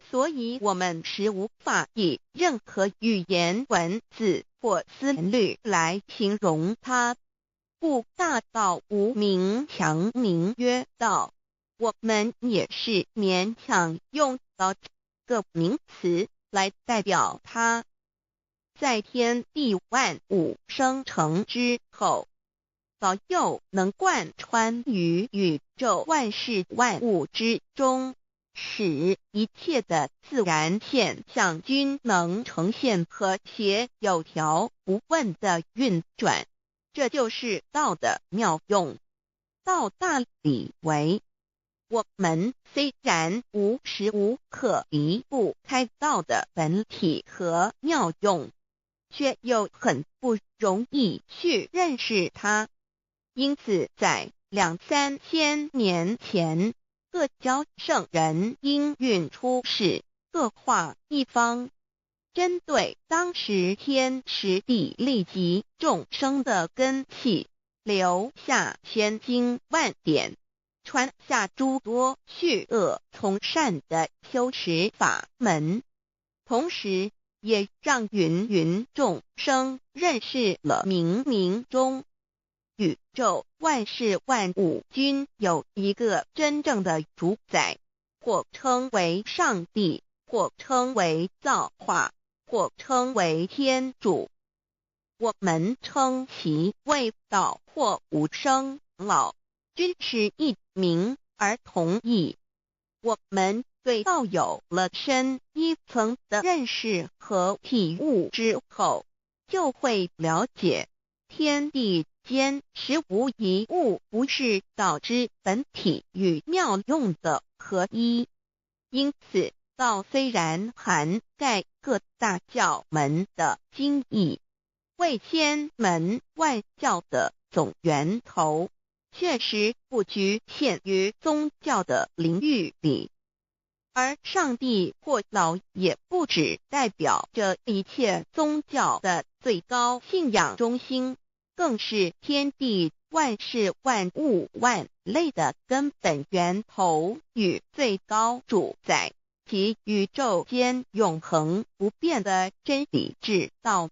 所以我們實無法以任何語言文字或思慮來形容它。故大道無名，強名曰道。我們也是勉強用道這個名詞來代表它。在天地萬物生成之後，道又能貫穿於宇宙萬事萬物之中，使一切的自然現象均能呈現和諧有條不紊的運轉。這就是道的妙用。道大理為，我們雖然無時無刻離不開道的本體和妙用，卻又很不容易去認識它。因此，在兩三千年前，各教聖人應運出世，各化一方，針對當時天時地利及眾生的根器，留下千經萬典，傳下諸多去惡從善的修持法門，同時也讓芸芸眾生認識了冥冥中宇宙萬事萬物均有一個真正的主宰，或稱為上帝，或稱為造化，或稱為天主。我們稱其為道或無生老，均是異名而同義。我們對道有了深一層的認識和體悟之後，就會了解天地間實無一物不是道之本體與妙用的合一。因此，道雖然涵蓋各大教門的精義，為千門萬教的總源頭，確實不局限於宗教的領域裡。而上帝或老也不只代表着一切宗教的最高信仰中心，更是天地萬事萬物萬類的根本源頭與最高主宰，及宇宙間永恆不變的真理之道。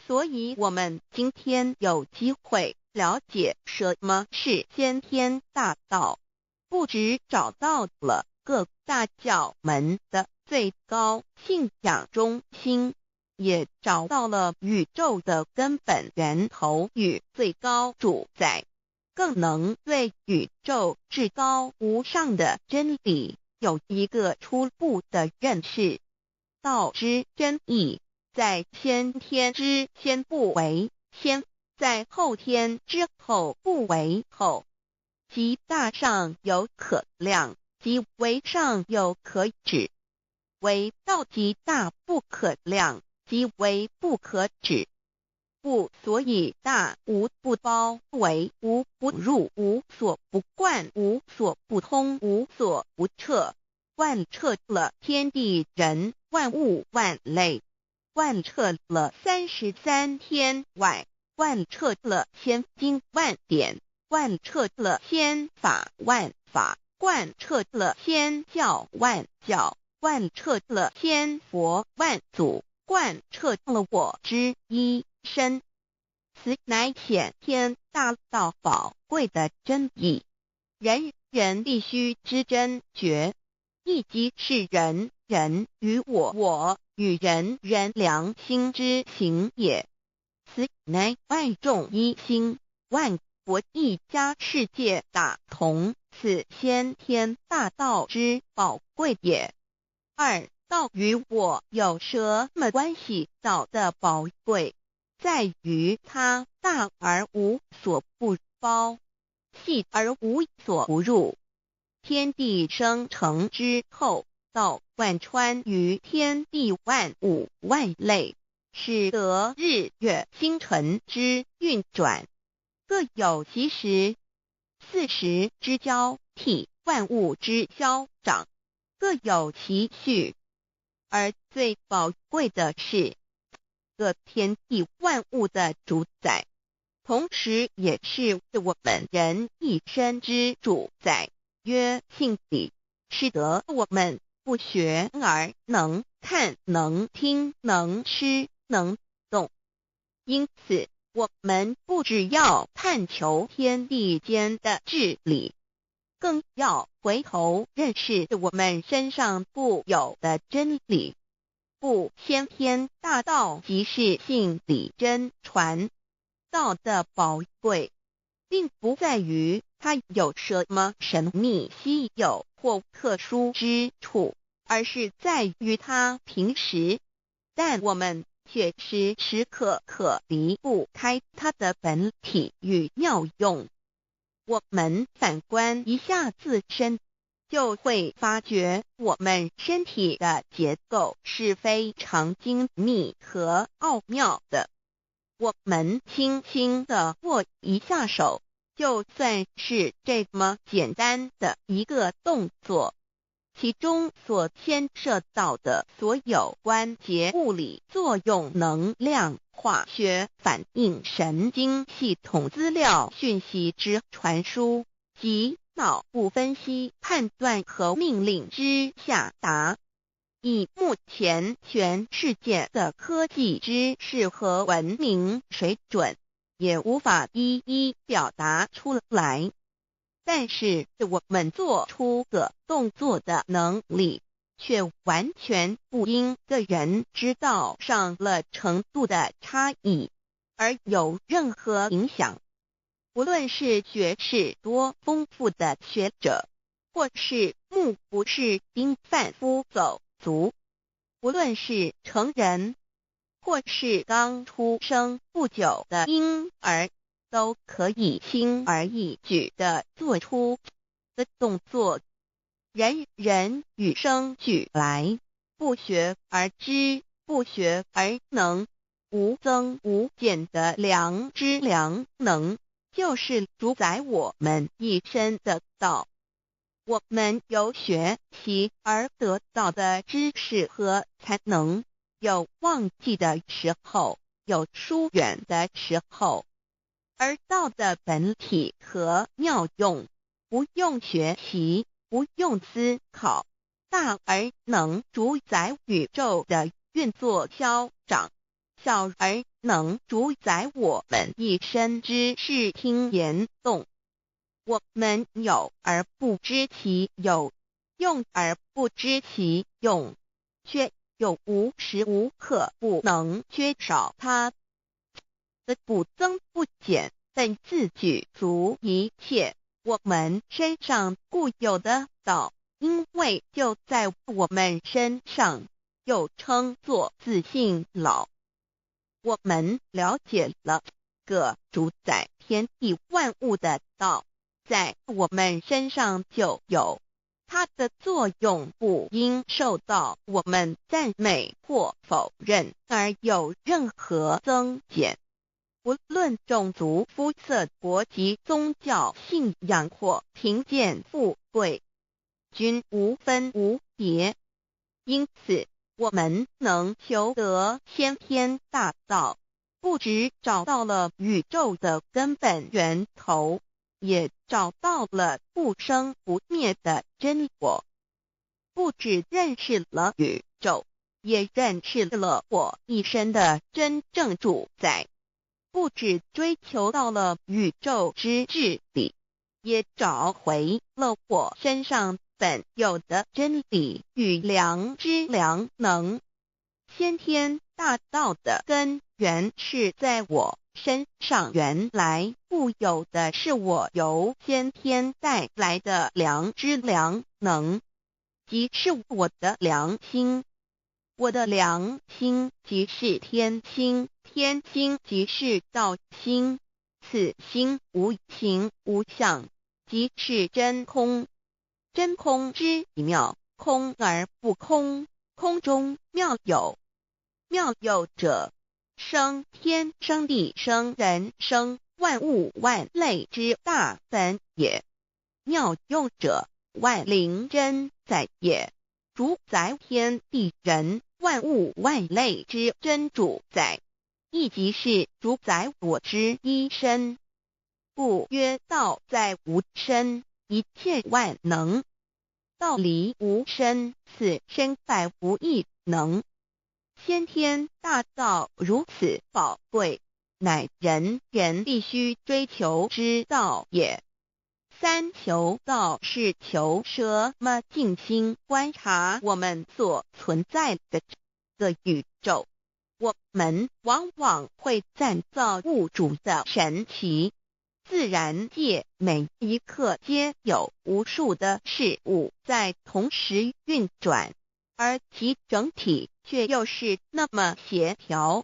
所以，我們今天有機會了解什麼是先天大道，不只找到了各大教門的最高信仰中心，也找到了宇宙的根本源頭與最高主宰，更能對宇宙至高無上的真理有一個初步的認識。道之真義，在先天之先不為先，在後天之後不為後。其大上有可量，其微上有可指。惟道其大不可量，其微不可指。故所以大無不包圍，無不入，無所不貫，無所不通，無所不徹，貫徹了天地人萬物萬類，貫徹了33天外，貫徹了千經萬典，貫徹了千法萬法，貫徹了千教萬教，貫徹了千佛萬祖，貫徹了我之一身。此乃先天大道寶貴的真義，人人必須知真覺，亦即是人人與我我與人人良心之行也。此乃萬眾一心，萬國一家，世界大同，此先天大道之寶貴也。二，道與我有什麼關係？道的寶貴在於它大而無所不包，細而無所不入。天地生成之後，道貫穿於天地萬物萬類，使得日月星辰之運轉各有其時，四時之交替，萬物之消長，各有其序。而最寶貴的是，這天地萬物的主宰，同時也是我們人一身之主宰，曰性理，使得我們不學而能看、能聽、能吃、能動。因此，我們不只要探求天地間的至理，更要回頭認識我們身上固有的真理。故先天大道即是性理真傳。道的寶貴，並不在於它有什麼神秘稀有或特殊之處，而是在於它平實。但我們卻時時刻刻離不開它的本體與妙用。我們反觀一下自身，就會發覺我們身體的結構是非常精密和奧妙的。我們輕輕地握一下手，就算是這麼簡單的一個動作，其中所牽涉到的所有關節物理作用、能量、化學反應、神經系統資料訊息之傳輸及腦部分析判斷和命令之下達，以目前全世界的科技知識和文明水準，也無法一一表達出來。但是我們做出個動作的能力，卻完全不因個人知道上了程度的差異而有任何影響。無論是學識多豐富的學者，或是目不識丁販夫走卒，無論是成人，或是剛出生不久的嬰兒，都可以輕而易舉地做出的動作。人人與生俱來，不學而知，不學而能，無增無減的良知良能，就是主宰我們一身的道。我們由學習而得到的知識和才能，有忘記的時候，有疏遠的時候，而道的本體和妙用，不用學習，不用思考，大而能主宰宇宙的運作消長，小而能主宰我們一身之視聽言動。我們有而不知其有，用而不知其用，卻又無時無刻不能缺少它。的不增不減，本自具足一切。我們身上固有的道，因為就在我們身上，又稱作自性老。我們了解了個主宰天地萬物的道，在我們身上就有它的作用，不應受到我們讚美或否認而有任何增減。無論種族、膚色、國籍、宗教信仰或貧賤富貴，均無分無別。因此，我們能求得先天大道，不只找到了宇宙的根本源頭，也找到了不生不滅的真我。不只認識了宇宙，也認識了我一身的真正主宰。不只追求到了宇宙之至理，也找回了我身上本有的真理與良知良能。先天大道的根源是在我身上原來固有的，是我由先天帶來的良知良能，即是我的良心。我的良心即是天心，天心即是道心，此心無形無相，即是真空。真空之妙，空而不空，空中妙有。妙有者，生天生地生人生萬物萬類之大本也。妙用者，萬靈真在也，主宰天地人萬物萬類之真主宰，亦即是主宰我之一身。故曰道在吾身，一切萬能。道離吾身，此身百無一能。先天大道如此寶貴，乃人人必須追求之道也。三求道是求什麼？靜心觀察我們所存在的這個宇宙，我們往往會讚造物主的神奇。自然界每一刻皆有無數的事物在同時運轉，而其整體卻又是那麼協調。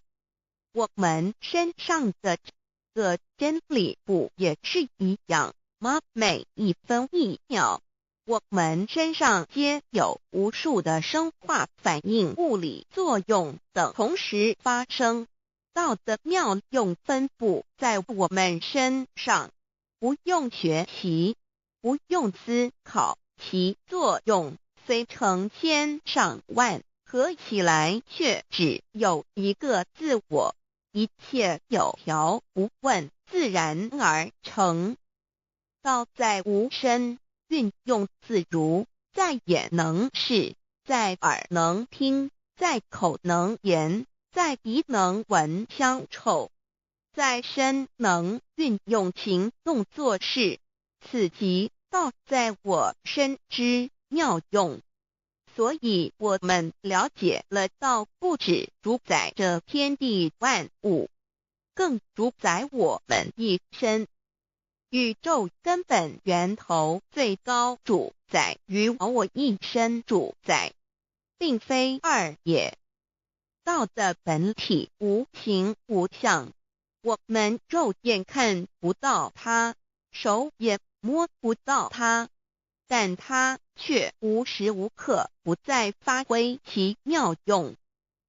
我們身上的這個真理不也是一樣嗎？每一分一秒，我們身上皆有無數的生化反應、物理作用等同時發生。道的妙用分布在我們身上，不用學習，不用思考，其作用雖成千上萬，合起來卻只有一個自我，一切有條不紊，自然而成。道在吾身，運用自如，在眼能視，在耳能聽，在口能言，在鼻能聞香臭，在身能運用行動做事，此即道在我身之妙用。所以，我們了解了道不只主宰着天地萬物，更主宰我們一身。宇宙根本源頭最高主宰與我一身主宰，並非二也。道的本體無形無相，我們肉眼看不到它，手也摸不到它，但它卻無時無刻不在發揮其妙用，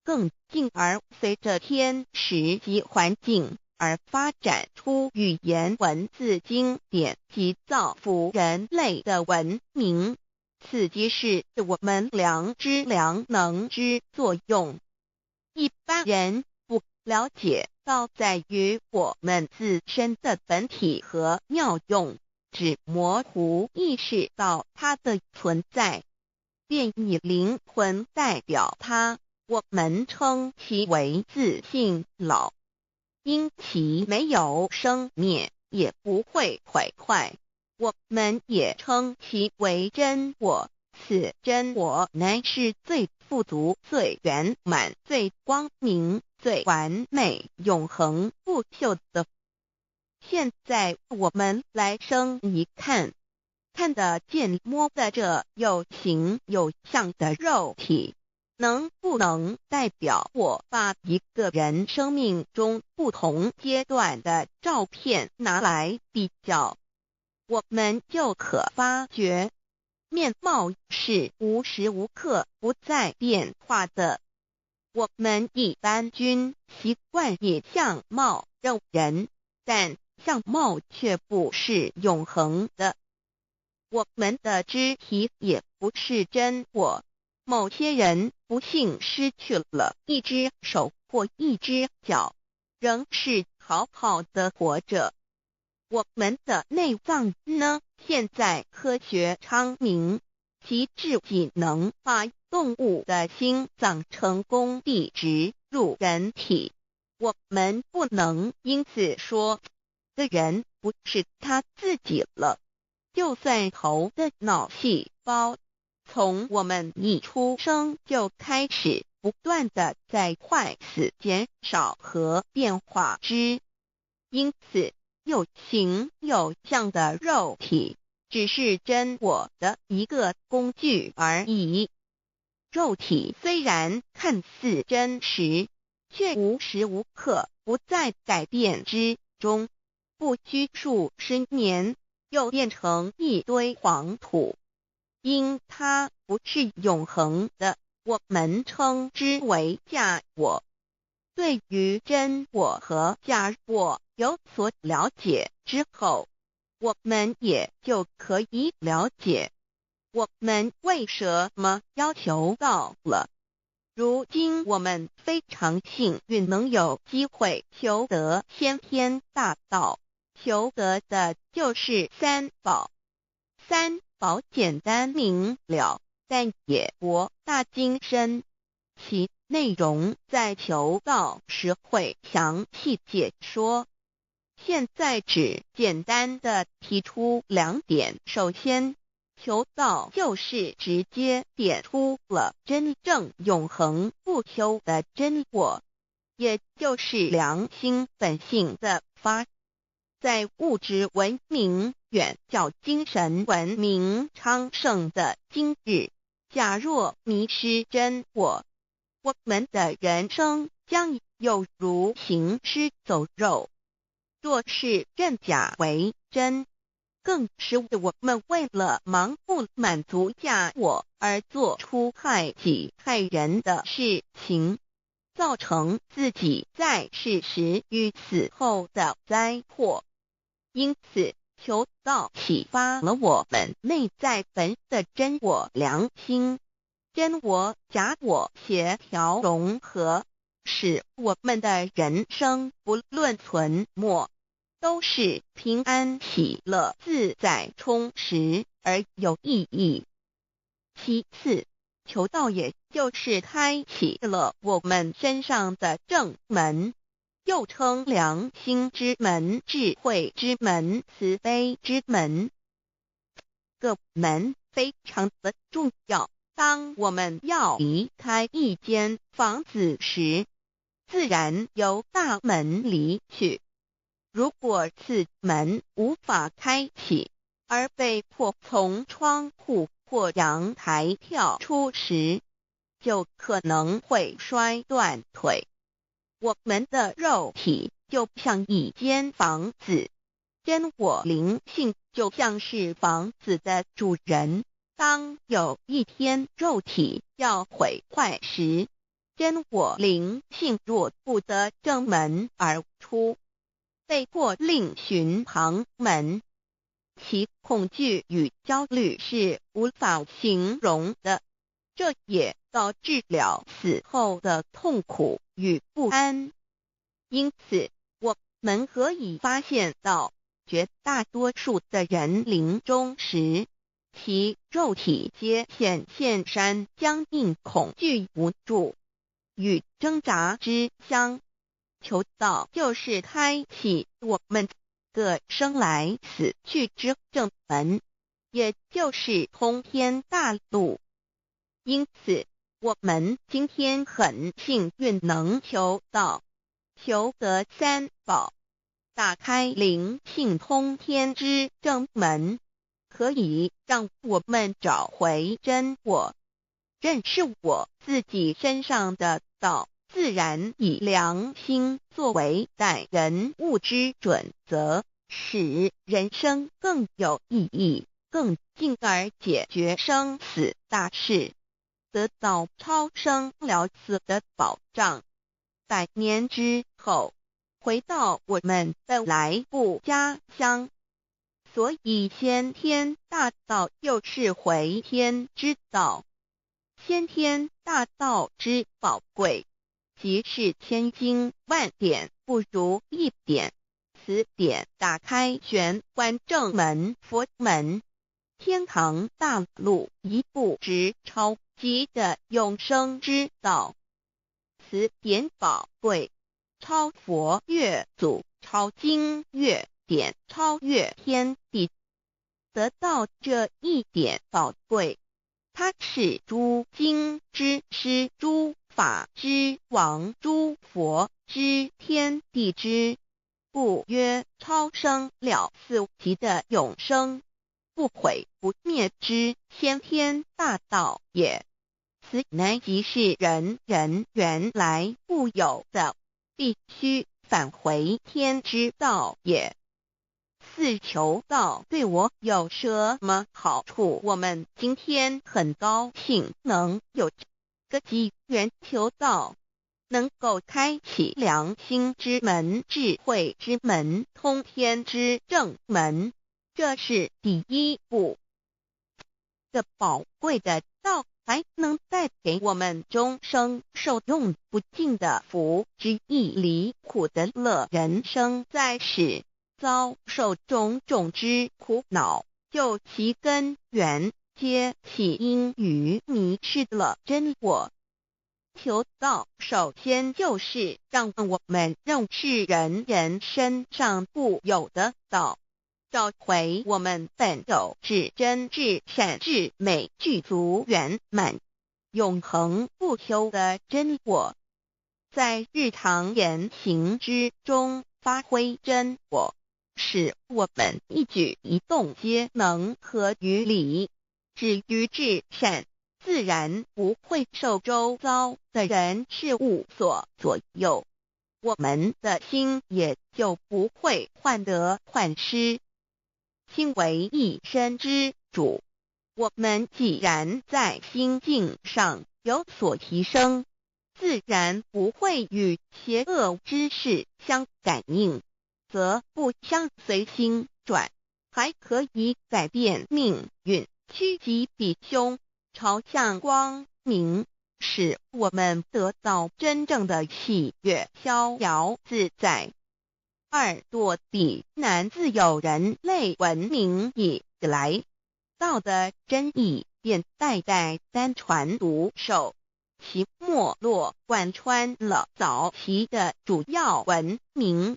更進而隨着天時及環境而發展出語言文字經典及造福人類的文明。此即是我們良知良能之作用。一般人不了解道在於我們自身的本體和妙用，只模糊意識到它的存在，便以靈魂代表它，我們稱其為自性老。因其沒有生滅，也不會毀壞，我們也稱其為真我。此真我乃是最富足、最圓滿、最光明、最完美、永恆不朽的。現在我們來生一看，看得見、摸得著有形有相的肉體，能不能代表我把一個人生命中不同階段的照片拿來比較，我們就可發覺，面貌是無時無刻不在變化的。我們一般均習慣以相貌認人，但相貌卻不是永恆的。我們的肢體也不是真我。某些人不幸失去了一隻手或一隻腳，仍是好好的活着。我們的內臟呢？現在科學昌明，其至僅能把動物的心臟成功地植入人體。我們不能因此說，這人不是他自己了。就算頭的腦細胞，從我們一出生就開始不斷地在壞死、減少和變化之，因此，有形有相的肉體只是真我的一個工具而已。肉體雖然看似真實，卻無時無刻不在改變之中，不拘數十年，又變成一堆黃土。因它不是永恆的，我們稱之為假我。對於真我和假我有所了解之後，我們也就可以了解我們為什麼要求道了。如今我們非常幸運能有機會求得先天大道，求得的就是三寶。三寶薄簡單明了，但也博大精深。其內容在求道時會詳細解說。現在只簡單的提出兩點。首先，求道就是直接點出了真正永恆不朽的真我，也就是良心本性的發。在物質文明遠較精神文明昌盛的今日，假若迷失真我，我們的人生將有如行屍走肉。若是認假為真，更是我們為了盲目滿足假我而做出害己害人的事情，造成自己在世時與死後的災禍。因此，求道啟發了我們內在本的真我良心，真我假我協調融合，使我們的人生不論存沒，都是平安喜樂、自在充實而有意義。其次，求道也就是開啟了我們身上的正門，又稱良心之門、智慧之門、慈悲之門。這個門非常的重要。當我們要離開一間房子時，自然由大門離去。如果此門無法開啟，而被迫從窗戶或陽台跳出時，就可能會摔斷腿。我們的肉體就像一間房子，真我靈性就像是房子的主人。當有一天肉體要毀壞時，真我靈性若不得正門而出，被迫另尋旁門，其恐懼與焦慮是無法形容的，這也導致了死後的痛苦與不安。因此，我們可以發現到，絕大多數的人臨終時，其肉體皆顯現山僵硬、恐懼、無助與掙扎之相。求道就是開啟我們個生來死去之正門，也就是通天大路。因此，我們今天很幸運能求道，求得三寶，打開靈性通天之正門，可以讓我們找回真我，認識我自己身上的道，自然以良心作為待人物之準則，使人生更有意義，更進而解決生死大事，得到超生了死的保障。百年之後，回到我們本來故家鄉。所以先天大道又是回天之道，先天大道之寶貴，即是千經萬典不如一點。此點打開玄關正門佛門，天堂大路一步直超級的永生之道。此點寶貴，超佛越祖，超經越典，超越天地，得到這一點寶貴，它是諸經之師，諸法之王，諸佛之天地之，故曰超生了死級的永生，不毀不滅之先天大道也。此乃即是人人原來固有的，必須返回天之道也。四求道對我有什麼好處？我們今天很高興能有這個機緣求道，能夠開啟良心之門、智慧之門、通天之正門，這是第一步。這寶貴的道還能帶給我們終生受用不盡的福之義離苦得樂。人生在世，遭受種種之苦惱，究其根源，皆起因於迷失了真我。求道首先就是讓我們認識人人身上固有的道，找回我們本有至真至善至美具足圓滿、永恆不朽的真我，在日常言行之中發揮真我，使我們一舉一動皆能合於理，止於至善，自然不會受周遭的人事物所左右，我們的心也就不會患得患失。心為一身之主，我們既然在心境上有所提升，自然不會與邪惡之事相感應，則不相隨心轉，還可以改變命運，趨吉避凶，朝向光明，使我們得到真正的喜悅、逍遙自在。二躲避難自有人類文明以來，道的真義便代代單傳獨授，其脈絡貫穿了早期的主要文明，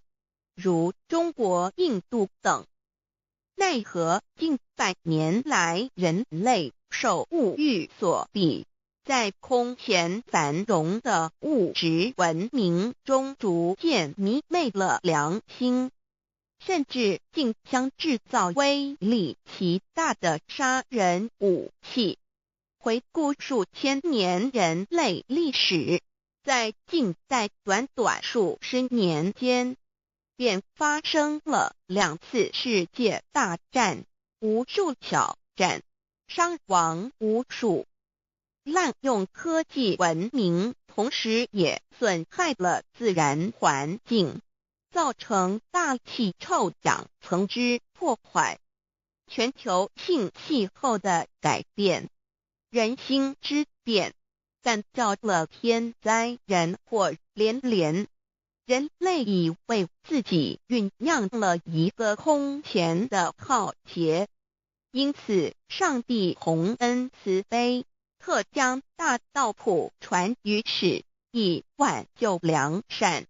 如中國、印度等。奈何近百年來，人類受物欲所蔽，在空前繁榮的物質文明中，逐漸迷昧了良心，甚至競相製造威力極大的殺人武器。回顧數千年人類歷史，在近代短短數十年間，便發生了兩次世界大戰，無數小戰，傷亡無數。濫用科技文明，同時也損害了自然環境，造成大氣臭氧層之破壞，全球性氣候的改變，人心之變，感召了天災人禍連連。人類已為自己醞釀了一個空前的浩劫，因此上帝宏恩慈悲，特將大道普傳於世，以挽救良善。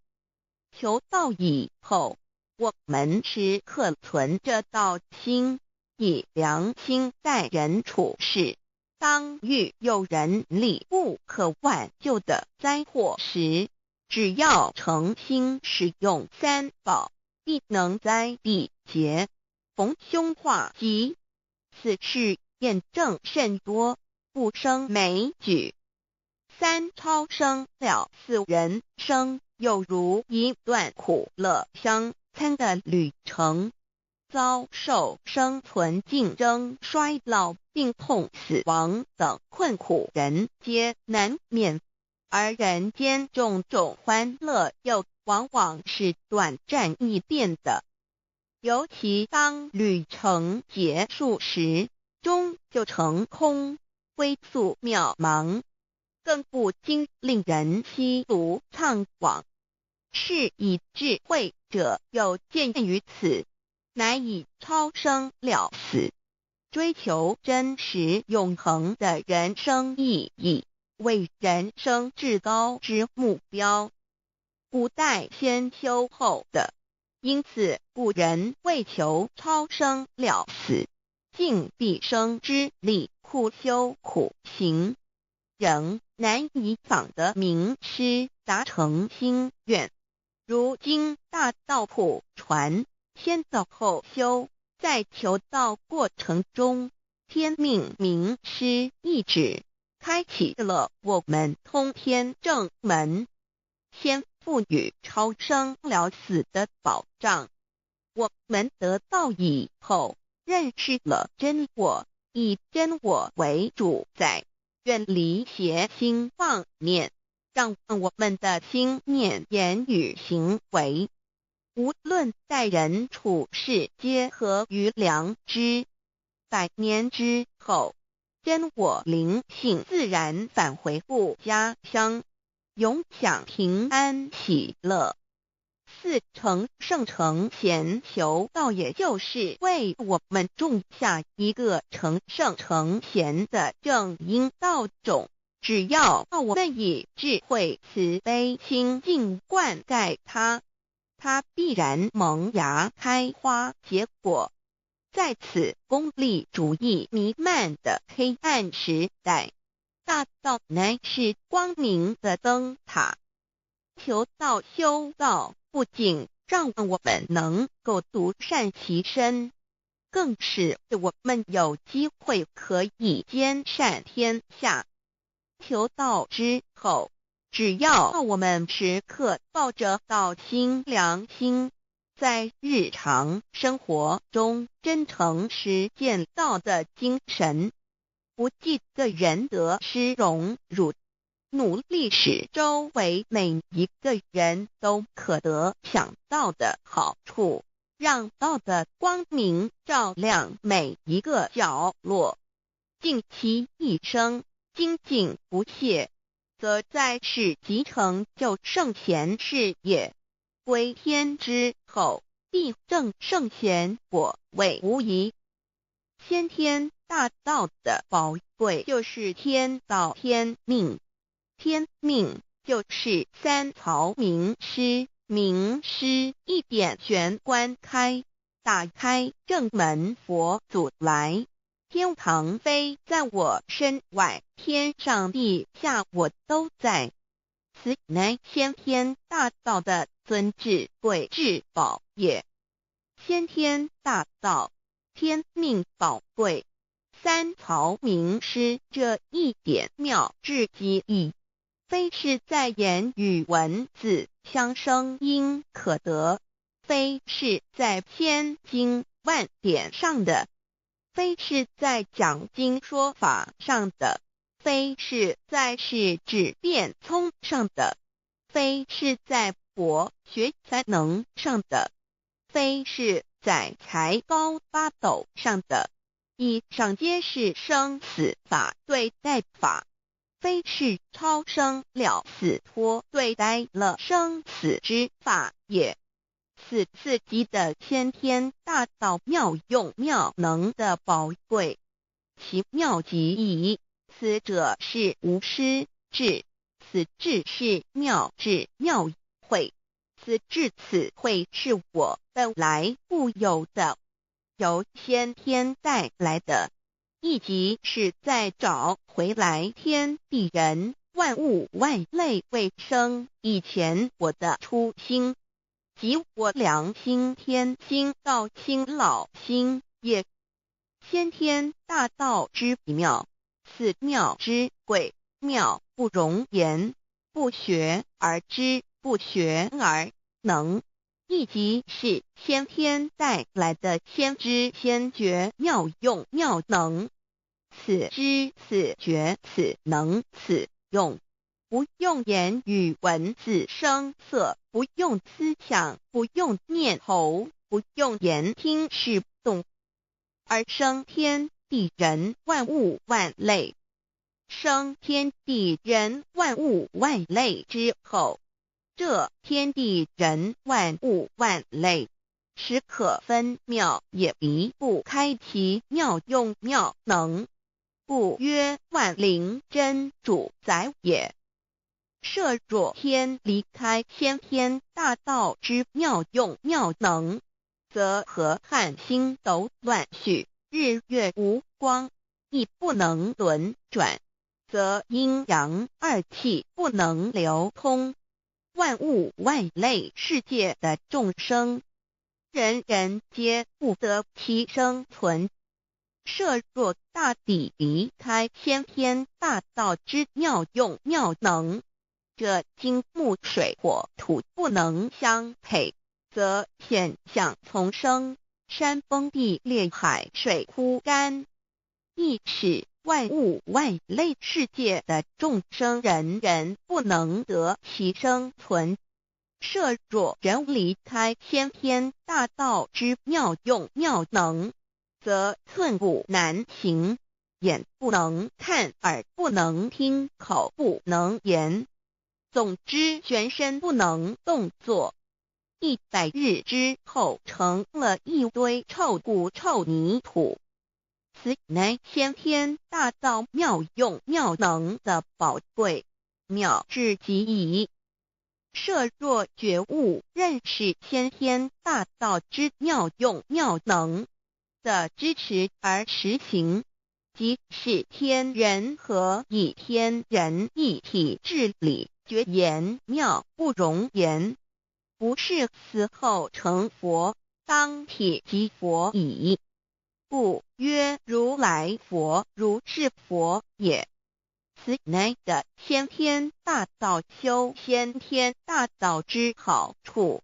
求道以後，我們時刻存着道心，以良心待人處事。當遇有人力不可挽救的災禍時，只要誠心使用三寶，必能災避劫，逢凶化吉。此事驗證甚多，不勝枚舉。三超生了死人生，猶如一段苦樂相參的旅程，遭受生存競爭、衰老、病痛、死亡等困苦，人皆難免。而人間種種歡樂又往往是短暫易變的，尤其當旅程結束時，終究成空，歸宿渺茫，更不禁令人唏噓悵惘。是以智慧者有見於此，乃以超生了死，追求真實永恆的人生意義，為人生至高之目標。古代先修後得，因此古人為求超生了死，盡畢生之力苦修苦行，仍難以訪得明師，達成心願。如今大道普傳，先得後修，在求道過程中，天命明師一指，開啟了我們通天正門，先賦予超生了死的保障。我們得道以後，認識了真我，以真我為主宰，遠離邪心妄念，讓我們的心念、言語、行為，無論待人處事，皆合於良知。百年之後，真我靈性自然返回故家鄉，永享平安喜樂。四成聖成賢求道，也就是為我們種下一個成聖成賢的正因道種。只要我們以智慧慈悲清淨灌溉它，它必然萌芽開花結果。在此功利主義彌漫的黑暗時代，大道乃是光明的燈塔。求道修道，不僅讓我們能夠獨善其身，更使我們有機會可以兼善天下。求道之後，只要我們時刻抱着道心良心，在日常生活中真誠實踐道的精神，不計個人得失榮辱，努力使周圍每一個人都可得享道的好處，讓道的光明照亮每一個角落，盡其一生精進不懈，則在世即成就聖賢事業。歸天之後，必證聖賢果位無疑。先天大道的寶貴就是天道天命，天命就是三槽明師，明師一點玄關開，打開正門佛祖來。天堂非在我身外，天上地下我都在。此乃先天大道的尊至貴至寶也。先天大道，天命寶貴，三槽明師這一點妙至極意，非是在言語文字相聲音可得，非是在千經萬典上的，非是在講經說法上的，非是在識智辯聰上的，非是在博學才能上的，非是在才高八斗上的。以上皆是生死法對待法，非是超生了死脫對待了生死之法也。此四極的先天大道妙用妙能的寶貴，其妙極矣。此者是無師智，此智是妙智妙慧，此智此慧是我本來固有的，由先天帶來的，亦即是在找回來天地人萬物萬類未生以前我的初心，即我良心天心道心老心也。先天大道之妙，此妙之貴，妙不容言，不學而知，不學而能，亦即是先天帶來的先知先覺妙用妙能。此知此覺此能此用，不用言語文字聲色，不用思想，不用念頭，不用言聽視動，而生天地人萬物萬類。生天地人萬物萬類之後，這天地人萬物萬類，時可分秒也離不開其妙用妙能，故曰萬靈真主宰也。設若天離開先天大道之妙用妙能，則河漢星斗亂序，日月無光，亦不能輪轉，則陰陽二氣不能流通，萬物萬類世界的眾生，人人皆不得其生存。設若大地離開先天大道之妙用妙能，這金木水火土不能相配，則險象叢生，山崩地裂，海水枯乾，亦使萬物萬類世界的眾生人人不能得其生存。設若人離開先天大道之妙用妙能，則寸步難行，眼不能看，耳不能聽，口不能言，總之全身不能動作。100日之後成了一堆臭骨臭泥土。此乃先天大道妙用妙能的寶貴妙至極矣。設若覺悟認識先天大道之妙用妙能的支持而實行，即是天人合一、天人一體至理，絕言妙不容言。不是死後成佛，當體即佛矣。故曰如來佛，如是佛也。此乃的先天大道修先天大道之好處。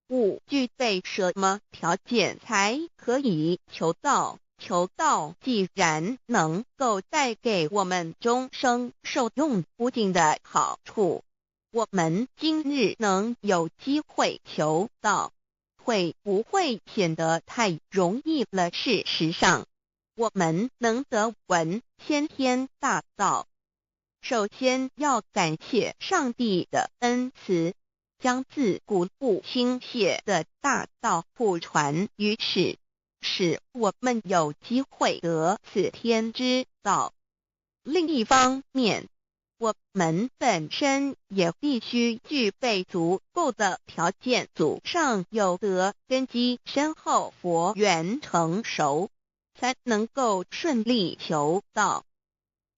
吾具備什麼條件才可以求道？求道既然能夠帶給我們終生受用不盡的好處，我們今日能有機會求道，會不會顯得太容易了？事實上，我們能得聞先天大道，首先要感謝上帝的恩慈，將自古不傾瀉的大道普傳於世，使我們有機會得此天之道。另一方面，我們本身也必須具備足夠的條件，祖上有德，根基深厚，佛緣成熟，才能夠順利求道。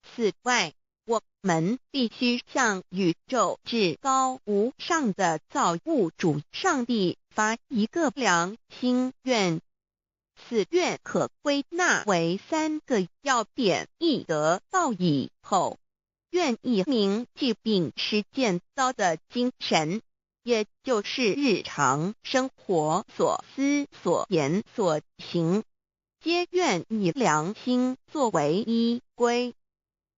此外，我們必須向宇宙至高無上的造物主上帝發一個良心願。此願可歸納為三個要點：一得道以後，願意銘記並實踐道的精神，也就是日常生活所思所言所行，皆願以良心作為依歸。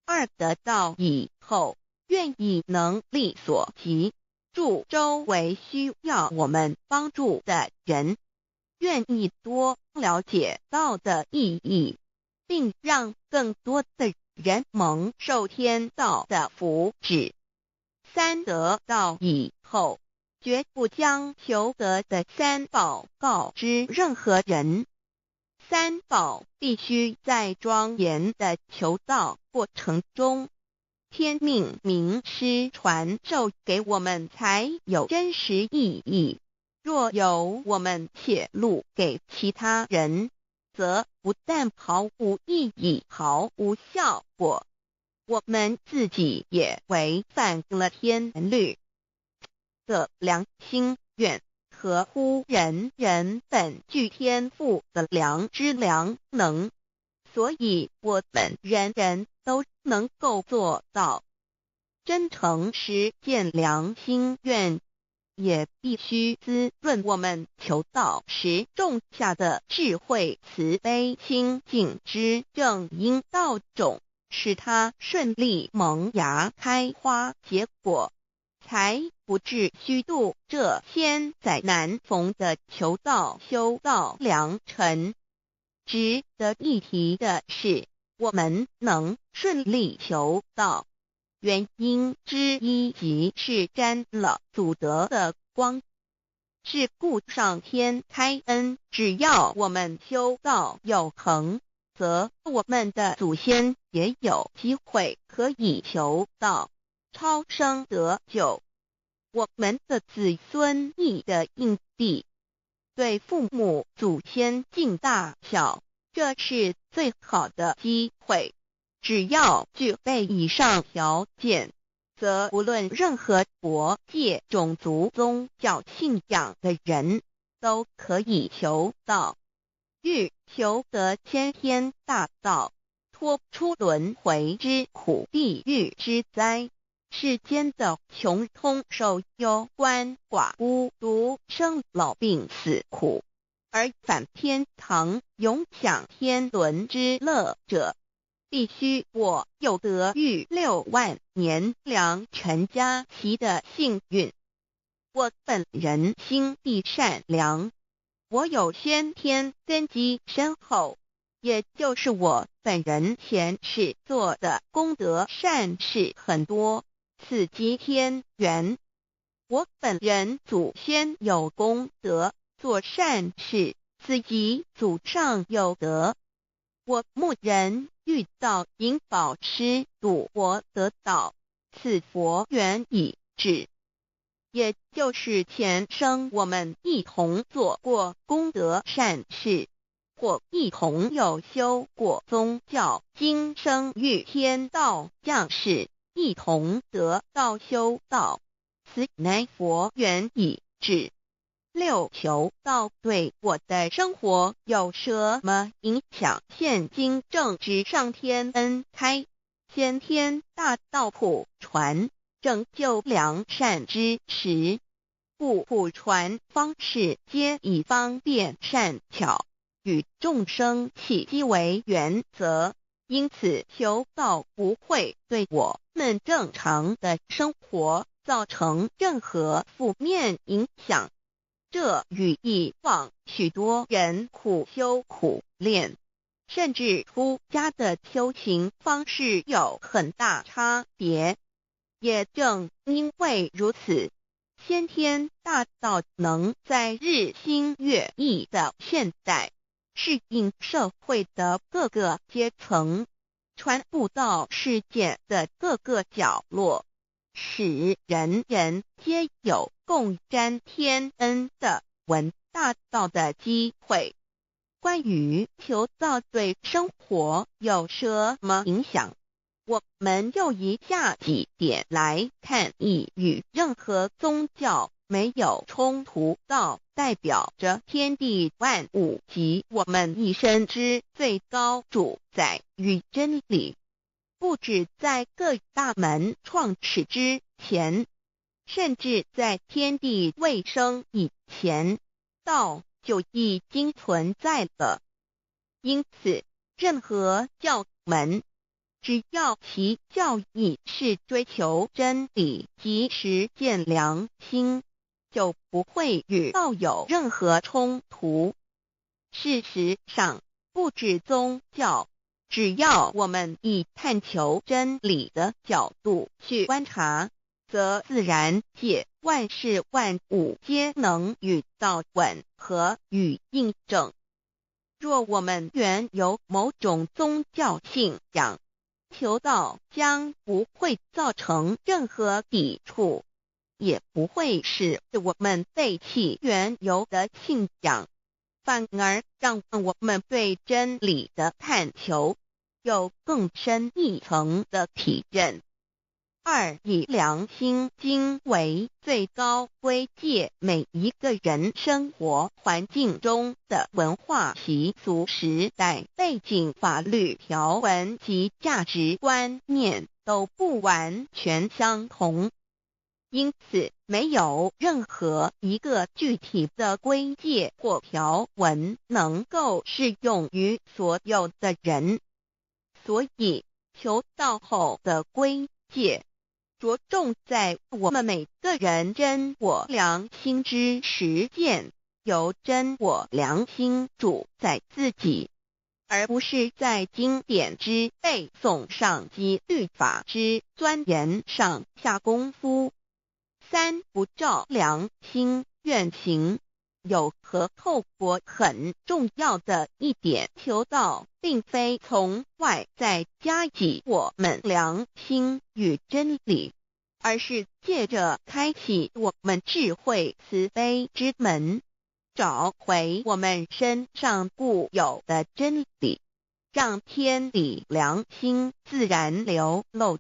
二得道以後，願以能力所及，助周圍需要我們幫助的人，願意多了解道的意義，並讓更多的人蒙受天道的福祉。三得道以後，絕不將求得的三寶告知任何人。三寶必須在莊嚴的求道過程中，天命明師傳授給我們，才有真實意義。若由我們洩露給其他人，則不但毫無意義、毫無效果，我們自己也違反了天律。的良心願合乎人人本具天賦的良知良能，所以我們人人都能夠做到真誠實踐良心願，也必須滋潤我們求道時種下的智慧、慈悲、清淨之正因道種，使它順利萌芽、開花、結果，才不致虛度這千載難逢的求道修道良辰。值得一提的是，我們能順利求道，原因之一即是沾了祖德的光。是故上天開恩，只要我們修道有恆，則我們的祖先也有機會可以求道，超生得救。我們的子孫亦得應地，對父母祖先盡大孝，這是最好的機會。只要具備以上條件，則無論任何國界、種族、宗教信仰的人，都可以求道，欲求得先天大道，脫出輪迴之苦、地獄之災。世間的窮通受憂鰥寡孤獨生老病死苦，而返天堂永享天倫之樂者，必須握有得遇6萬年良辰佳期的幸運。我本人心地善良，我有先天根基深厚，也就是我本人前世做的功德善事很多，此即天緣。我本人祖先有功德，做善事，自己祖上有德。我牧人遇到引宝师度我得道，此佛缘已至。也就是前生我們一同做過功德善事，或一同有修過宗教，今生遇天道降世，一同得道修道，此乃佛緣已至。六求道對我的生活有什麼影響？現今正值上天恩開，先天大道普傳，拯救良善之時，故普傳方式皆以方便善巧與眾生契機為原則，因此求道不會對我們正常的生活造成任何負面影響。這與以往許多人苦修苦練，甚至出家的修行方式有很大差別。也正因為如此，先天大道能在日新月異的現代，適應社會的各個階層，傳布到世界的各個角落，使人人皆有共沾天恩的聞大道的機會。關於求道對生活有什麼影響，我們就以下幾點來看：一與任何宗教沒有衝突，道代表着天地萬物及我們一生之最高主宰與真理。不止在各大門創始之前，甚至在天地未生以前，道就已經存在了。因此，任何教門，只要其教義是追求真理及實踐良心，就不會與道有任何衝突。事實上，不止宗教，只要我們以探求真理的角度去觀察，則自然界萬事萬物皆能與道吻合與印證。若我們原有某種宗教信仰，求道將不會造成任何抵觸，也不會使我們背棄原有的信仰，反而讓我們對真理的探求有更深一層的體認。二、以良心經為最高規誡，每一個人生活環境中的文化習俗、時代背景、法律條文及價值觀念都不完全相同，因此沒有任何一個具體的規誡或條文能夠適用於所有的人。所以，求道後的規誡着重在我們每個人真我良心之實踐，由真我良心主宰自己，而不是在經典之背誦上及律法之鑽研上下功夫。三不照良心願行，有何後果？很重要的一點，求道並非從外在加給我們良心與真理，而是借著開啟我們智慧慈悲之門，找回我們身上固有的真理，讓天理良心自然流露。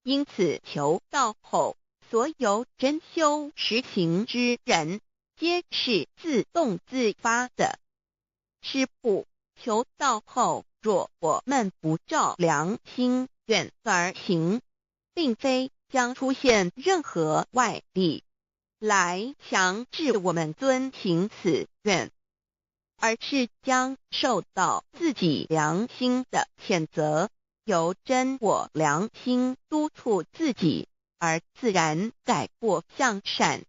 因此，求道後，所有真修實行之人，皆是自動自發的。是故，求道後，若我們不照良心願而行，並非將出現任何外力來強制我們遵行此願，而是將受到自己良心的譴責，由真我良心督促自己，而自然改過向善。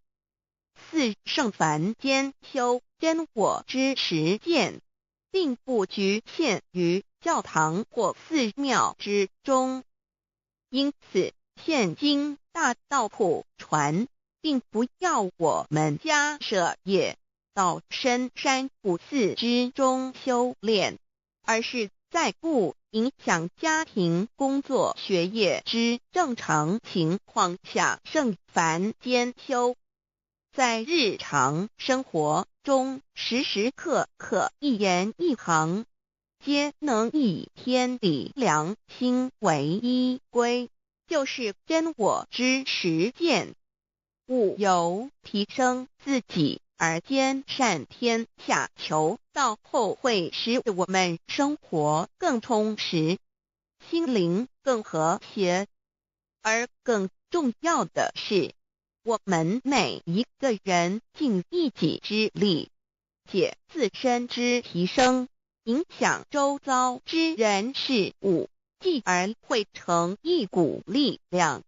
四聖凡間修真我之實踐，並不局限於教堂或寺廟之中，因此現今大道普傳，並不要我們家舍業，到深山古寺之中修煉，而是在不影響家庭、工作、學業之正常情況下，聖凡兼修。在日常生活中，時時刻刻一言一行，皆能以天理良心為依歸，就是真我之實踐。務由提升自己而兼善天下求道後，會使我們生活更充實，心靈更和諧。而更重要的是，我們每一個人盡一己之力，借自身之提升，影響周遭之人事物，繼而匯成一股力量。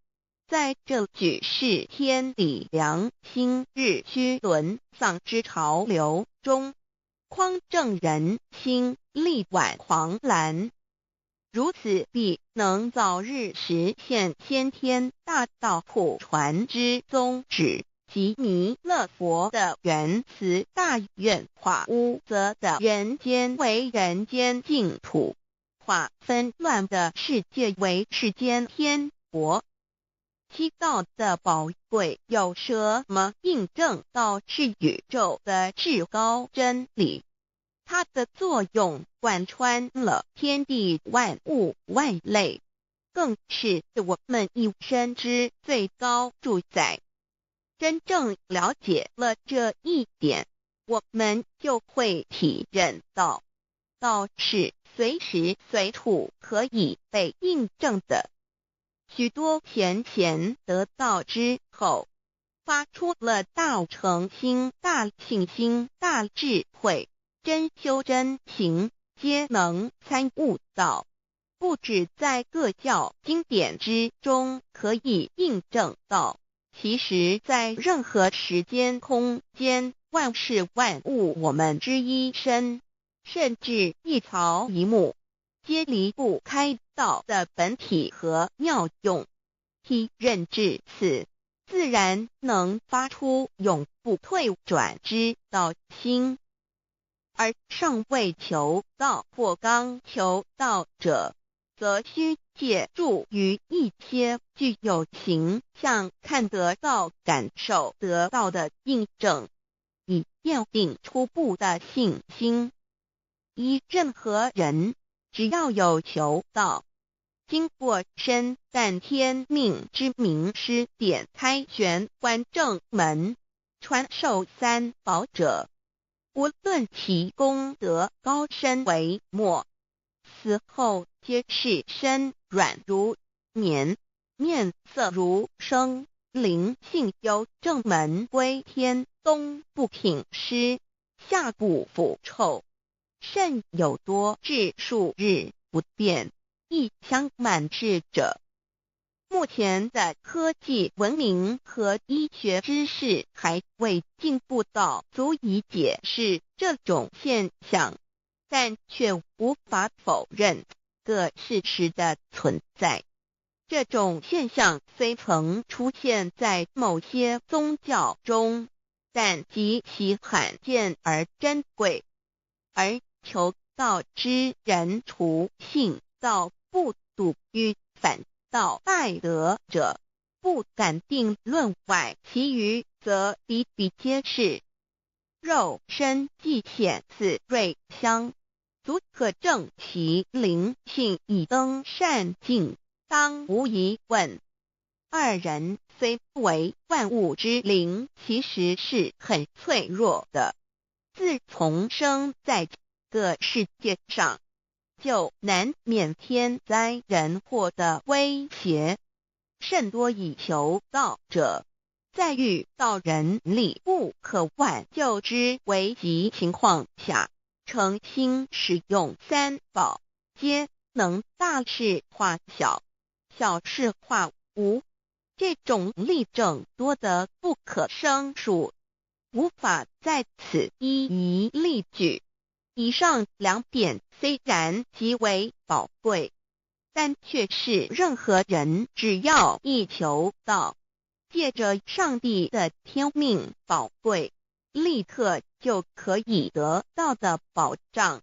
在這舉世天理良心日趨淪喪之潮流中，匡正人心，力挽狂瀾，如此必能早日實現先天大道普傳之宗旨及彌勒佛的仁慈大願，化污濁的人間為人間淨土，化紛亂的世界為世間天國。七道的寶貴有什麼印證？道是宇宙的至高真理，它的作用貫穿了天地萬物萬類，更是我們一生之最高主宰。真正了解了這一點，我們就會體認到，道是隨時隨處可以被印證的。許多前賢得道之後，發出了大誠心、大信心、大智慧，真修真行，皆能參悟道。不止在各教經典之中可以印證到，其實在任何時間空間，萬事萬物，我們之一身，甚至一草一木，皆離不開道的本體和妙用。體認至此，自然能發出永不退轉之道心。而尚未求道或剛求道者，則需借助於一些具有形象看得到、感受得到的印證，以奠定初步的信心。依任何人，只要有求道，經過深誕天命之明師點開玄關正門，傳授三寶者，無論其功德高深微末，死後皆是身軟如棉，面色如生，靈性由正門歸天，冬不挺屍，夏不腐臭，甚有多至數日不便，一相滿志者。目前的科技文明和醫學知識還未進步到足以解釋這種現象，但卻無法否認個事實的存在。這種現象雖曾出現在某些宗教中，但極其罕見而珍貴。而求道之人，除信道不篤與反道敗德者，不敢定論外，其餘則比比皆是。肉身既顯此瑞相，足可證其靈性已登善境，當無疑問。二人雖為萬物之靈，其實是很脆弱的。自從生在這個世界上，就難免天災人禍的威脅。甚多已求道者，在遇到人力不可挽救之危急情況下，誠心使用三寶，皆能大事化小，小事化無。這種例證多得不可勝數，無法在此一一例舉。以上兩點雖然極為寶貴，但卻是任何人只要一求道，借着上帝的天命寶貴，立刻就可以得到的保障。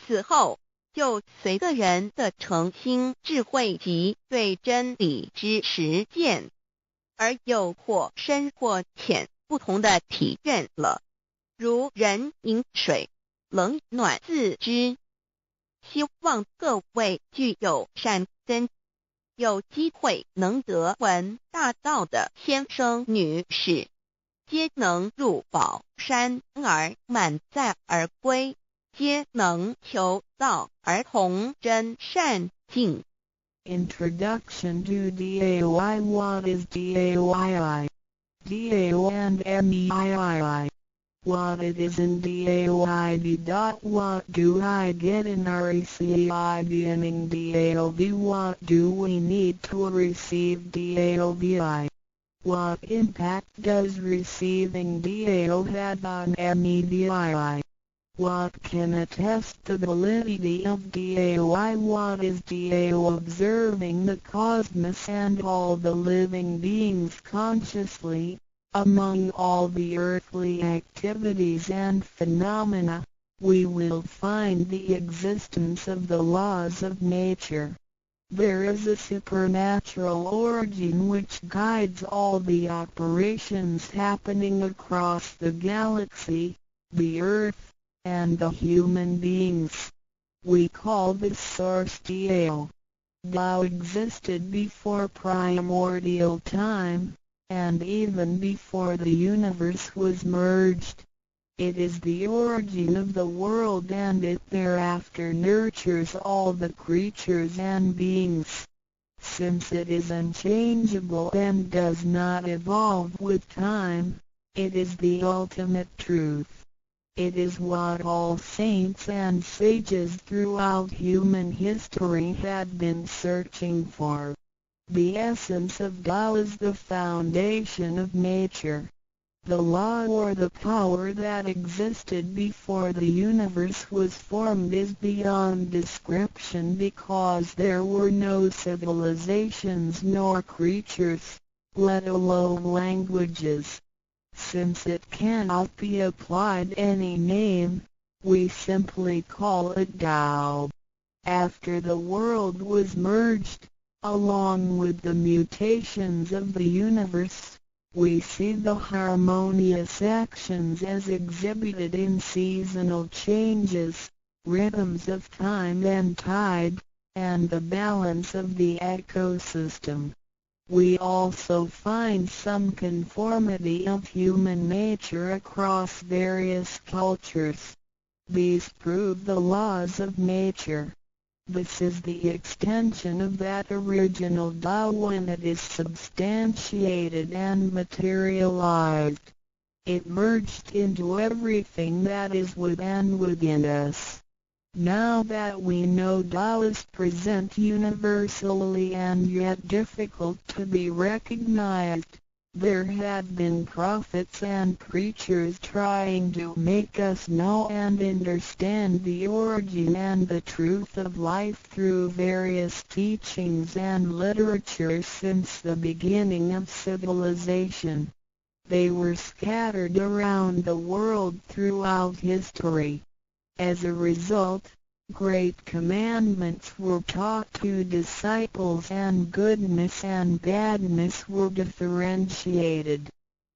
死後就隨個人的誠心、智慧及對真理之實踐，而有或深或淺不同的體認了。如人飲水，冷暖自知。希望各位具有善根，有機會能得聞大道的先生女士，皆能入寶山而滿載而歸，皆能求道而同真善境。 Introduction to DAOI. What is DAOII? DAO and MEIII. What it is in DAOID. What do I get in RECEIVing DAOV? What do we need to receive DAOVI? What impact does receiving DAO have on MEVII? What can attest the validity of DAOI? What is DAO? Observing the cosmos and all the living beings consciously, among all the earthly activities and phenomena, we will find the existence of the laws of nature. There is a supernatural origin which guides all the operations happening across the galaxy, the earth, and the human beings. We call this source Tao. Tao existed before primordial time, and even before the universe was merged. It is the origin of the world, and it thereafter nurtures all the creatures and beings. Since it is unchangeable and does not evolve with time, it is the ultimate truth. It is what all saints and sages throughout human history had been searching for. The essence of Tao is the foundation of nature. The law or the power that existed before the universe was formed is beyond description, because there were no civilizations nor creatures, let alone languages. Since it cannot be applied any name, we simply call it Tao. After the world was merged, along with the mutations of the universe, we see the harmonious actions as exhibited in seasonal changes, rhythms of time and tide, and the balance of the ecosystem. We also find some conformity of human nature across various cultures. These prove the laws of nature. This is the extension of that original Tao when it is substantiated and materialized. It merged into everything that is with and within us. Now that we know Tao is present universally and yet difficult to be recognized, there have been prophets and preachers trying to make us know and understand the origin and the truth of life through various teachings and literature since the beginning of civilization. They were scattered around the world throughout history. As a result, great commandments were taught to disciples, and goodness and badness were differentiated.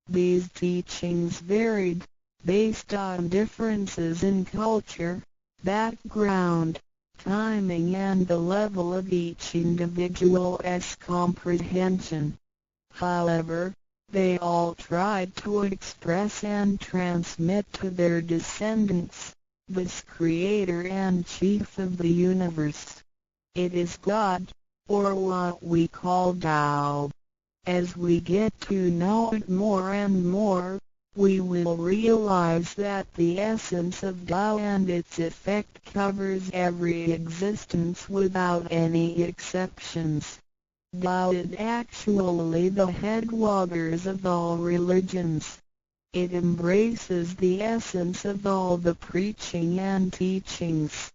These teachings varied, based on differences in culture, background, timing, and the level of each individual's comprehension. However, they all tried to express and transmit to their descendants this creator and chief of the universe. It is God, or what we call Tao. As we get to know it more and more, we will realize that the essence of Tao and its effect covers every existence without any exceptions. Tao is actually the headwaters of all religions. It embraces the essence of all the preaching and teachings.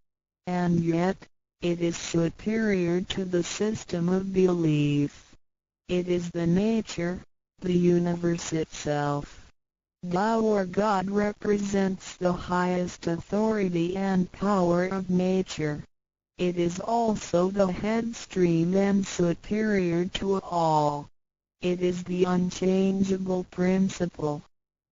And yet, it is superior to the system of belief. It is the nature, the universe itself. Tao or God represents the highest authority and power of nature. It is also the headstream and superior to all. It is the unchangeable principle.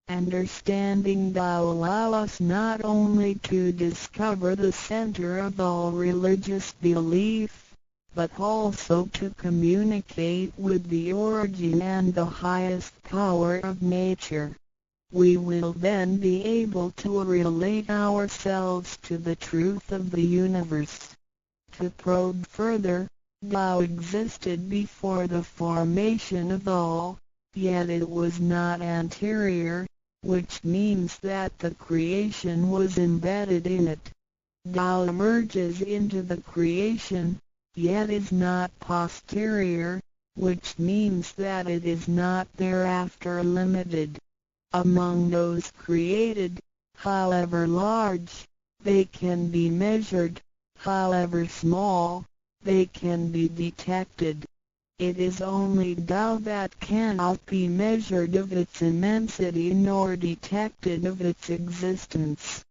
Understanding Tao allow us not only to discover the center of all religious belief, but also to communicate with the origin and the highest power of nature. We will then be able to relate ourselves to the truth of the universe. To probe further, Tao existed before the formation of all, yet it was not anterior, which means that the creation was embedded in it. Tao emerges into the creation, yet is not posterior, which means that it is not thereafter limited. Among those created, however large, they can be measured, however small, they can be detected. It is only Tao that cannot be measured of its immensity nor detected of its existence.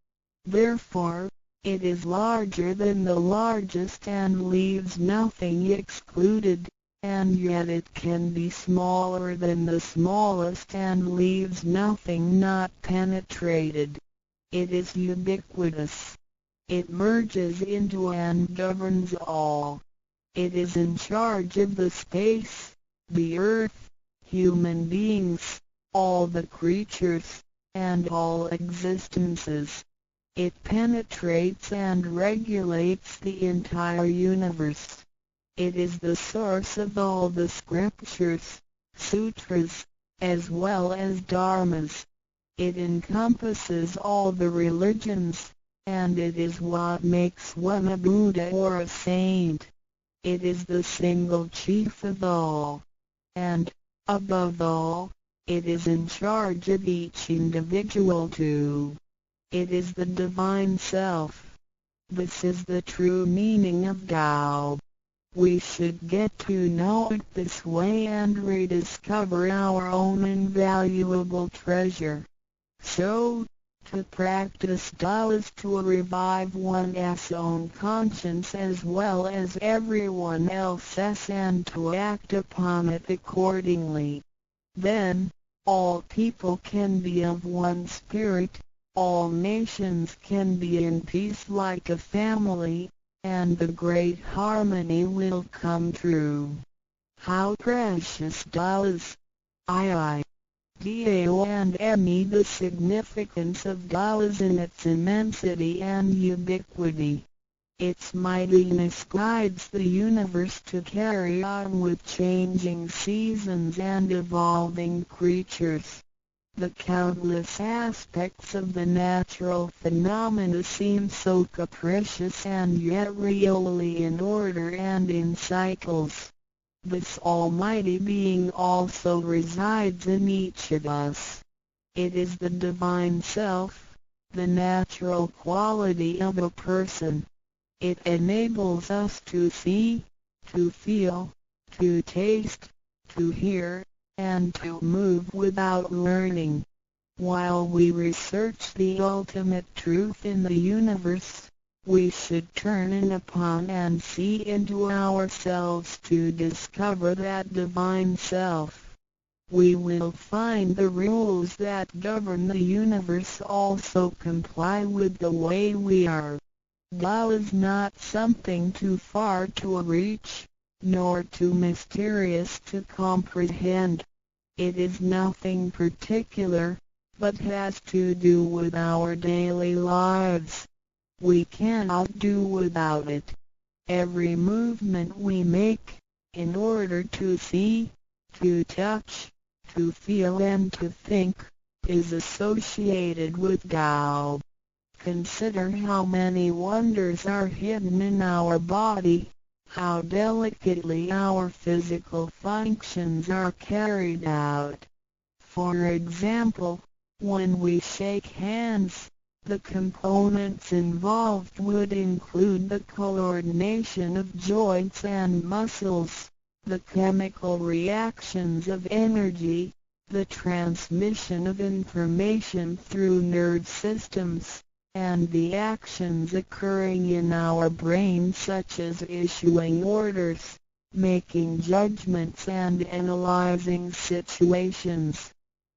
Therefore, it is larger than the largest and leaves nothing excluded, and yet it can be smaller than the smallest and leaves nothing not penetrated. It is ubiquitous. It merges into and governs all. It is in charge of the space, the earth, human beings, all the creatures, and all existences. It penetrates and regulates the entire universe. It is the source of all the scriptures, sutras, as well as dharmas. It encompasses all the religions, and it is what makes one a Buddha or a saint. It is the single chief of all. And, above all, it is in charge of each individual too. It is the divine self. This is the true meaning of Tao. We should get to know it this way and rediscover our own invaluable treasure. So, to practice Tao is to revive one's own conscience as well as everyone else's and to act upon it accordingly. Then, all people can be of one spirit, all nations can be in peace like a family, and the great harmony will come true. How precious Tao is! I. Dao and Me. The significance of Tao is in its immensity and ubiquity. Its mightiness guides the universe to carry on with changing seasons and evolving creatures. The countless aspects of the natural phenomena seem so capricious and yet really in order and in cycles. This Almighty Being also resides in each of us. It is the Divine Self, the natural quality of a person. It enables us to see, to feel, to taste, to hear, and to move without learning. While we research the ultimate truth in the universe, we should turn in upon and see into ourselves to discover that divine self. We will find the rules that govern the universe also comply with the way we are. Tao is not something too far to reach, nor too mysterious to comprehend. It is nothing particular, but has to do with our daily lives. We cannot do without it. Every movement we make, in order to see, to touch, to feel and to think, is associated with Tao. Consider how many wonders are hidden in our body, how delicately our physical functions are carried out. For example, when we shake hands, the components involved would include the coordination of joints and muscles, the chemical reactions of energy, the transmission of information through nerve systems, and the actions occurring in our brain such as issuing orders, making judgments and analyzing situations.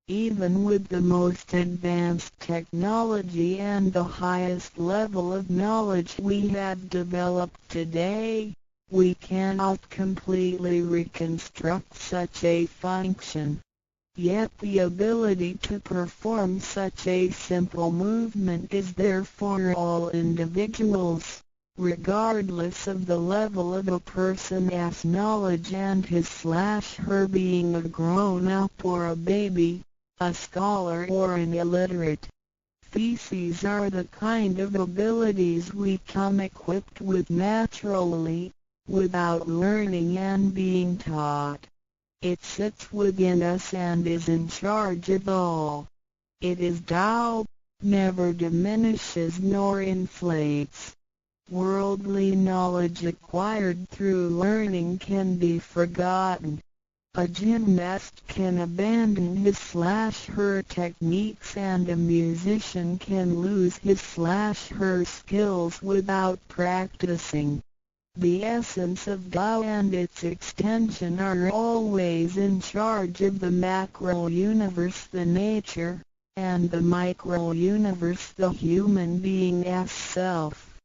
Even with the most advanced technology and the highest level of knowledge we have developed today, we cannot completely reconstruct such a function. Yet the ability to perform such a simple movement is there for all individuals, regardless of the level of a person's knowledge and his/her being a grown-up or a baby, a scholar or an illiterate. Theses are the kind of abilities we come equipped with naturally, without learning and being taught. It sits within us and is in charge of all. It is Tao, never diminishes nor inflates. Worldly knowledge acquired through learning can be forgotten. A gymnast can abandon his/her techniques and a musician can lose his/her skills without practicing. The essence of Tao and its extension are always in charge of the macro universe, the nature, and the micro universe, the human being's self.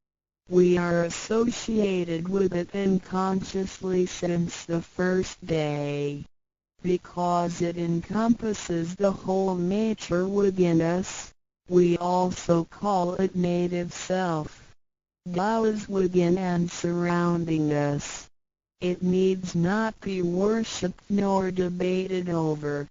We are associated with it unconsciously since the first day. Because it encompasses the whole nature within us, we also call it native self. Tao is within and surrounding us. It needs not be worshipped nor debated over,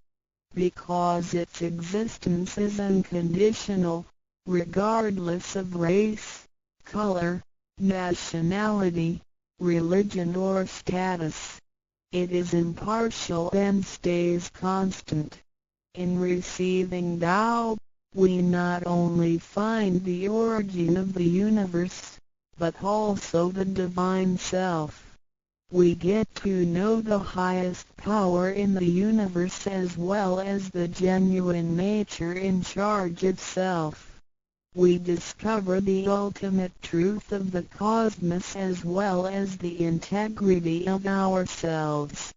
because its existence is unconditional, regardless of race, color, nationality, religion or status. It is impartial and stays constant. In receiving Tao, we not only find the origin of the universe, but also the divine self. We get to know the highest power in the universe as well as the genuine nature in charge of self. We discover the ultimate truth of the cosmos as well as the integrity of ourselves.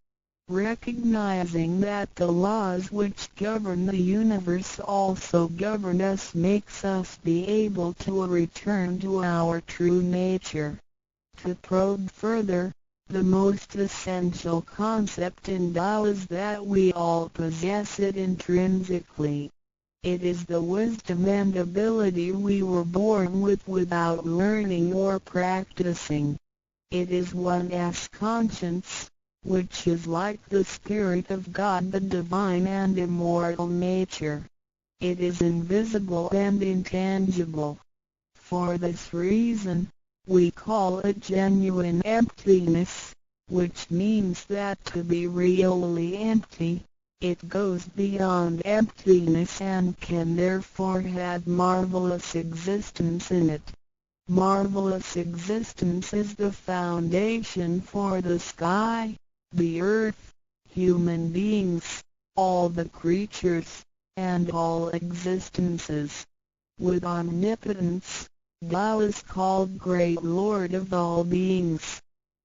Recognizing that the laws which govern the universe also govern us makes us be able to return to our true nature. To probe further, the most essential concept in Tao is that we all possess it intrinsically. It is the wisdom and ability we were born with without learning or practicing. It is one's conscience, which is like the Spirit of God, the divine and immortal nature. It is invisible and intangible. For this reason, we call it genuine emptiness, which means that to be really empty, it goes beyond emptiness and can therefore have marvelous existence in it. Marvelous existence is the foundation for the sky, the earth, human beings, all the creatures, and all existences. With omnipotence, Tao is called Great Lord of all beings.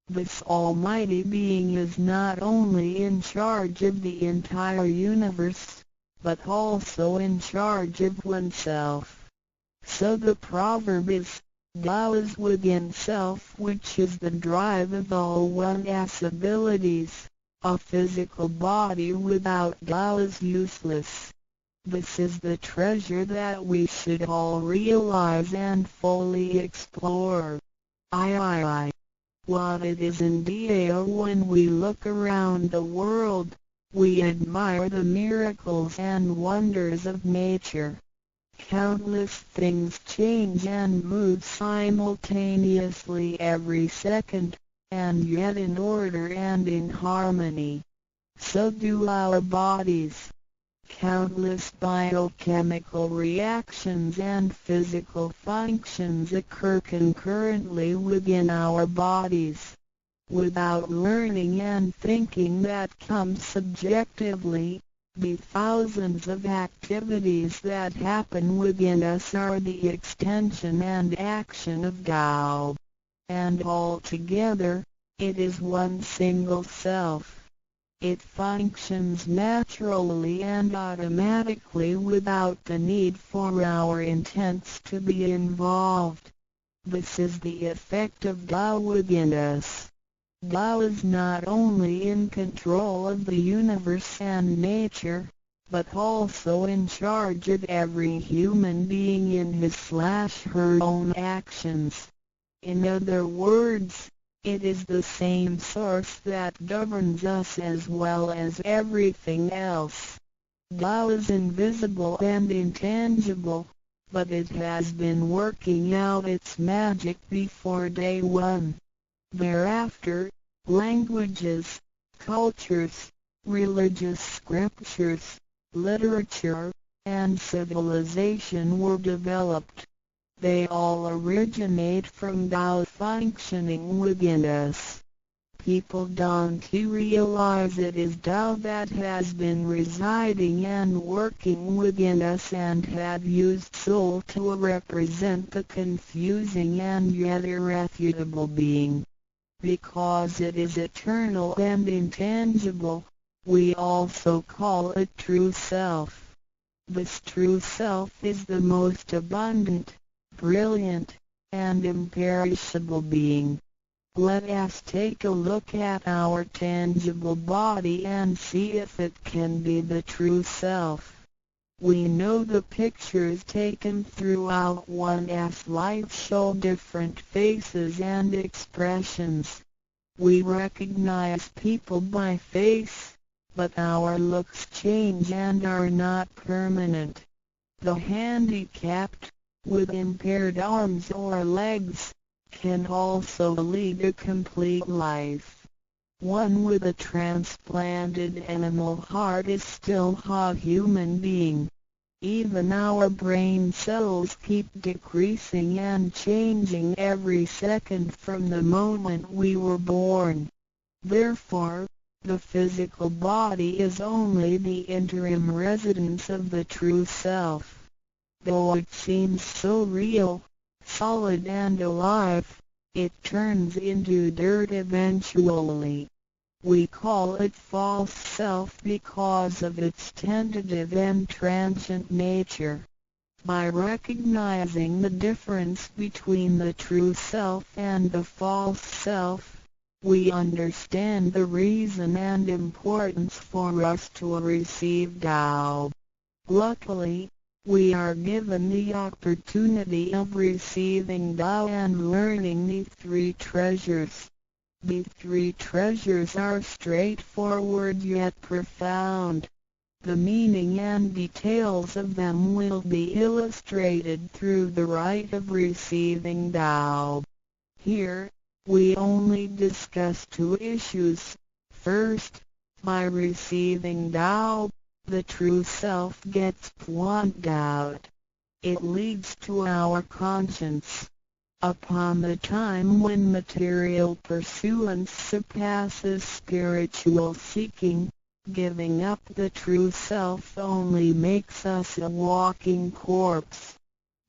This almighty being is not only in charge of the entire universe, but also in charge of oneself. So the proverb is, Tao is within self, which is the drive of all one's abilities. A physical body without Tao is useless. This is the treasure that we should all realize and fully explore. I. What it is in Dao. When we look around the world, we admire the miracles and wonders of nature. Countless things change and move simultaneously every second, and yet in order and in harmony. So do our bodies. Countless biochemical reactions and physical functions occur concurrently within our bodies. Without learning and thinking that comes subjectively, The thousands of activities that happen within us are the extension and action of Tao. And altogether, it is one single self. It functions naturally and automatically without the need for our intents to be involved. This is the effect of Tao within us. Tao is not only in control of the universe and nature, but also in charge of every human being in his/her own actions. In other words, it is the same source that governs us as well as everything else. Tao is invisible and intangible, but it has been working out its magic before day one. Thereafter, languages, cultures, religious scriptures, literature, and civilization were developed. They all originate from Tao functioning within us. People don't realize it is Tao that has been residing and working within us and have used soul to represent the confusing and yet irrefutable being. Because it is eternal and intangible, we also call it true self. This true self is the most abundant, brilliant, and imperishable being. Let us take a look at our tangible body and see if it can be the true self. We know the pictures taken throughout one's life show different faces and expressions. We recognize people by face, but our looks change and are not permanent. The handicapped, with impaired arms or legs, can also lead a complete life. One with a transplanted animal heart is still a human being. Even our brain cells keep decreasing and changing every second from the moment we were born. Therefore, the physical body is only the interim residence of the true self. Though it seems so real, solid and alive, it turns into dirt eventually. We call it false self because of its tentative and transient nature. By recognizing the difference between the true self and the false self, we understand the reason and importance for us to receive Tao. Luckily, we are given the opportunity of receiving Tao and learning the three treasures. The three treasures are straightforward yet profound. The meaning and details of them will be illustrated through the rite of receiving Tao. Here, we only discuss two issues. First, by receiving Tao, the true self gets pointed out. It leads to our conscience. Upon the time when material pursuance surpasses spiritual seeking, giving up the true self only makes us a walking corpse.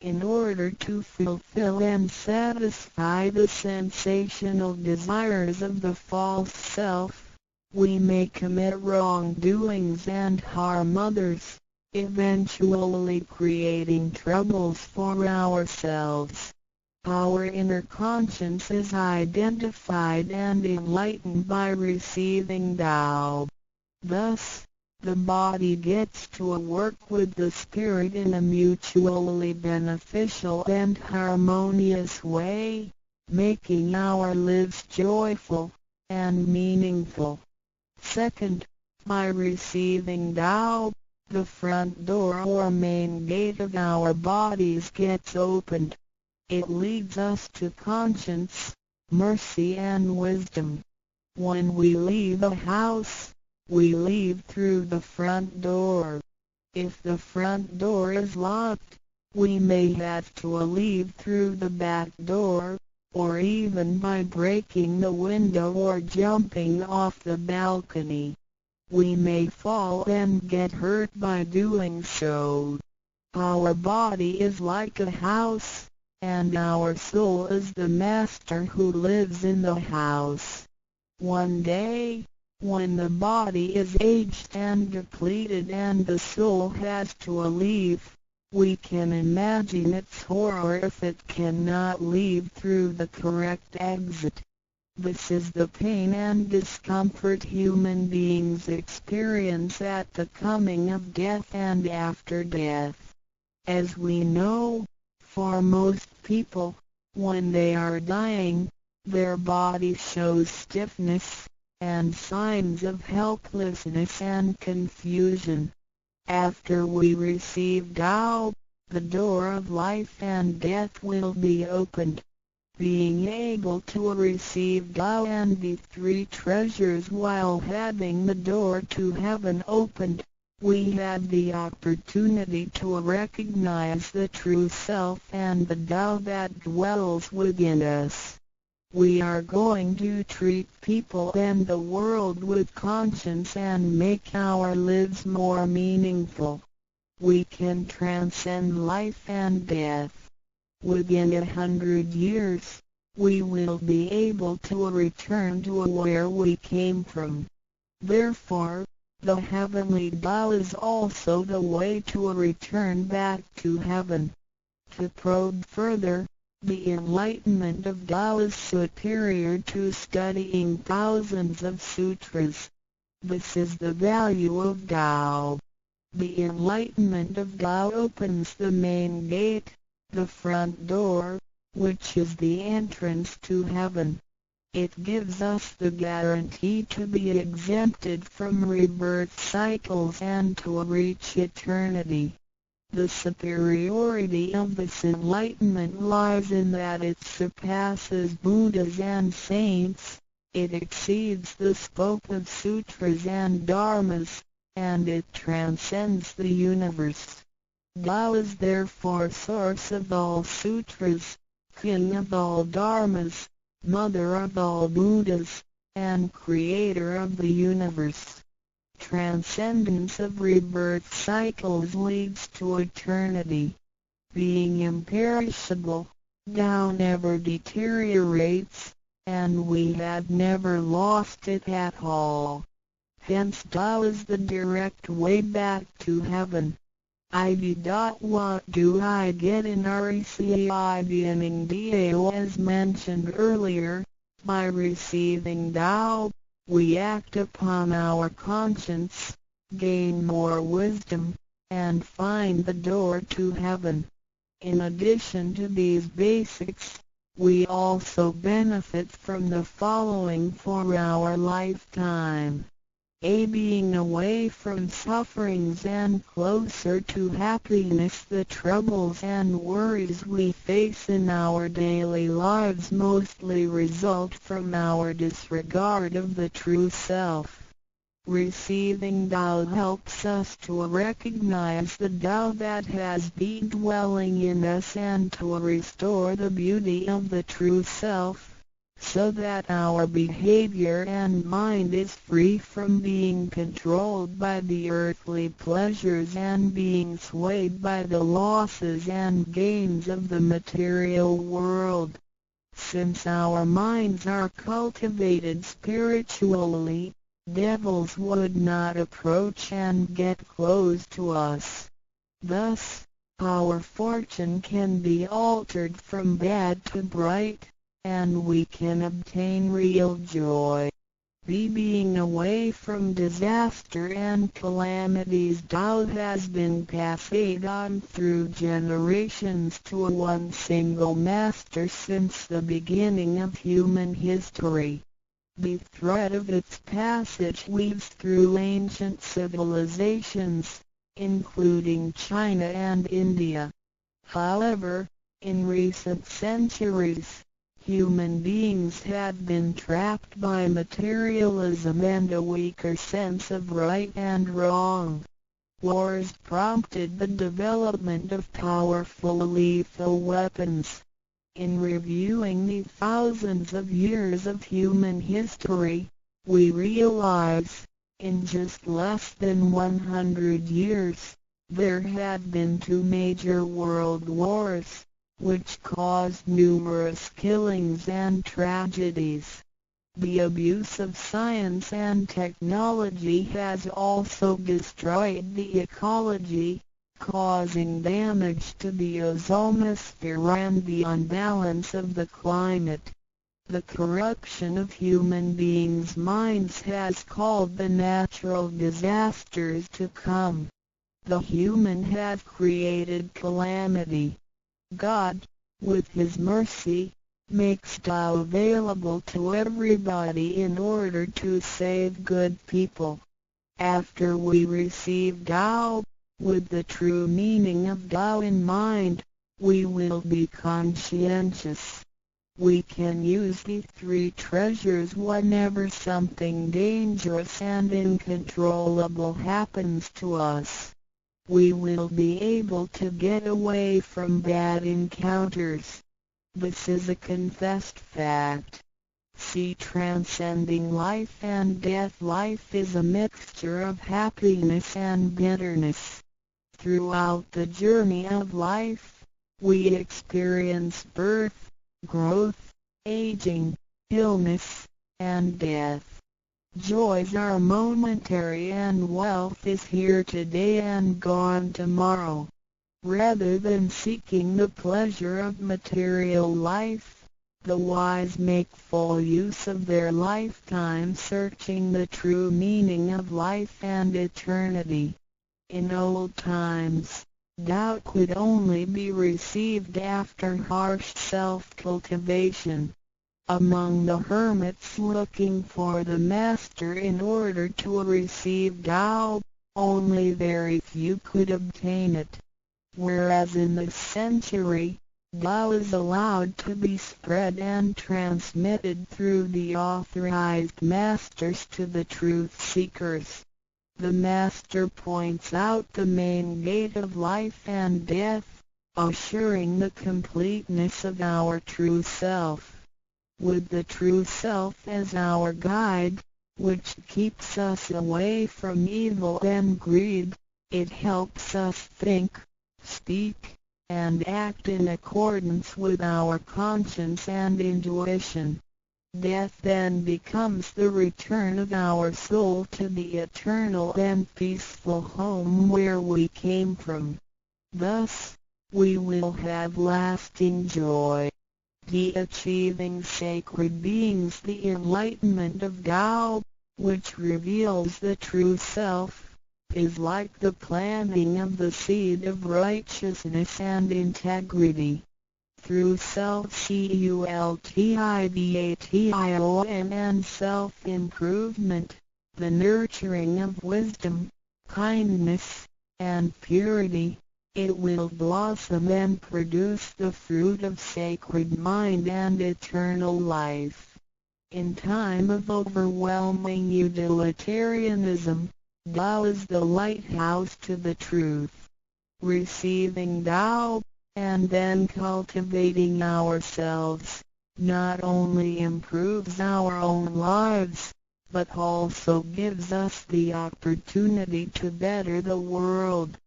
In order to fulfill and satisfy the sensational desires of the false self, we may commit wrongdoings and harm others, eventually creating troubles for ourselves. Our inner conscience is identified and enlightened by receiving Tao. Thus, the body gets to work with the spirit in a mutually beneficial and harmonious way, making our lives joyful and meaningful. Second, by receiving Tao, the front door or main gate of our bodies gets opened. It leads us to conscience, mercy and wisdom. When we leave a house, we leave through the front door. If the front door is locked, we may have to leave through the back door, or even by breaking the window or jumping off the balcony. We may fall and get hurt by doing so. Our body is like a house, and our soul is the master who lives in the house. One day, when the body is aged and depleted and the soul has to leave, we can imagine its horror if it cannot leave through the correct exit. This is the pain and discomfort human beings experience at the coming of death and after death. As we know, for most people, when they are dying, their body shows stiffness, and signs of helplessness and confusion. After we receive Tao, the door of life and death will be opened. Being able to receive Tao and the three treasures while having the door to heaven opened, we have the opportunity to recognize the true self and the Tao that dwells within us. We are going to treat people and the world with conscience and make our lives more meaningful. We can transcend life and death. Within 100 years, we will be able to return to where we came from. Therefore, the heavenly Tao is also the way to return back to heaven. To probe further, the enlightenment of Tao is superior to studying thousands of sutras. This is the value of Tao. The enlightenment of Tao opens the main gate, the front door, which is the entrance to heaven. It gives us the guarantee to be exempted from rebirth cycles and to reach eternity. The superiority of this enlightenment lies in that it surpasses Buddhas and saints, it exceeds the scope of sutras and dharmas, and it transcends the universe. Tao is therefore source of all sutras, king of all dharmas, mother of all Buddhas, and creator of the universe. Transcendence of rebirth cycles leads to eternity. Being imperishable, Tao never deteriorates, and we have never lost it at all. Hence Tao is the direct way back to heaven. ID. What do I get in receiving Dao? As mentioned earlier, by receiving Tao, we act upon our conscience, gain more wisdom, and find the door to heaven. In addition to these basics, we also benefit from the following for our lifetime. A. Being away from sufferings and closer to happiness. The troubles and worries we face in our daily lives mostly result from our disregard of the true self. Receiving Tao helps us to recognize the Tao that has been dwelling in us and to restore the beauty of the true self, so that our behavior and mind is free from being controlled by the earthly pleasures and being swayed by the losses and gains of the material world. Since our minds are cultivated spiritually, devils would not approach and get close to us. Thus, our fortune can be altered from bad to bright, and we can obtain real joy. B. Being away from disaster and calamities. Tao has been passed on through generations to one single master since the beginning of human history. The thread of its passage weaves through ancient civilizations, including China and India. However, in recent centuries, human beings have been trapped by materialism and a weaker sense of right and wrong. Wars prompted the development of powerful lethal weapons. In reviewing the thousands of years of human history, we realize, In just less than 100 years, there have been two major world wars, which caused numerous killings and tragedies. The abuse of science and technology has also destroyed the ecology, causing damage to the ozonosphere and the unbalance of the climate. The corruption of human beings' minds has called the natural disasters to come. The human have created calamity. God, with His mercy, makes Tao available to everybody in order to save good people. After we receive Tao, with the true meaning of Tao in mind, we will be conscientious. We can use the three treasures whenever something dangerous and uncontrollable happens to us. We will be able to get away from bad encounters. This is a confessed fact. See Transcending Life and Death. Life is a mixture of happiness and bitterness. Throughout the journey of life, we experience birth, growth, aging, illness, and death. Joys are momentary and wealth is here today and gone tomorrow. Rather than seeking the pleasure of material life, the wise make full use of their lifetime searching the true meaning of life and eternity. In old times, Tao could only be received after harsh self-cultivation. Among the hermits looking for the master in order to receive Tao, only very few could obtain it. Whereas in this century, Tao is allowed to be spread and transmitted through the authorized masters to the truth seekers. The master points out the main gate of life and death, assuring the completeness of our true self. With the true self as our guide, which keeps us away from evil and greed, it helps us think, speak, and act in accordance with our conscience and intuition. Death then becomes the return of our soul to the eternal and peaceful home where we came from. Thus, we will have lasting joy. The achieving sacred beings. The enlightenment of Tao, which reveals the true self, is like the planting of the seed of righteousness and integrity. Through self-cultivation and self-improvement, the nurturing of wisdom, kindness, and purity, it will blossom and produce the fruit of sacred mind and eternal life. In time of overwhelming utilitarianism, Tao is the lighthouse to the truth. Receiving Tao, and then cultivating ourselves, not only improves our own lives, but also gives us the opportunity to better the world.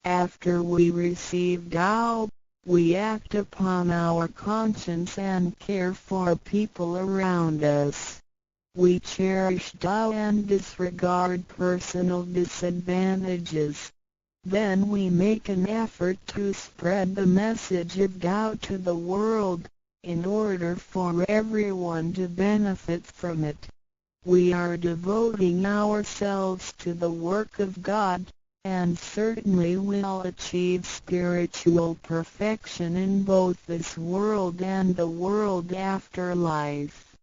After we receive Tao, we act upon our conscience and care for people around us. We cherish Tao and disregard personal disadvantages. Then we make an effort to spread the message of Tao to the world, in order for everyone to benefit from it. We are devoting ourselves to the work of God, and certainly will achieve spiritual perfection in both this world and the world after life.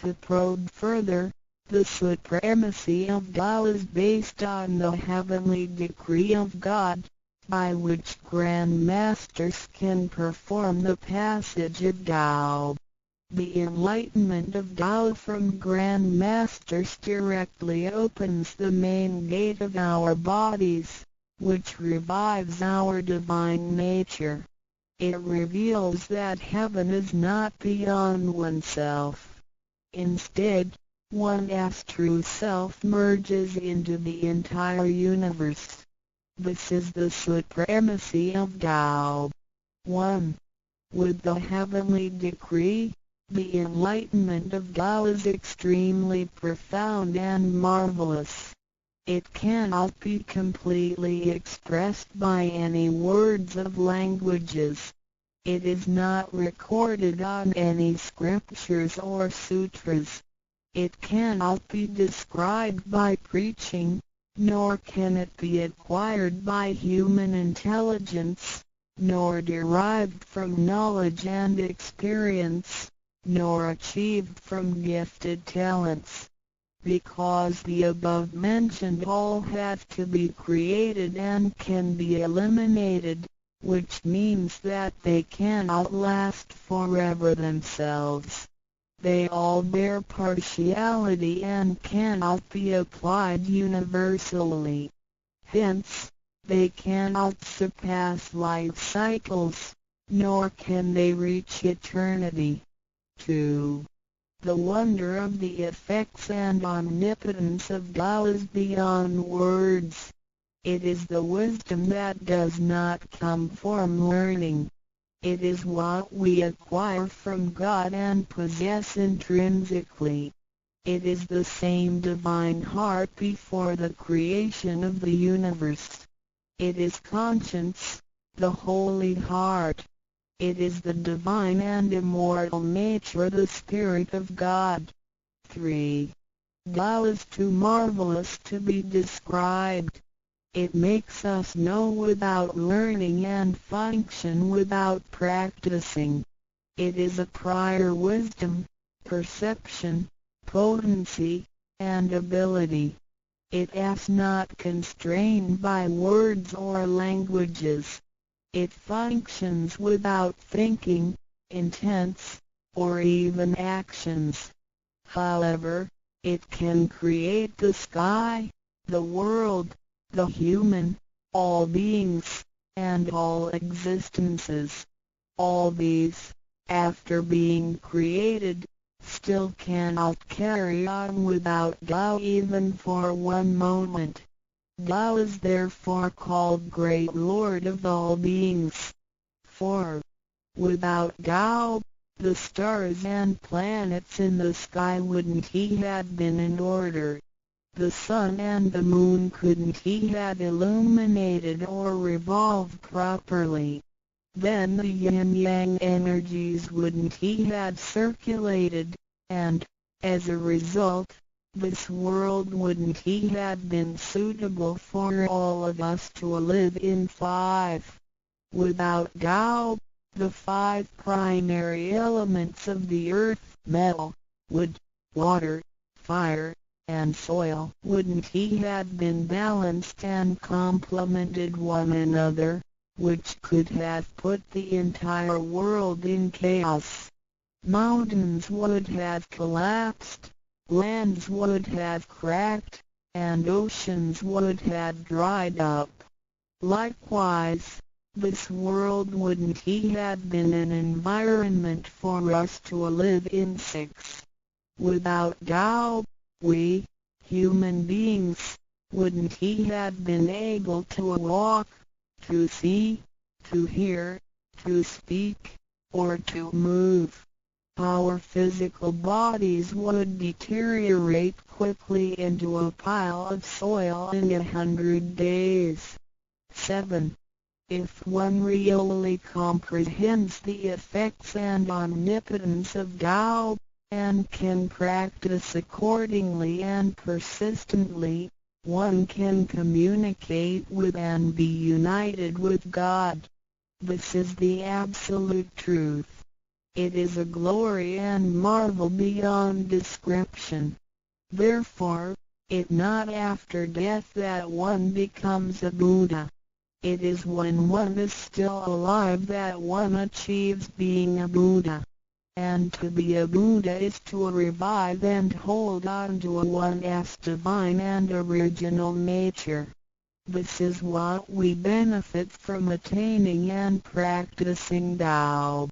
To probe further, the supremacy of Tao is based on the heavenly decree of God, by which Grand Masters can perform the passage of Tao. The enlightenment of Tao from Grand Masters directly opens the main gate of our bodies, which revives our divine nature. It reveals that heaven is not beyond oneself. Instead, One's true self merges into the entire universe. This is the supremacy of Tao. 1. With the heavenly decree, the enlightenment of Tao is extremely profound and marvelous. It cannot be completely expressed by any words of languages. It is not recorded on any scriptures or sutras. It cannot be described by preaching, nor can it be acquired by human intelligence, nor derived from knowledge and experience, nor achieved from gifted talents. Because the above mentioned all have to be created and can be eliminated, which means that they cannot last forever themselves. They all bear partiality and cannot be applied universally. Hence, they cannot surpass life cycles, nor can they reach eternity. 2. The wonder of the effects and omnipotence of Tao is beyond words. It is the wisdom that does not come from learning. It is what we acquire from God and possess intrinsically. It is the same divine heart before the creation of the universe. It is conscience, the holy heart. It is the divine and immortal nature, the Spirit of God. 3. Tao is too marvelous to be described. It makes us know without learning and function without practicing. It is a prior wisdom, perception, potency, and ability. It is not constrained by words or languages. It functions without thinking, intents, or even actions. However, it can create the sky, the world, the human, all beings, and all existences. All these, after being created, still cannot carry on without Tao even for one moment. Tao is therefore called Great Lord of all beings. 4. Without Tao, the stars and planets in the sky wouldn't have been in order. The sun and the moon couldn't have illuminated or revolved properly. Then the yin-yang energies wouldn't have circulated, and, as a result, this world wouldn't have been suitable for all of us to live in. 5. Without Tao, the five primary elements of the earth, metal, wood, water, fire, and soil, wouldn't have been balanced and complemented one another, which could have put the entire world in chaos. Mountains would have collapsed, lands would have cracked, and oceans would have dried up. Likewise, this world wouldn't have been an environment for us to live in. 6. Without Tao, we, human beings, wouldn't have been able to walk, to see, to hear, to speak, or to move. Our physical bodies would deteriorate quickly into a pile of soil in 100 days. 7. If one really comprehends the effects and omnipotence of Tao, and can practice accordingly and persistently, one can communicate with and be united with God. This is the absolute truth. It is a glory and marvel beyond description. Therefore, it not after death that one becomes a Buddha. It is when one is still alive that one achieves being a Buddha. And to be a Buddha is to revive and hold on to one's divine and original nature. This is what we benefit from attaining and practicing Tao.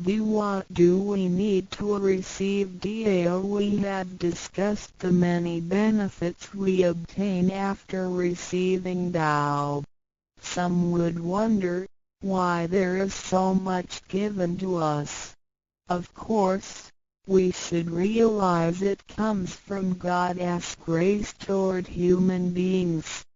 The What do we need to receive Dao? We have discussed the many benefits we obtain after receiving Dao. Some would wonder why there is so much given to us. Of course, we should realize it comes from God's grace toward human beings.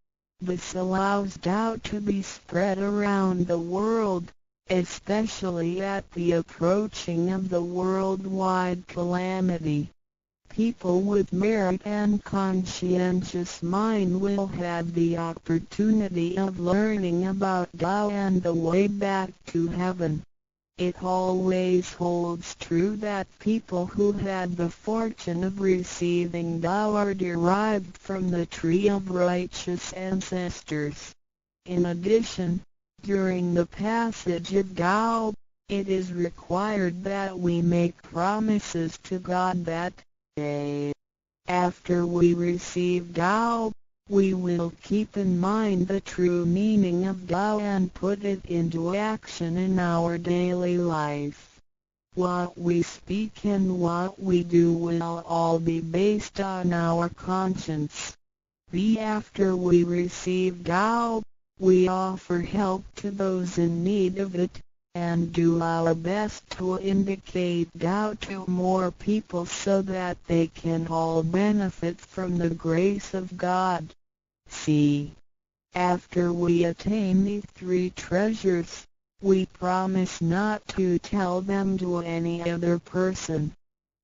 This allows Tao to be spread around the world, especially at the approaching of the worldwide calamity. People with merit and conscientious mind will have the opportunity of learning about Tao and the way back to heaven. It always holds true that people who had the fortune of receiving Tao are derived from the tree of righteous ancestors. In addition, during the passage of Tao, it is required that we make promises to God that, A. After we receive Tao, we will keep in mind the true meaning of Tao and put it into action in our daily life. What we speak and what we do will all be based on our conscience. B. After we receive Tao, we offer help to those in need of it, and do our best to indicate Tao to more people so that they can all benefit from the grace of God. C. After we attain the three treasures, we promise not to tell them to any other person.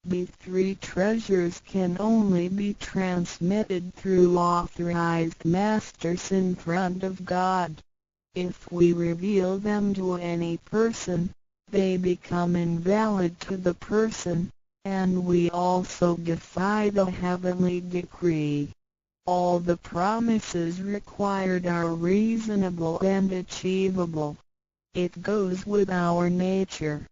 The three treasures can only be transmitted through authorized masters in front of God. If we reveal them to any person, they become invalid to the person, and we also defy the heavenly decree. All the promises required are reasonable and achievable. It goes with our nature.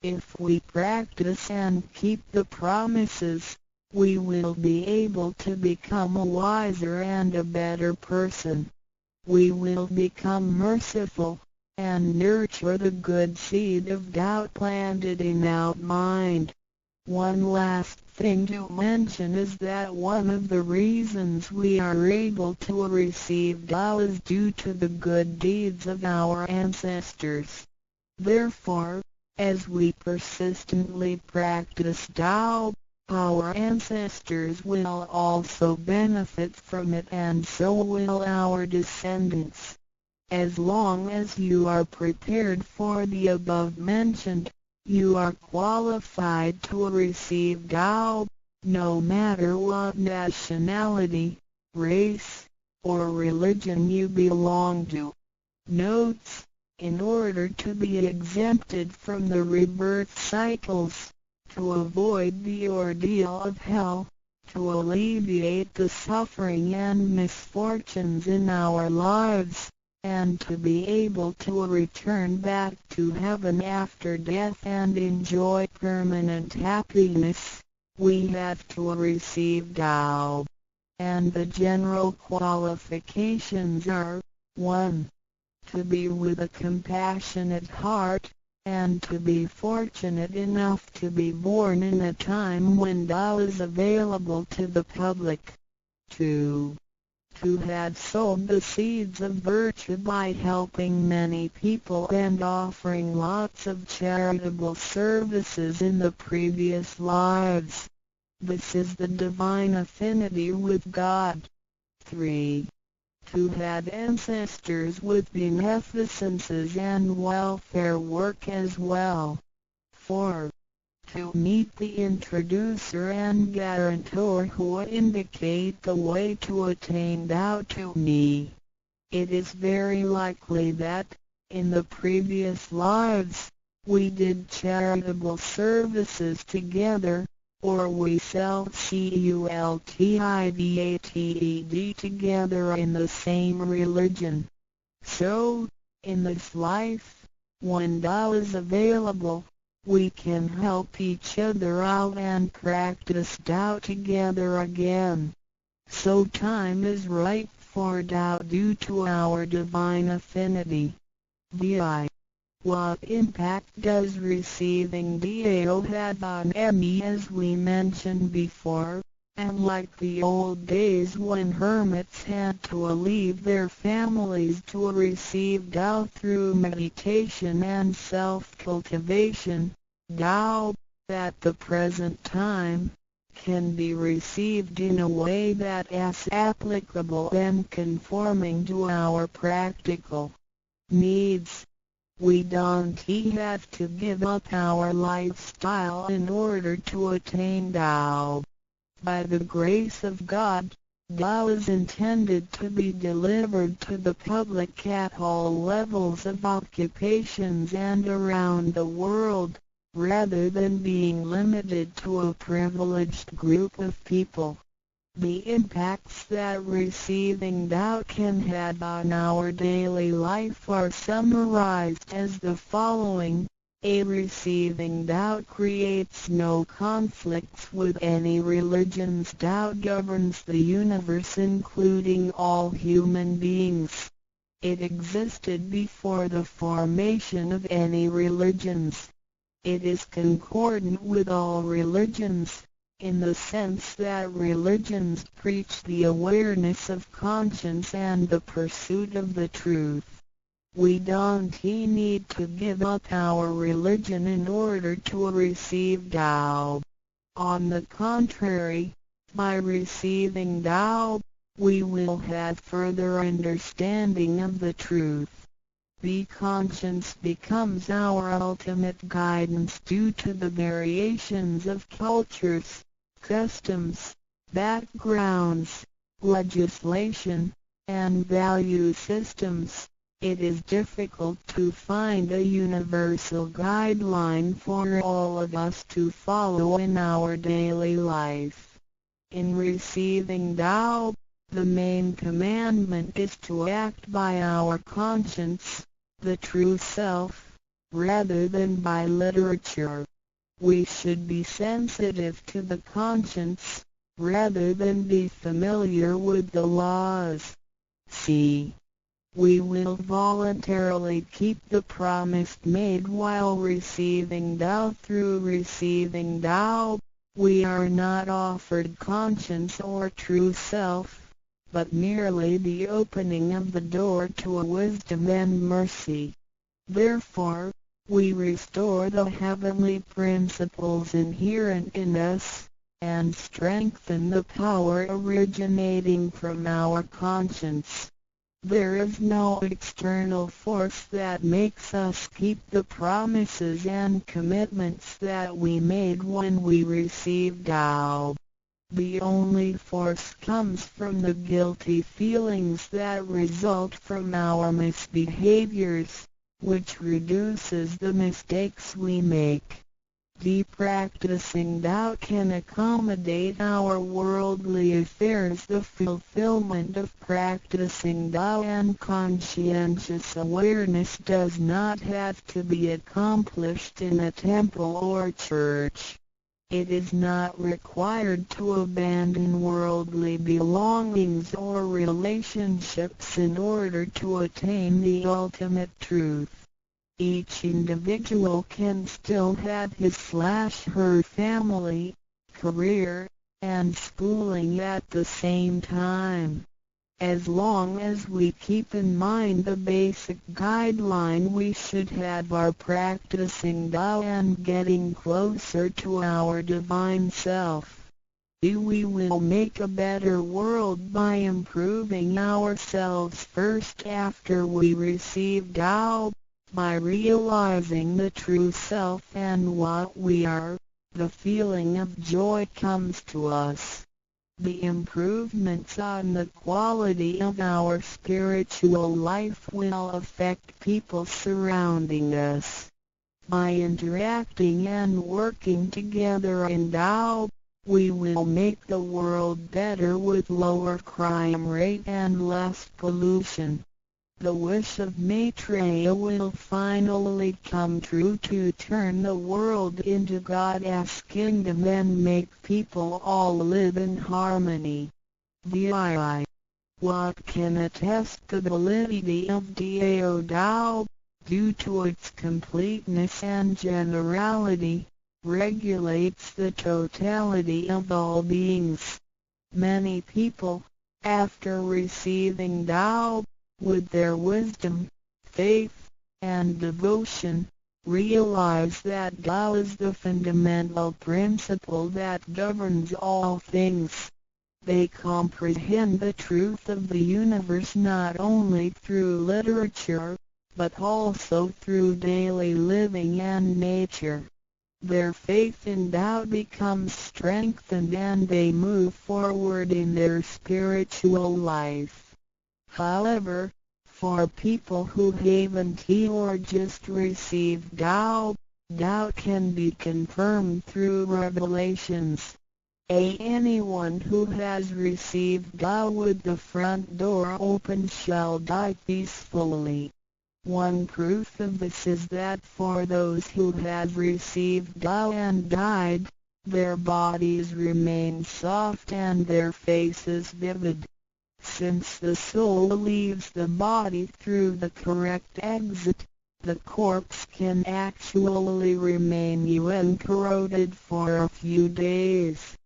If we practice and keep the promises, we will be able to become a wiser and a better person. We will become merciful, and nurture the good seed of Tao planted in our mind. One last thing to mention is that one of the reasons we are able to receive Tao is due to the good deeds of our ancestors. Therefore, as we persistently practice Tao, our ancestors will also benefit from it, and so will our descendants. As long as you are prepared for the above mentioned, you are qualified to receive Tao, no matter what nationality, race, or religion you belong to. Notes: in order to be exempted from the rebirth cycles, to avoid the ordeal of hell, to alleviate the suffering and misfortunes in our lives, and to be able to return back to heaven after death and enjoy permanent happiness, we have to receive Tao. And the general qualifications are, 1. To be with a compassionate heart, and to be fortunate enough to be born in a time when Tao is available to the public. 2. To have sowed the seeds of virtue by helping many people and offering lots of charitable services in the previous lives. This is the divine affinity with God. 3. To have ancestors with beneficences and welfare work as well. 4. To meet the introducer and guarantor who indicate the way to attain Tao to me. It is very likely that, in the previous lives, we did charitable services together, or we self-cultivated together in the same religion. So, in this life, when Tao is available, we can help each other out and practice Tao together again. So time is right for Tao due to our divine affinity. Vi. What impact does receiving Dao have on me? As we mentioned before, unlike the old days when hermits had to leave their families to receive Tao through meditation and self-cultivation, Tao, at the present time, can be received in a way that is applicable and conforming to our practical needs. We don't have to give up our lifestyle in order to attain Tao. By the grace of God, Tao is intended to be delivered to the public at all levels of occupations and around the world, rather than being limited to a privileged group of people. The impacts that receiving Tao can have on our daily life are summarized as the following. A. Receiving Tao creates no conflicts with any religions. Tao governs the universe, including all human beings. It existed before the formation of any religions. It is concordant with all religions, in the sense that religions preach the awareness of conscience and the pursuit of the truth. We don't need to give up our religion in order to receive Tao. On the contrary, by receiving Tao, we will have further understanding of the truth. The conscience becomes our ultimate guidance. Due to the variations of cultures, customs, backgrounds, legislation, and value systems, it is difficult to find a universal guideline for all of us to follow in our daily life. In receiving Tao, the main commandment is to act by our conscience, the true self, rather than by literature. We should be sensitive to the conscience, rather than be familiar with the laws. C. We will voluntarily keep the promise made while receiving Tao. Through receiving Tao, we are not offered conscience or true self, but merely the opening of the door to wisdom and mercy. Therefore, we restore the heavenly principles inherent in us, and strengthen the power originating from our conscience. There is no external force that makes us keep the promises and commitments that we made when we received Tao. The only force comes from the guilty feelings that result from our misbehaviors, which reduces the mistakes we make. The practicing Tao can accommodate our worldly affairs. The fulfillment of practicing Tao and conscientious awareness does not have to be accomplished in a temple or church. It is not required to abandon worldly belongings or relationships in order to attain the ultimate truth. Each individual can still have his/her family, career, and schooling at the same time. As long as we keep in mind the basic guideline, we should have our practicing Tao and getting closer to our divine self. We will make a better world by improving ourselves first after we receive Tao. By realizing the true self and what we are, the feeling of joy comes to us. The improvements on the quality of our spiritual life will affect people surrounding us. By interacting and working together in Tao, we will make the world better with lower crime rate and less pollution. The wish of Maitreya will finally come true to turn the world into God's kingdom and make people all live in harmony. VII. What can attest the validity of Dao Dao? Due to its completeness and generality, regulates the totality of all beings. Many people, after receiving Tao, with their wisdom, faith, and devotion, realize that Tao is the fundamental principle that governs all things. They comprehend the truth of the universe not only through literature, but also through daily living and nature. Their faith in Tao becomes strengthened and they move forward in their spiritual life. However, for people who haven't or just received Tao, Tao can be confirmed through revelations. Anyone who has received Tao with the front door open shall die peacefully. One proof of this is that for those who have received Tao and died, their bodies remain soft and their faces vivid. Since the soul leaves the body through the correct exit, the corpse can actually remain uncorroded for a few days.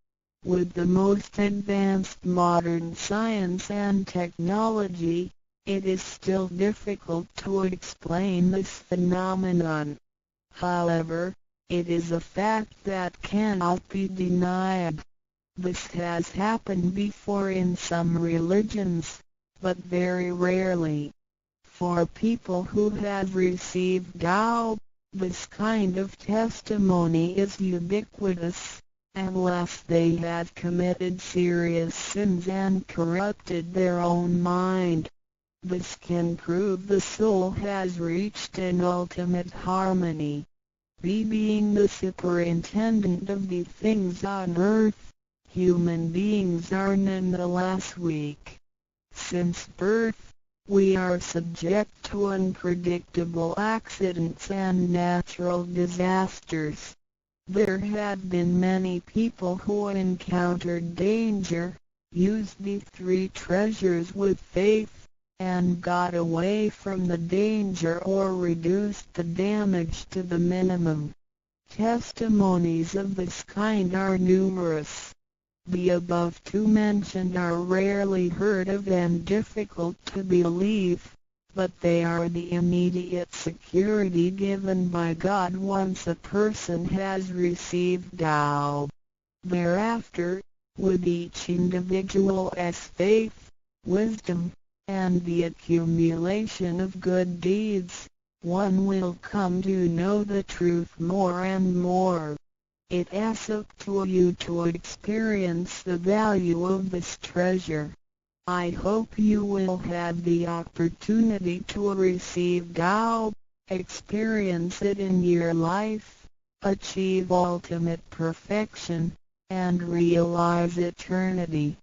With the most advanced modern science and technology, it is still difficult to explain this phenomenon. However, it is a fact that cannot be denied. This has happened before in some religions, but very rarely. For people who have received Tao, this kind of testimony is ubiquitous, unless they have committed serious sins and corrupted their own mind. This can prove the soul has reached an ultimate harmony. Being the superintendent of the things on earth, human beings are nonetheless weak. Since birth, we are subject to unpredictable accidents and natural disasters. There have been many people who encountered danger, used the three treasures with faith, and got away from the danger or reduced the damage to the minimum. Testimonies of this kind are numerous. The above two mentioned are rarely heard of and difficult to believe, but they are the immediate security given by God once a person has received Tao. Thereafter, with each individual's faith, wisdom, and the accumulation of good deeds, one will come to know the truth more and more. It's up to you to experience the value of this treasure. I hope you will have the opportunity to receive Tao, experience it in your life, achieve ultimate perfection, and realize eternity.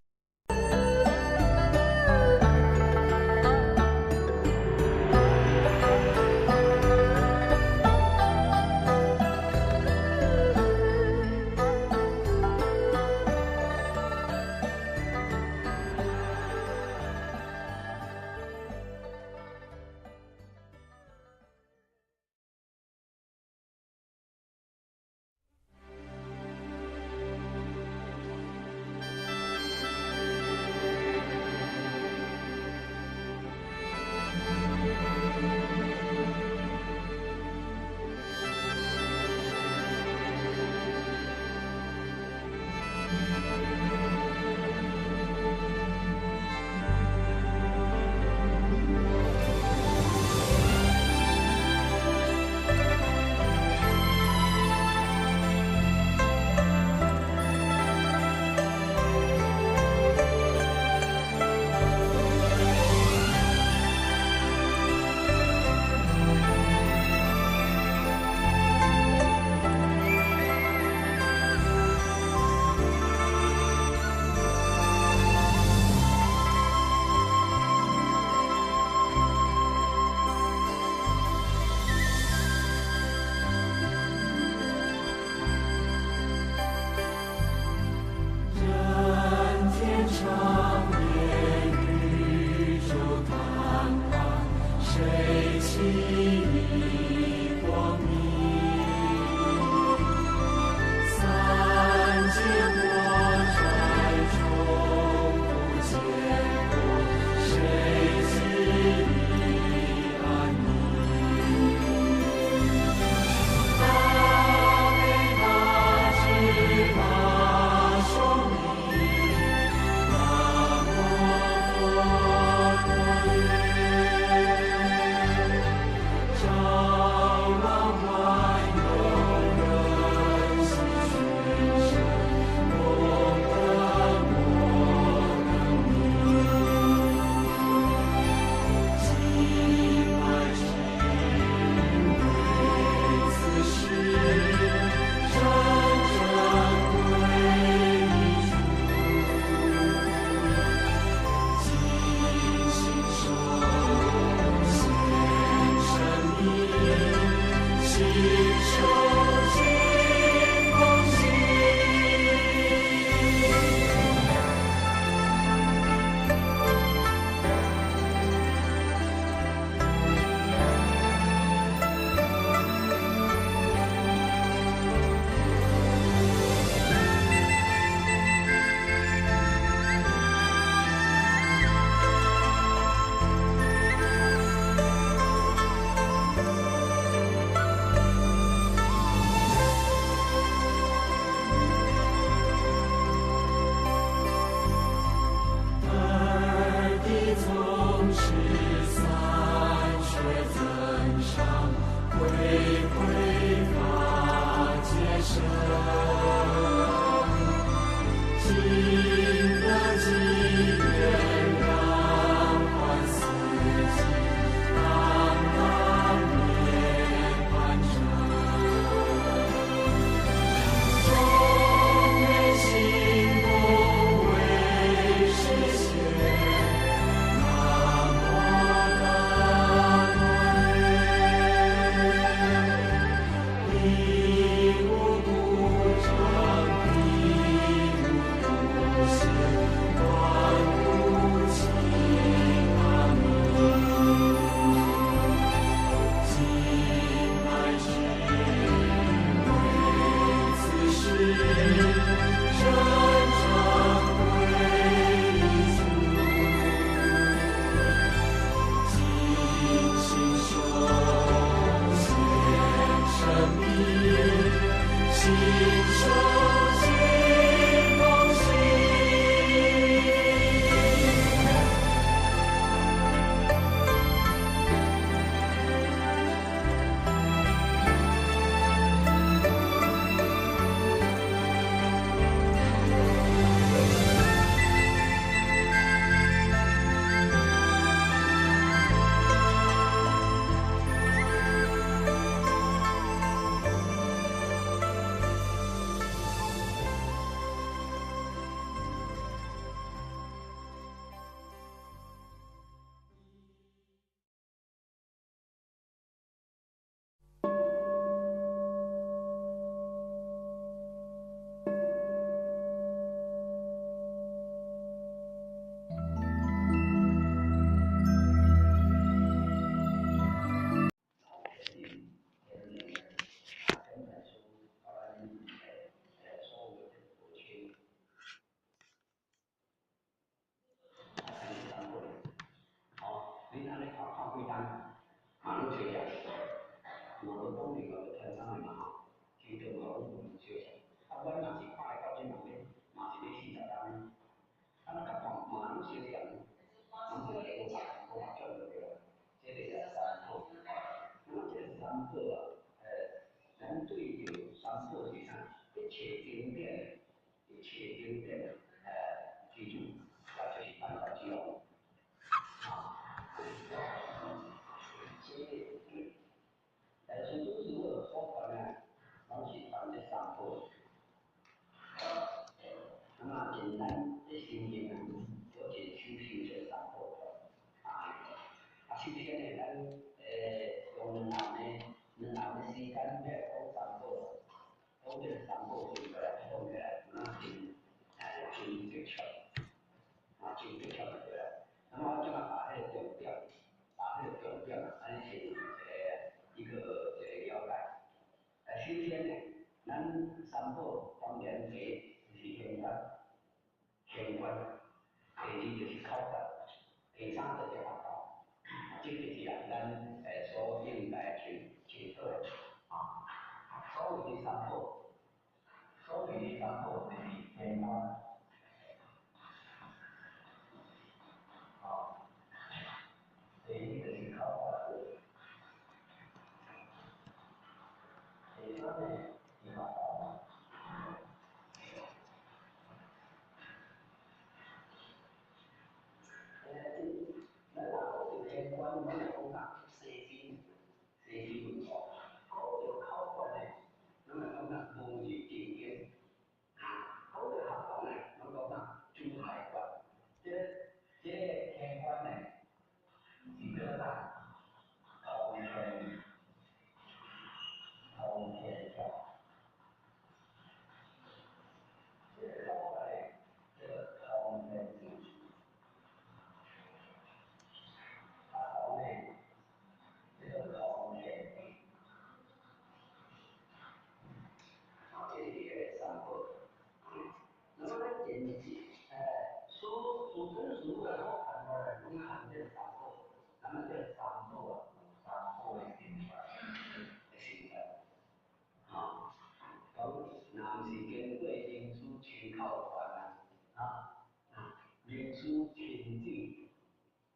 親子親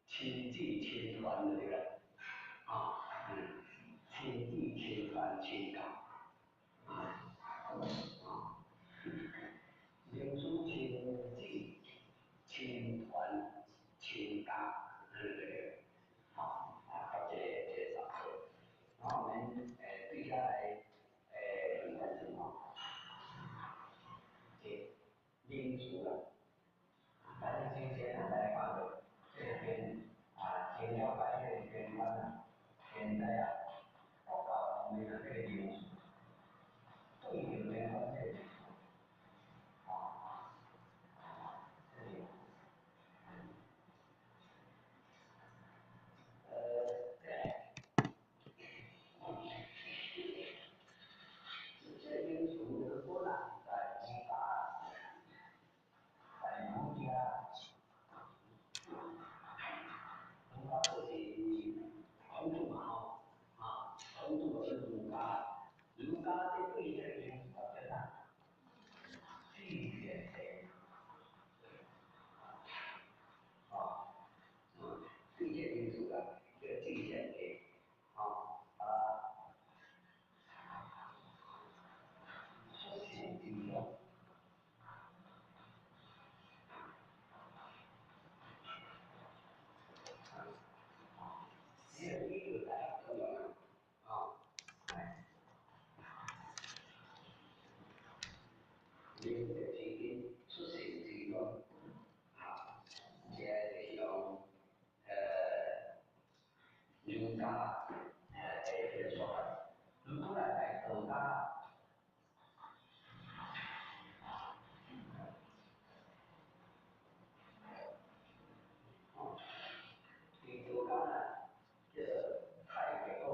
傳親教。儒家這對這個名詞叫啥？拒選擇。哦，對這個名詞啊，叫拒選擇。哦，啊，出世之用。呢個呢個大家咁樣啊，哦，係。明德之根，出世之用，啊，這就是講，儒家的這個說法。如果來在道家，哦，佇道家呢，叫太極講。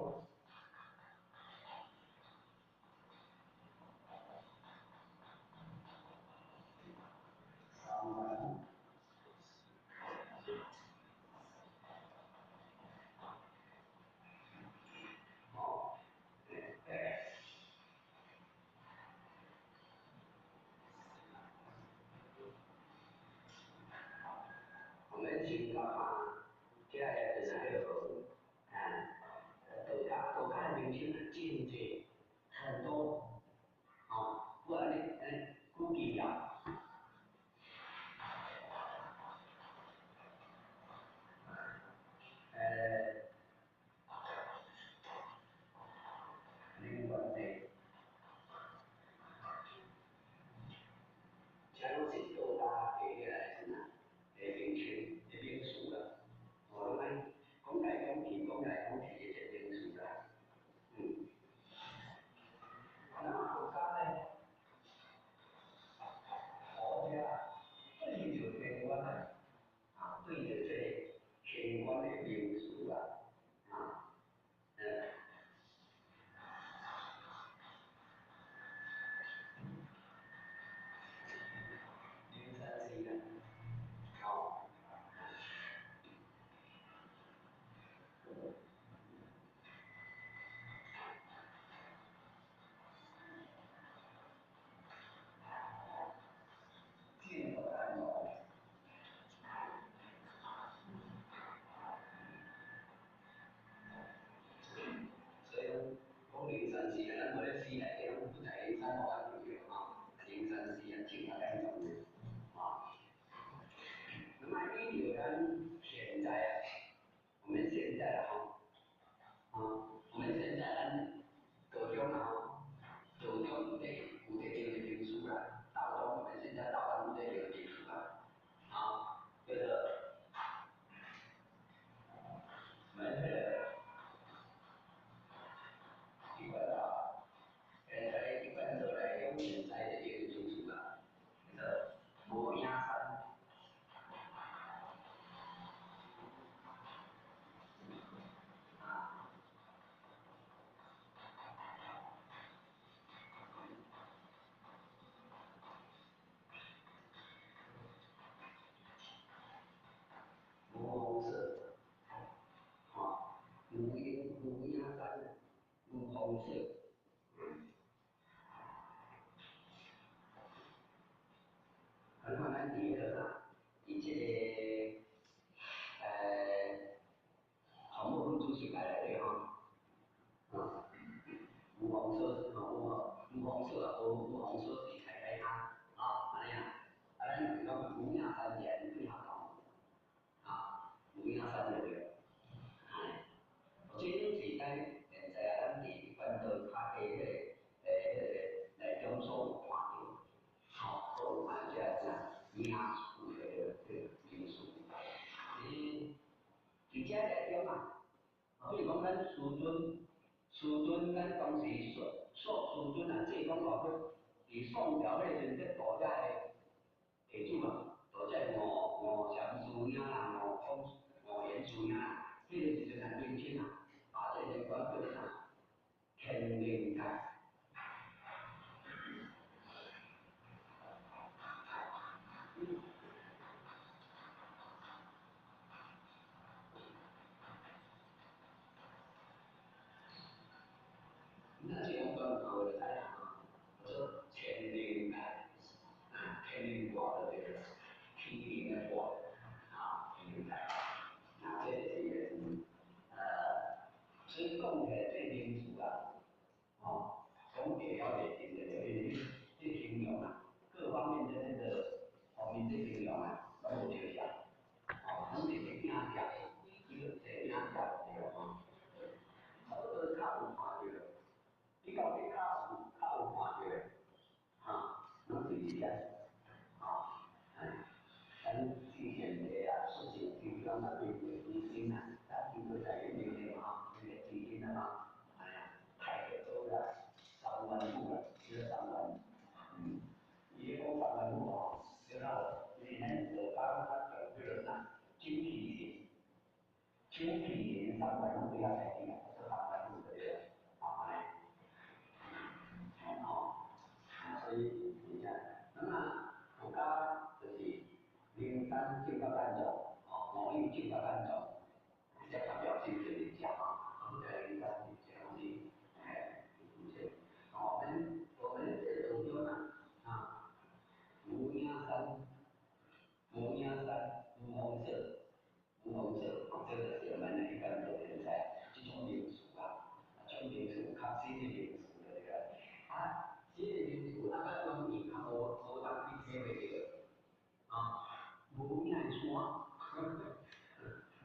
三元。哦，我們先講看，這個就是叫做啊，道家的名稱啊，真濟很多，哦，我按呢按呢估計啊，靈元帝，這攏是道家的彼個什麼的名稱的名詞啦。哦，攏按講來講去，講來講去，的這個名詞啦。那麼佛家呢？佛家對著天觀啊，啊，對著這個天觀的名詞啊，啊，靈山寺啊，哦。見不安樂。所以講靈山寺啊，咱無咧寺內底攏不在靈山無安對吼，靈山寺啊，聽較簡單的，啊。那麼依照咱現在啊，我們現在啊，吼，啊，我們現在咱道中啊，吼，道中有在用的名詞啦，道中我們現在道中有在用的名詞啦，啊，叫做我們這個一貫道，現在一貫道來用現在的用名詞啦，叫做無影山。啊，無風社，吼，無影山，無風社。啊，你看咱佇彼個啥，佇這個洪武分主席內底吼，啊，無風社，吼，無風社啊，無風社是開開哈，啊，按呢啊，啊，咱就是講無影山前對下頭，啊，無影山就對，哎，這攏是咱現在啊，咱佇一貫道較低彼個，彼個內中所有看著，吼，所有看這個啥名詞的這個名詞，佇這內中啊，啊，比如講咱師尊，師尊咱當時說師尊啊，這講哦，佇宋朝彼個時陣，這道家的地主啊，道這吳禪師兄啦，吳空、吳延師兄啦，彼個時陣啊，年輕啊，把這個官叫做啥？天靈蓋。那這種講無就知啦吼，叫做天靈蓋，啊，天靈蓋就對了，天靈的蓋，啊，天靈蓋，啊，這就是所以講起來這名詞啊，哦，講袂曉袂盡的，因為這形容啊，各方面的那個方面這形容啊，攏無少少，哦，攏是個影像，一個這影像對吼，差不多較有看著，你到底較有看著的，哈，攏是這些，吼，哎，咱之前的啊，事情經常啊對醫生啊，啊，經過在研究的嘛，那個基金啊嘛，哎呀，太多啦，三萬五啦，這個3萬，伊咧講3萬5吼，然後因為咱道家較強叫做啥？酒氣型，酒氣型3萬5不要太低啊，這3萬5對不對？好，按呢，吼，所以你看，那麼佛家就是靈山正法眼藏，哦，五蘊正法眼藏，這較表示就是這吼，我們在靈山這東西，哎，這，我們這當中啊，啊，無影山，無影山，無紅色，無紅色，哦，這就是我們一般都會知，這種名詞啊，這種名詞較新的名詞對個，啊，新的名詞啊，較容易較無當去體會著，啊，無影的山，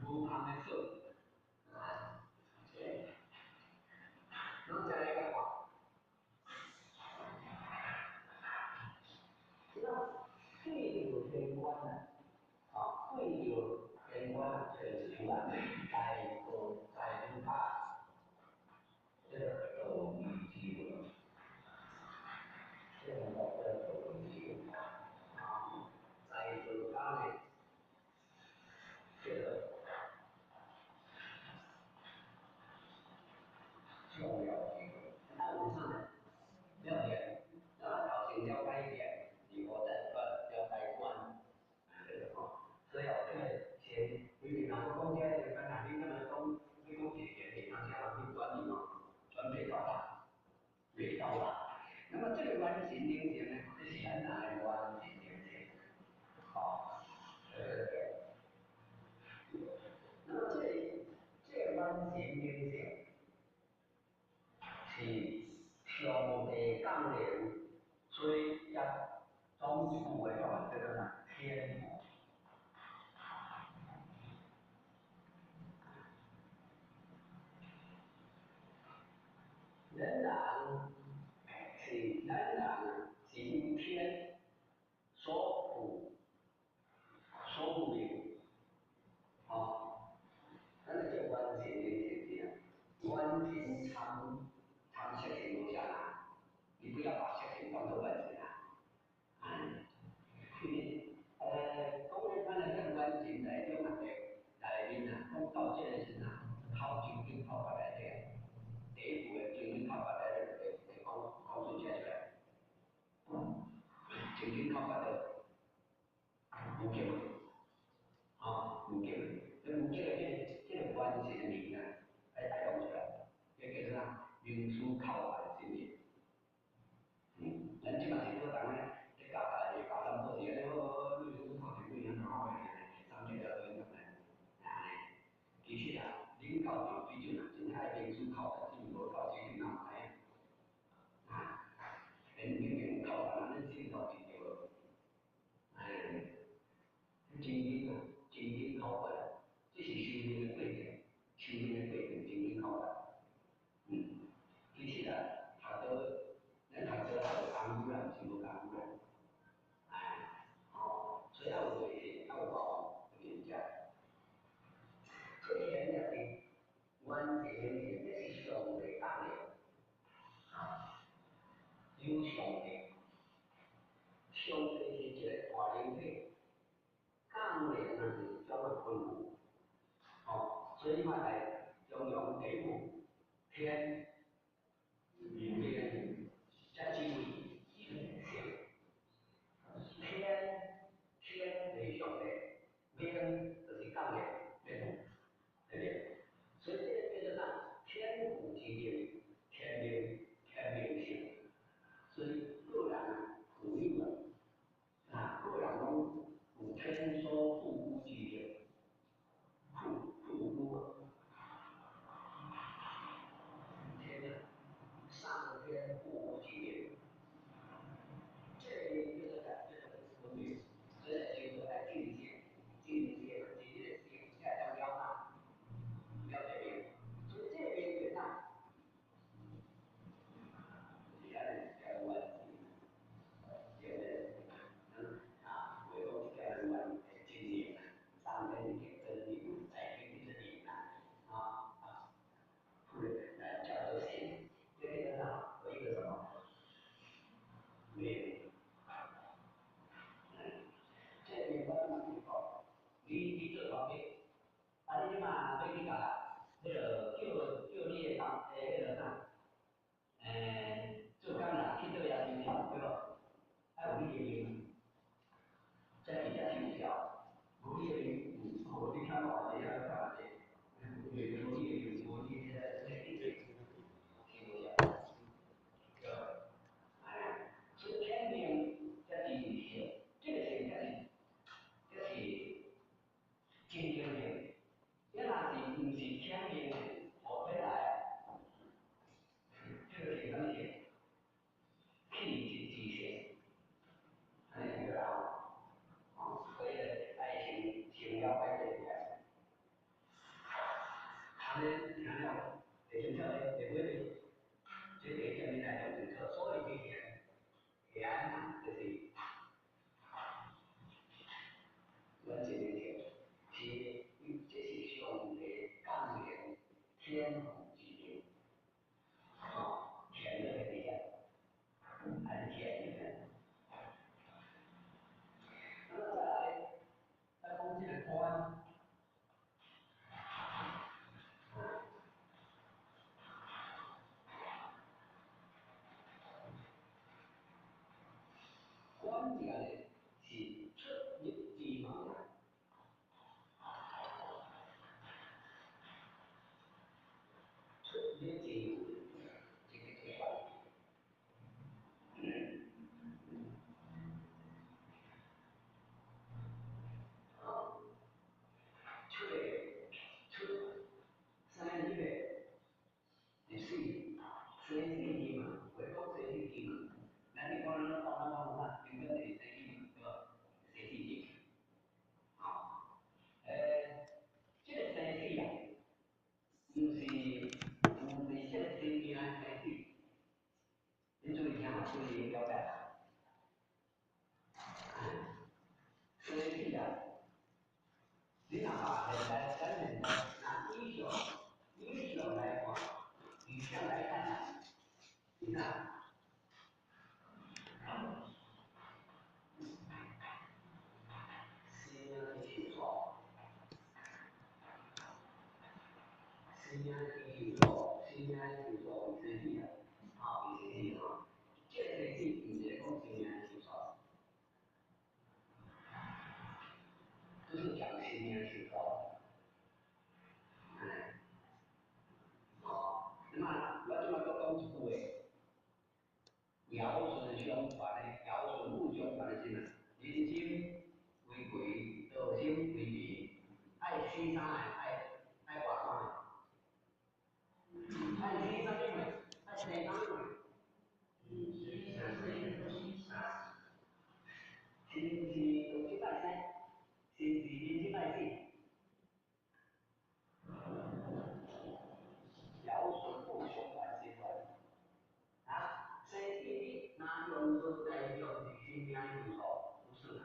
無旁的色，啊，這，咱再來看，那對著天官啊，啊，對著天官就是像咱大道在儒家，這個道義之論，這個叫道義之論，啊，在道家呢，叫做重要之論。啊，為啥呢？了解，咱頭先了解一點，如何在了解觀，對個吼，所以哦，這個先，因為若講講這個，咱若你敢若講，你講一個原理，人家人去轉移哦，轉袂到啦，袂到啦。那麼這個完形靈性呢，這是咱人的完形靈性，好，那麼這個完形靈性是上帝降臨，所以也總一句話講，叫做啥？天賦。人人是咱人是因天所賦所賦的，吼，咱就叫完成的是啊，完成參參色情無啥啦，你不要把色情當做完成啊，嗯，講咧咱來講完成內中啊，內面啊，講到這個時陣啊，考正經考法內底啊，第一步的正經考法內底就會講講出這出來，正經考法就無結嘛，吼，無結，這無結的這個完成的名啊，愛講出來，這叫做啥？名師考法的心理。咱這嘛是好當咧，咧教教教三寶是安尼，好，你你看見幾樣好的，三句了對咁來，安尼。其實啊，恁到場水準啊，真愛名師考法，真無夠水準，哪有知影？啊，恁明明考法，恁心頭真對無？哎，真經啊，真經考法，這是修煉的過程，修煉的過程，真經考法。其實啊，讀到咱讀書讀功夫啦，毋是無功夫啦，哎，吼，所以愛有耐性，愛有包容，就是這。這天也是完全是這是上帝降臨，啊，有上帝，上帝是一個大靈體，降臨啊是怎啊吩咐，吼，所以嘛來中庸第五天命才之為性，天天就是上帝，命就是降臨，對不對？所以這個叫做啥？天賦之命，天命天命性。天啊，就是阮這個是，這是上帝降臨天父之靈，吼，天落來底下，還是天的。那麼再來，再講這個觀。觀這個咧是出入之門啊，出入之門，這個叫觀。好，出來出生入的是死，生死之門，話講生死之門，咱你講咱講咱講啥？根本就是生死門，對無？生死之門。好，這個生死啊，毋是這個生命的生死，你注意聽吼，注意了解。生死啊，你若把現在咱現在拿以上來看，以上來看啊，你看，生命去受苦，生命去受苦，生命去受苦，生死啊，好，生死吼，這個生死毋是講生命受苦，就是講生命受苦。哎，哦，那麼我這擺閣講一句話，堯舜相傳的，堯舜禹相傳的是啥？人心為貴，道心為民，愛死啥個？愛活啥個？愛死啥物個？愛生啥物個？是毋是道心愛生？是毋是人心愛死？堯舜禹相傳是傳，啊，生死你若用論來用是生命因素，不是啊。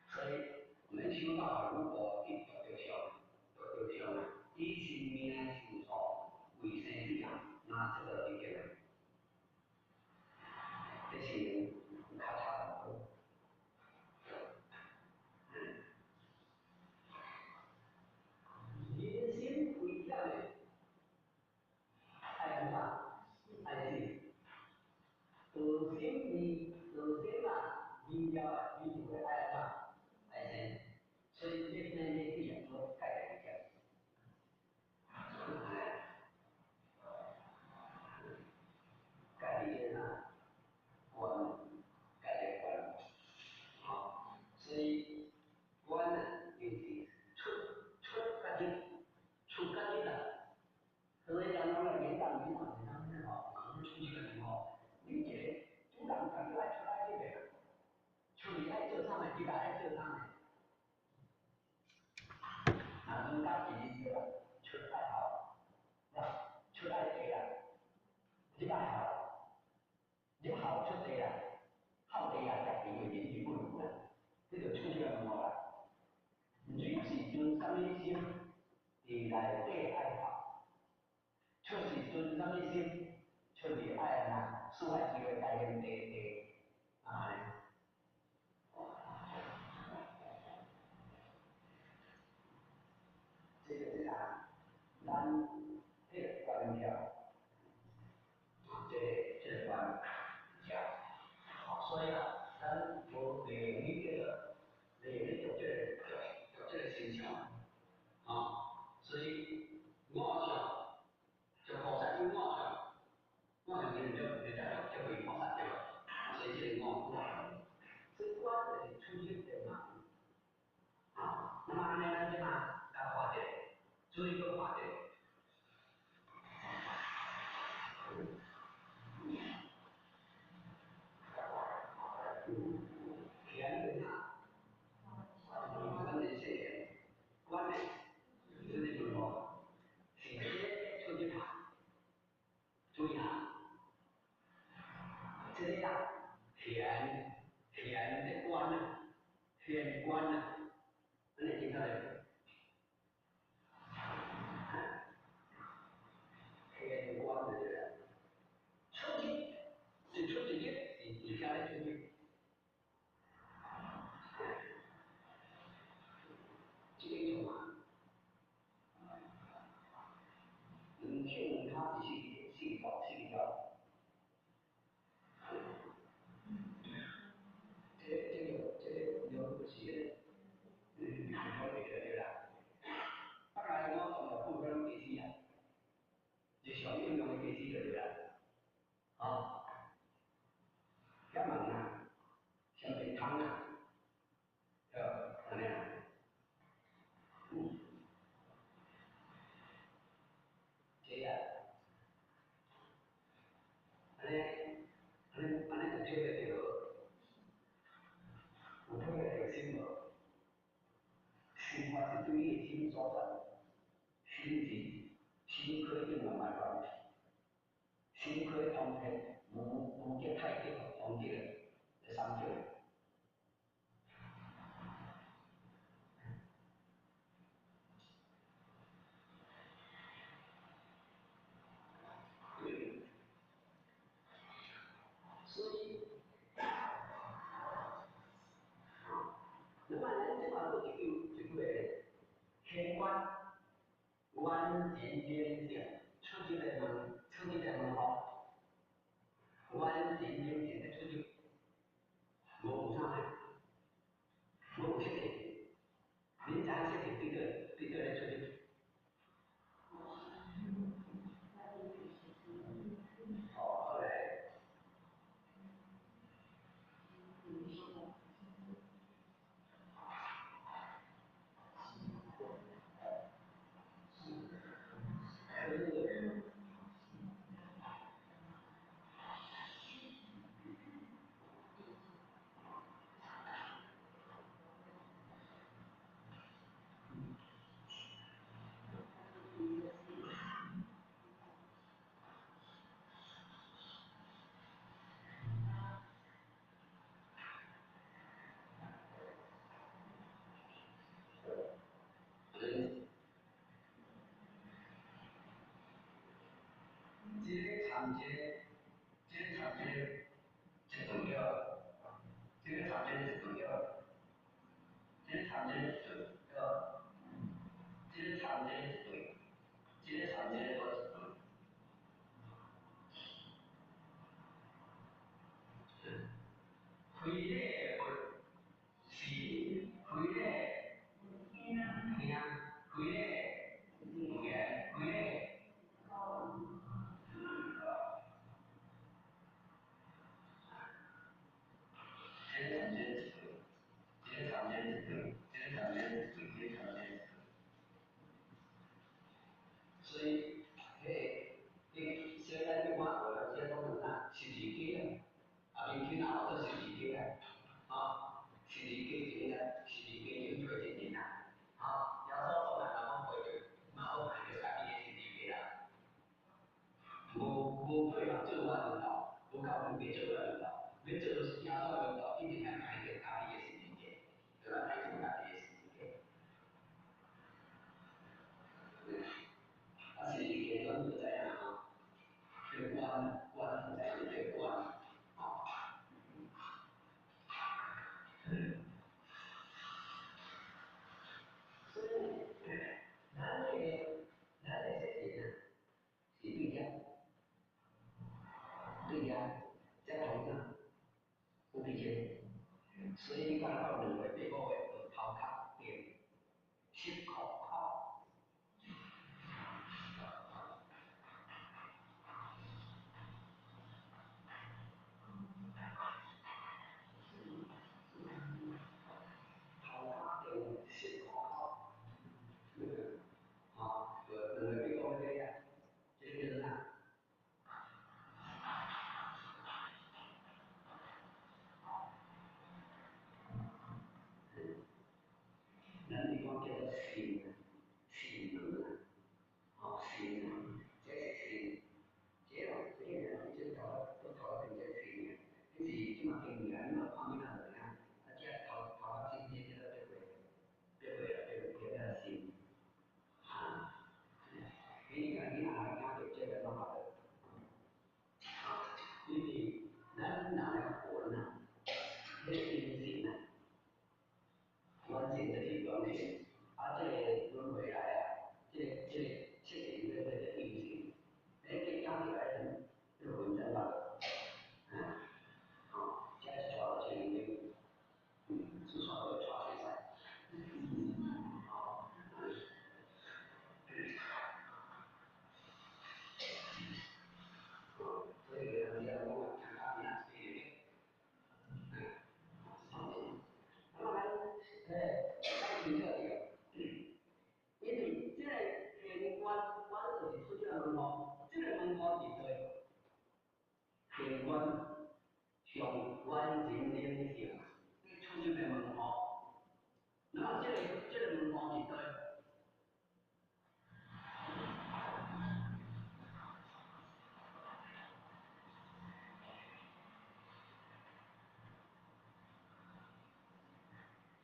所以我們修道如果去著著相，著著相啊，以生命受苦為生死啊，那這個已經，這是較差不多。人心危險的，愛按怎？愛死。道心二，道心啊，明了的，明了的愛按怎？愛生。所以這生這死啊，都蓋在一起。哎，蓋佇這啥？觀，蓋在觀。好，所以觀啊，就是出出甲入，出甲入啊。所以咱講來引導引導引導吼，門出去個門吼，你一個主人家己愛出愛入的，出去愛做啥物，入來愛做啥物。啊，儒家是對吧？出愛孝，啊，出愛弟啦，入愛孝，入孝出弟啦，孝弟啊，食弟為民是不如啦，這就出這個門啦。你是存啥物心，佇內底愛孝；出是存啥物心，出去愛按怎？四海之內皆兄弟弟，啊。這個是啥？咱這個觀念，這個觀念，好，所以啊，咱無地去叫做地去讀這個生肖，啊，所以五相就菩薩有五相，五相就是就就叫叫為菩薩對吧？所以這個五相，這觀就是出入的嘛，啊，那麼按呢咱這嘛來畫一個，注意閣畫一個。天的啥？阮是說，阮呢，這個就是說，是這出入啊，注意啊，這個啊，現現的觀啊，現觀啊，按呢聽到咧？現觀就是出入，是出入是佇遮咧出入。這個創啊？兩手兩跤是四四條四條。這個了是了對啦。北來我從來不講家私啊，日常應用的家私就對啦。哦，遐問啊，上便通啊，對，按呢啊。這啊，按呢，按呢，按呢就體會著，有體會著心無？心法是對你的心所在，心智、心可永遠袂亂，心可通天，無無極太極方極的三極。所以，那麼咱這嘛閣一句一句話，天觀完全明淨，出入的門，出入的門戶，完全明淨的出入，無有啥呢？無有色體，恁知影色體對佗對佗咧出入？哦，好來。這個參這個，這個參這個一頓了，這個參這個一頓了，這個參這個一頓了，這個參這個一對，這個參這個一對。非禮勿視，非禮聽，非禮言，非禮。這個參這個一對，這個參這個一對，這個參這個一對，這個參這個一對。所以，彼個你小咱你看無，這講成啥？十字架啊，啊，明天啊，做十字架啊，十字架前啊，十字架前做真人啊，啊，耶穌講啊，人講背著，嘛好看著家己的十字架啦。無無配合做我領導，無夠分別做我領導，要做耶穌領導，一定愛抬著家己的十字架，對吧？抬著家己的十字架。啊，十字架咱都知影吼，這個關關在這個關，吼。所以，咱的色情啊，是對遐，對遐，才通啥？有佇這，所以你看到2月8、5月就頭殼頂濕扣扣。頭殼頂濕扣扣，吼，2月8、5月這個，這個叫做啥？咱是講叫做心啊，心門啊，吼，心啊，這是心，這哦，這個人這頭都頭頂這心啊，這這是這馬經驗，你若看囡仔就知影，啊，這頭頭殼先這叫做八月，八月啊，八月叫做心，啊，你看囡仔若驚著這個攏會，啊，因為咱人的魂啊，彼個精神啊，完成就是完成，啊，這個輪迴來啊，這個七情這個這陰性，你去講起來陣，這個魂真大，啊，哦，這是帶落去的，是帶落帶水使，哦，哦，所以人家講啊，聽講囡仔是的，嗯，那麼咱，咱清楚著，因為這個玄關，關就是出這個門戶，這個門戶佇佗？玄關上完成靈性，你出入的門戶。那麼這個門戶佇佗？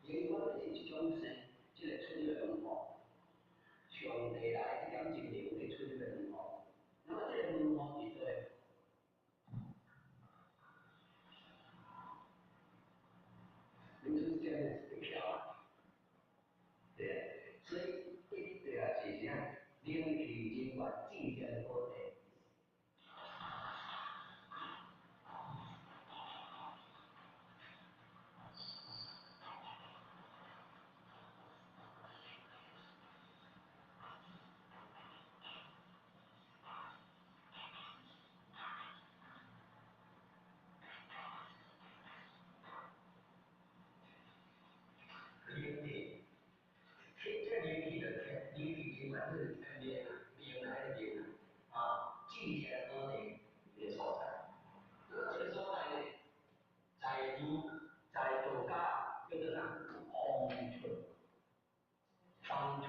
玄關就是一種生，這個出入的門戶。上帝來這點精靈咧出入的門戶。那麼這個門戶佇佗？民主這是票啊，對啊，所以一對啊是啥？靈氣人員至善寶地。靈氣，這靈氣就天，靈氣人員就是天靈啊，靈啊，彼個靈啊，啊，至善寶地的所在。這個所在呢，在儒在道家叫做啥？方寸，方寸，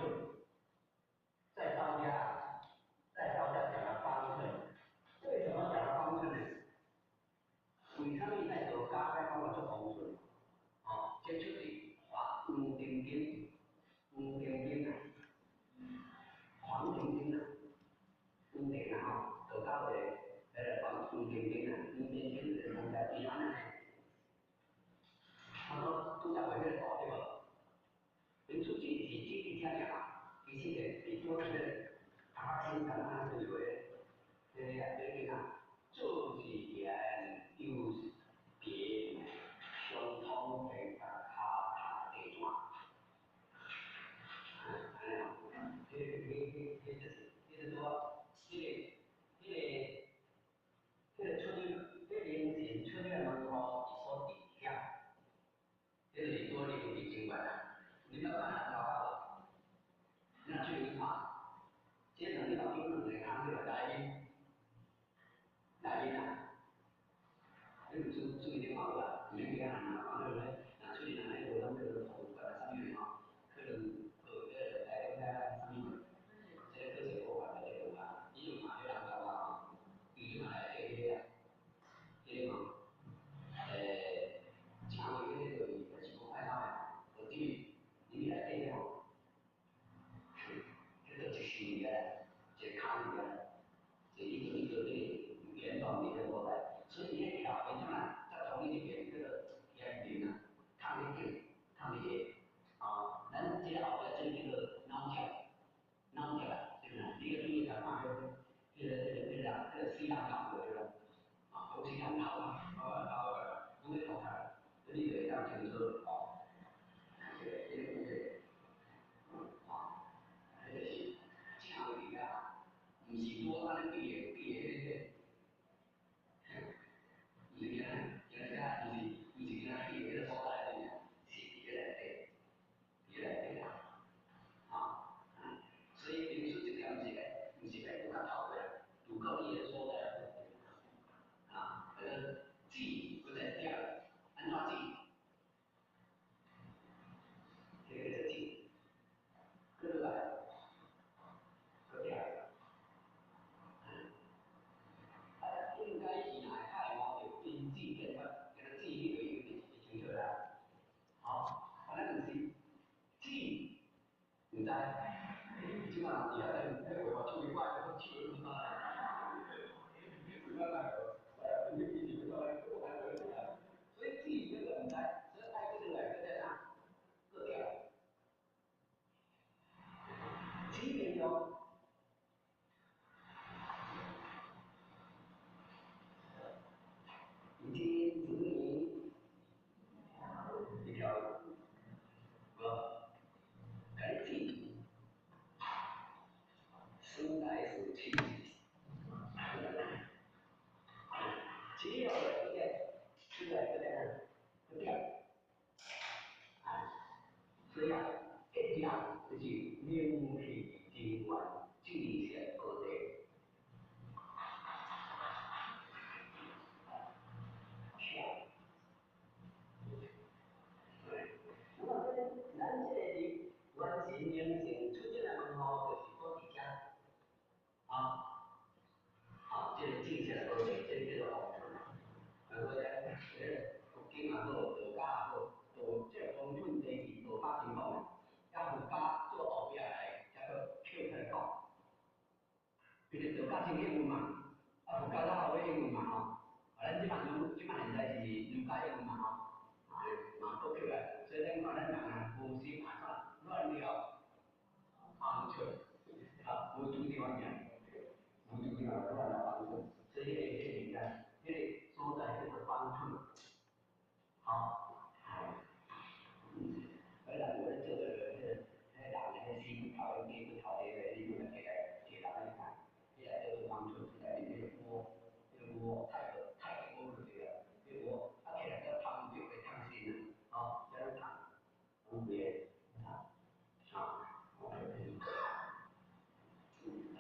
在道家，在道家講的方寸。為什麼講的方寸呢？為啥物在道家愛講做方寸？哦，這出自黃丁丁，黃丁丁啊，黃丁丁啊，黃丁啊吼，道家的彼個黃黃丁丁啊，黃丁丁就是講在地安尼。他說拄則話彼個圖對無？恁出去是指伫遮爾啊，其實咧是做這個頭殼先簡單對話，這個啊，這個啊，做是緣，又是別，相通的甲跤踏地毯。啊，按呢吼，彼就是，彼就是說，彼個出入，彼靈神出入的門戶是所佇遐，這就是多靈氣人員啊。你捌看人頭殼無？你若注意看，這兩個目睭兩個空對內面，內面啊，你有注意咧看無啊？毋免驚人啊，看對不對？若出去人咧無攏叫做圖書館啥物吼，可能學彼個台中遐啥物，這個科學博物館內底有啊，你有看彼人頭殼吼，伊嘛內底彼個啊，彼個吼，牆圍彼個就是是無歹看的，就入去入去內底吼，彼個一樹啊，一個空佇遐，一個一個一個彼個圓狀佇彼個所在，所以伊咧跳變怎啊？才從伊一邊叫做天靈啊，空咧頂，空咧下，啊，咱這個後壁這個叫做腦跳，腦跳啊，對不對？你個注意看看彼個，彼個人，彼個死人頭對無？啊，講死人頭啊，啊啊，攏咧頭殼，你就會當清楚哦。這個，啊，彼個是正位佇遐，毋是拄按呢比的彼個，毋是今今遮，毋是今比的彼個所在爾，是佇咧內底，佇咧內底啦，啊，所以民宿這點是，毋是愛拄較頭的，拄到伊个所在。教真应运嘛，啊佛教较后尾应运嘛吼，啊咱这摆儒，这摆现在是儒家应运嘛吼，啊嘛倒起来，所以咱看咱人啊，无心啊怎乱了方寸，啊无注定物件，无注定乱了方寸，所以彼个彼个现在，彼个所在叫做方寸，好，嗯，啊人有咧做彼个人彼个死骨头、鸡骨头，彼个你嘛摕来摕来咧看，彼个叫做方寸，内面彼个窝，彼个窝太个太个窝就对了，彼个窝啊起来叫烫着会烫身啊，吼，遮拢烫，拢袂烫，啊，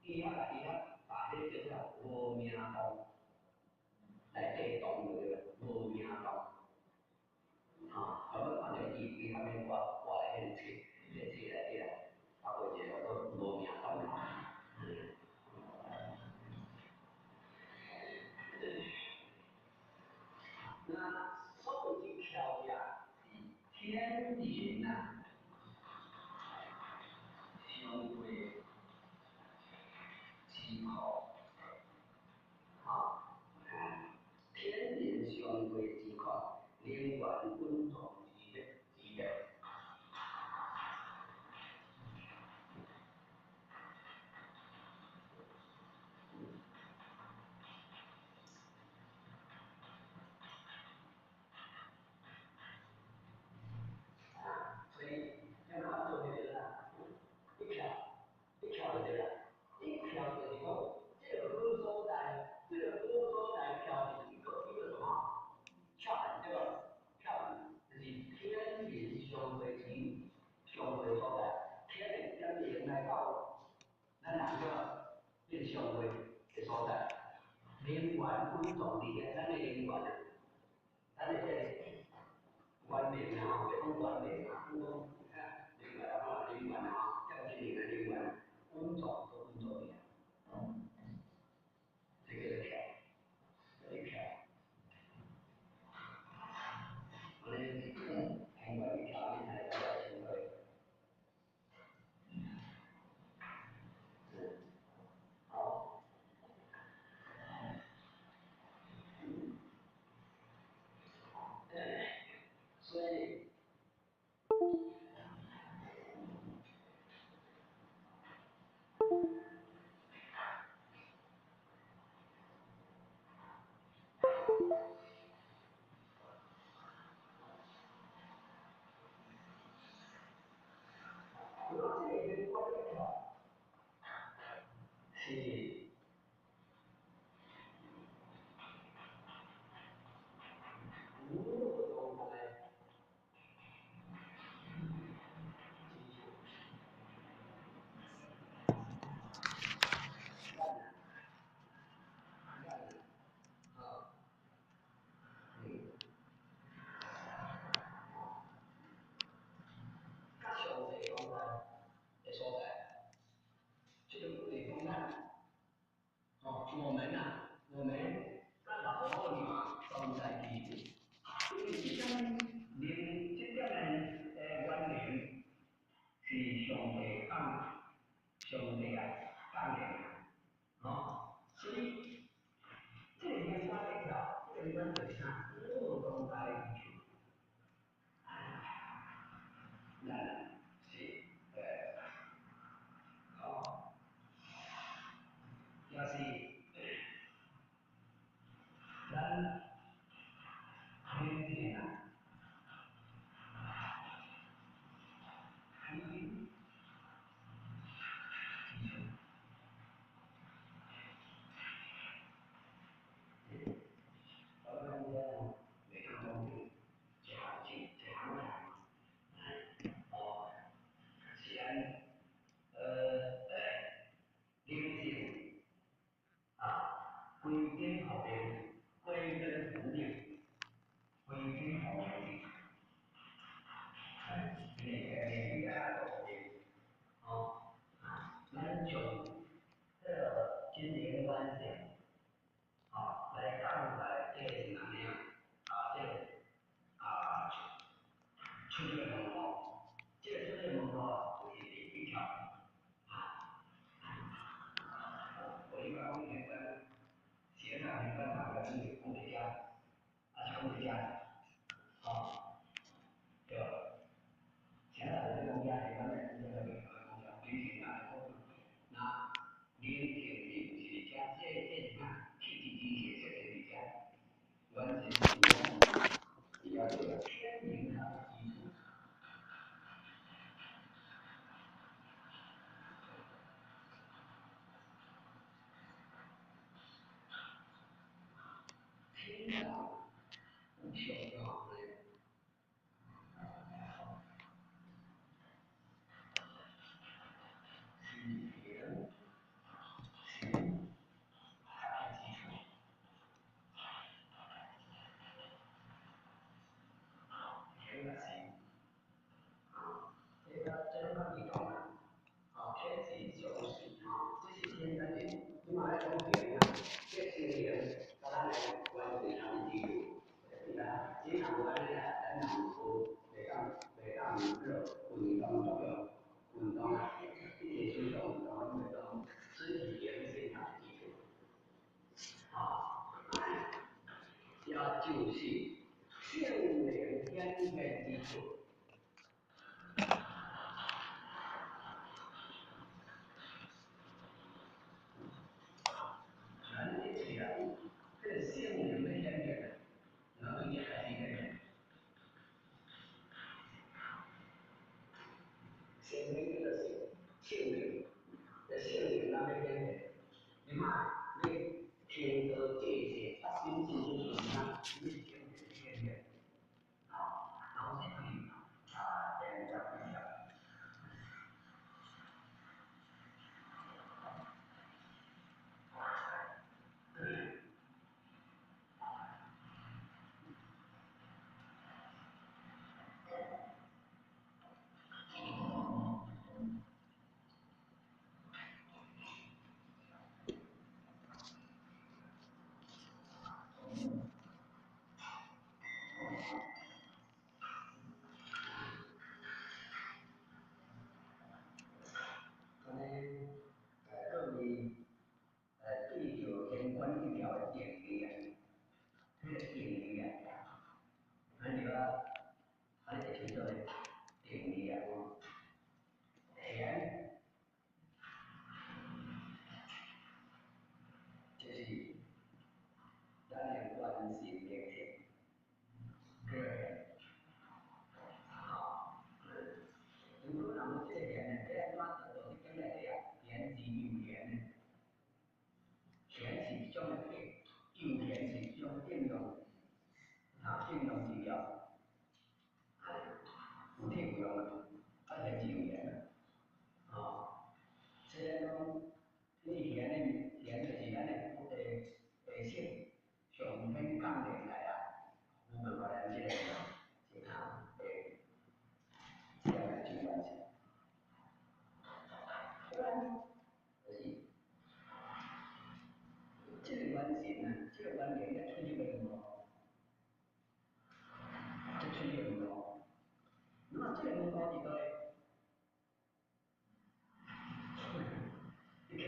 医学啊，医学把彼个叫做无名洞，来地洞就对了，无名洞。吼，啊，我看著伊伊下面挂挂咧彼个册，彼个册内底啊，包括一个叫做无名洞。那所谓之翘呀，是天人啊，相会之苦，吼，天人相会之苦，能源稳重之力之力。啊，所以咱看做迄个啦，一翘，一翘就对啦，一翘就是讲，这个好所在，这个好所在翘是一个一个什么？翘对吧？翘就是天人相会之相会所在，天人点灵来到咱人个变相会的所在，能源稳重伫咧，咱的能源啊，咱的这个原能啊吼，别讲原能啊，讲能源啊，能源啊，点真灵的能源，稳重都稳重伫啊，这叫做翘，这翘。安尼，平原去翘，你才会较清楚。好。所以，如果这个缘关的是无漏状态之处，咱啊，较详细讲来的所在，这种就是讲咱，吼，我们啊，我们咱老母娘所在之处，因为这点灵，这点的原灵是上帝放，上帝啊放的，吼，所以这个缘关的条，这个缘就是啥？无漏状态之处。咱是吼，也是咱天性啊，归根之处。我感觉袂当讲一项一一项啦，哦，是按灵性啊，归根后面，归根不灭，归根后面，哎，连连语啊都后面，哦，咱从这个真灵完成，哦，来讲来这个是安尼啊，啊，这个啊，出这个门户，这个出这个门户就是一条，啊，放佇遮，吼，對。啥人咧講遮是咱咧講遮講遮，靈性啊，那靈性是是遮，這是啥？氣質知識設定佇遮，完全是咱了解天靈它的基礎。天道無常吼。是靈心它的基礎。天啊心，啊，這個這個你懂啊？啊，天時上時，啊，這是天咱是，你嘛來講靈啊，這是靈，甲咱來完成它的基礎。對啦，這若無按呢啊，咱若無袂當袂當彼落運動作用，運動啊，一切運動運動攏袂當，所以是靈性它的基礎。啊，也就是聖靈顯現之處。咱一切啊，這個聖靈的顯現，哪對你開始顯現？聖靈叫做聖靈，這聖靈哪欲顯現？你看，你聽到這些發生之時啊，你是顯現顯現，好，然後是可以啊，連接一下。安尼，各位，對著天觀這條的定義啊，彼個定義啊，咱就啊，安尼會清楚的定義啊，天，就是咱的元神靈性，叫天。好，如果人有這個天呢，這按怎得到？這經內底啊，天是有緣的，天是一種的體，有緣是一種應用，啊，應用治療，有體有用啊，啊天是有緣的，哦，雖然講你天的天就是咱的地性上天降臨來啊，有辦法咱這個這個這個真關係。就是這個元神啊，這個元靈才出入的門路，才出入的門路。那這個門路佇佗？你看，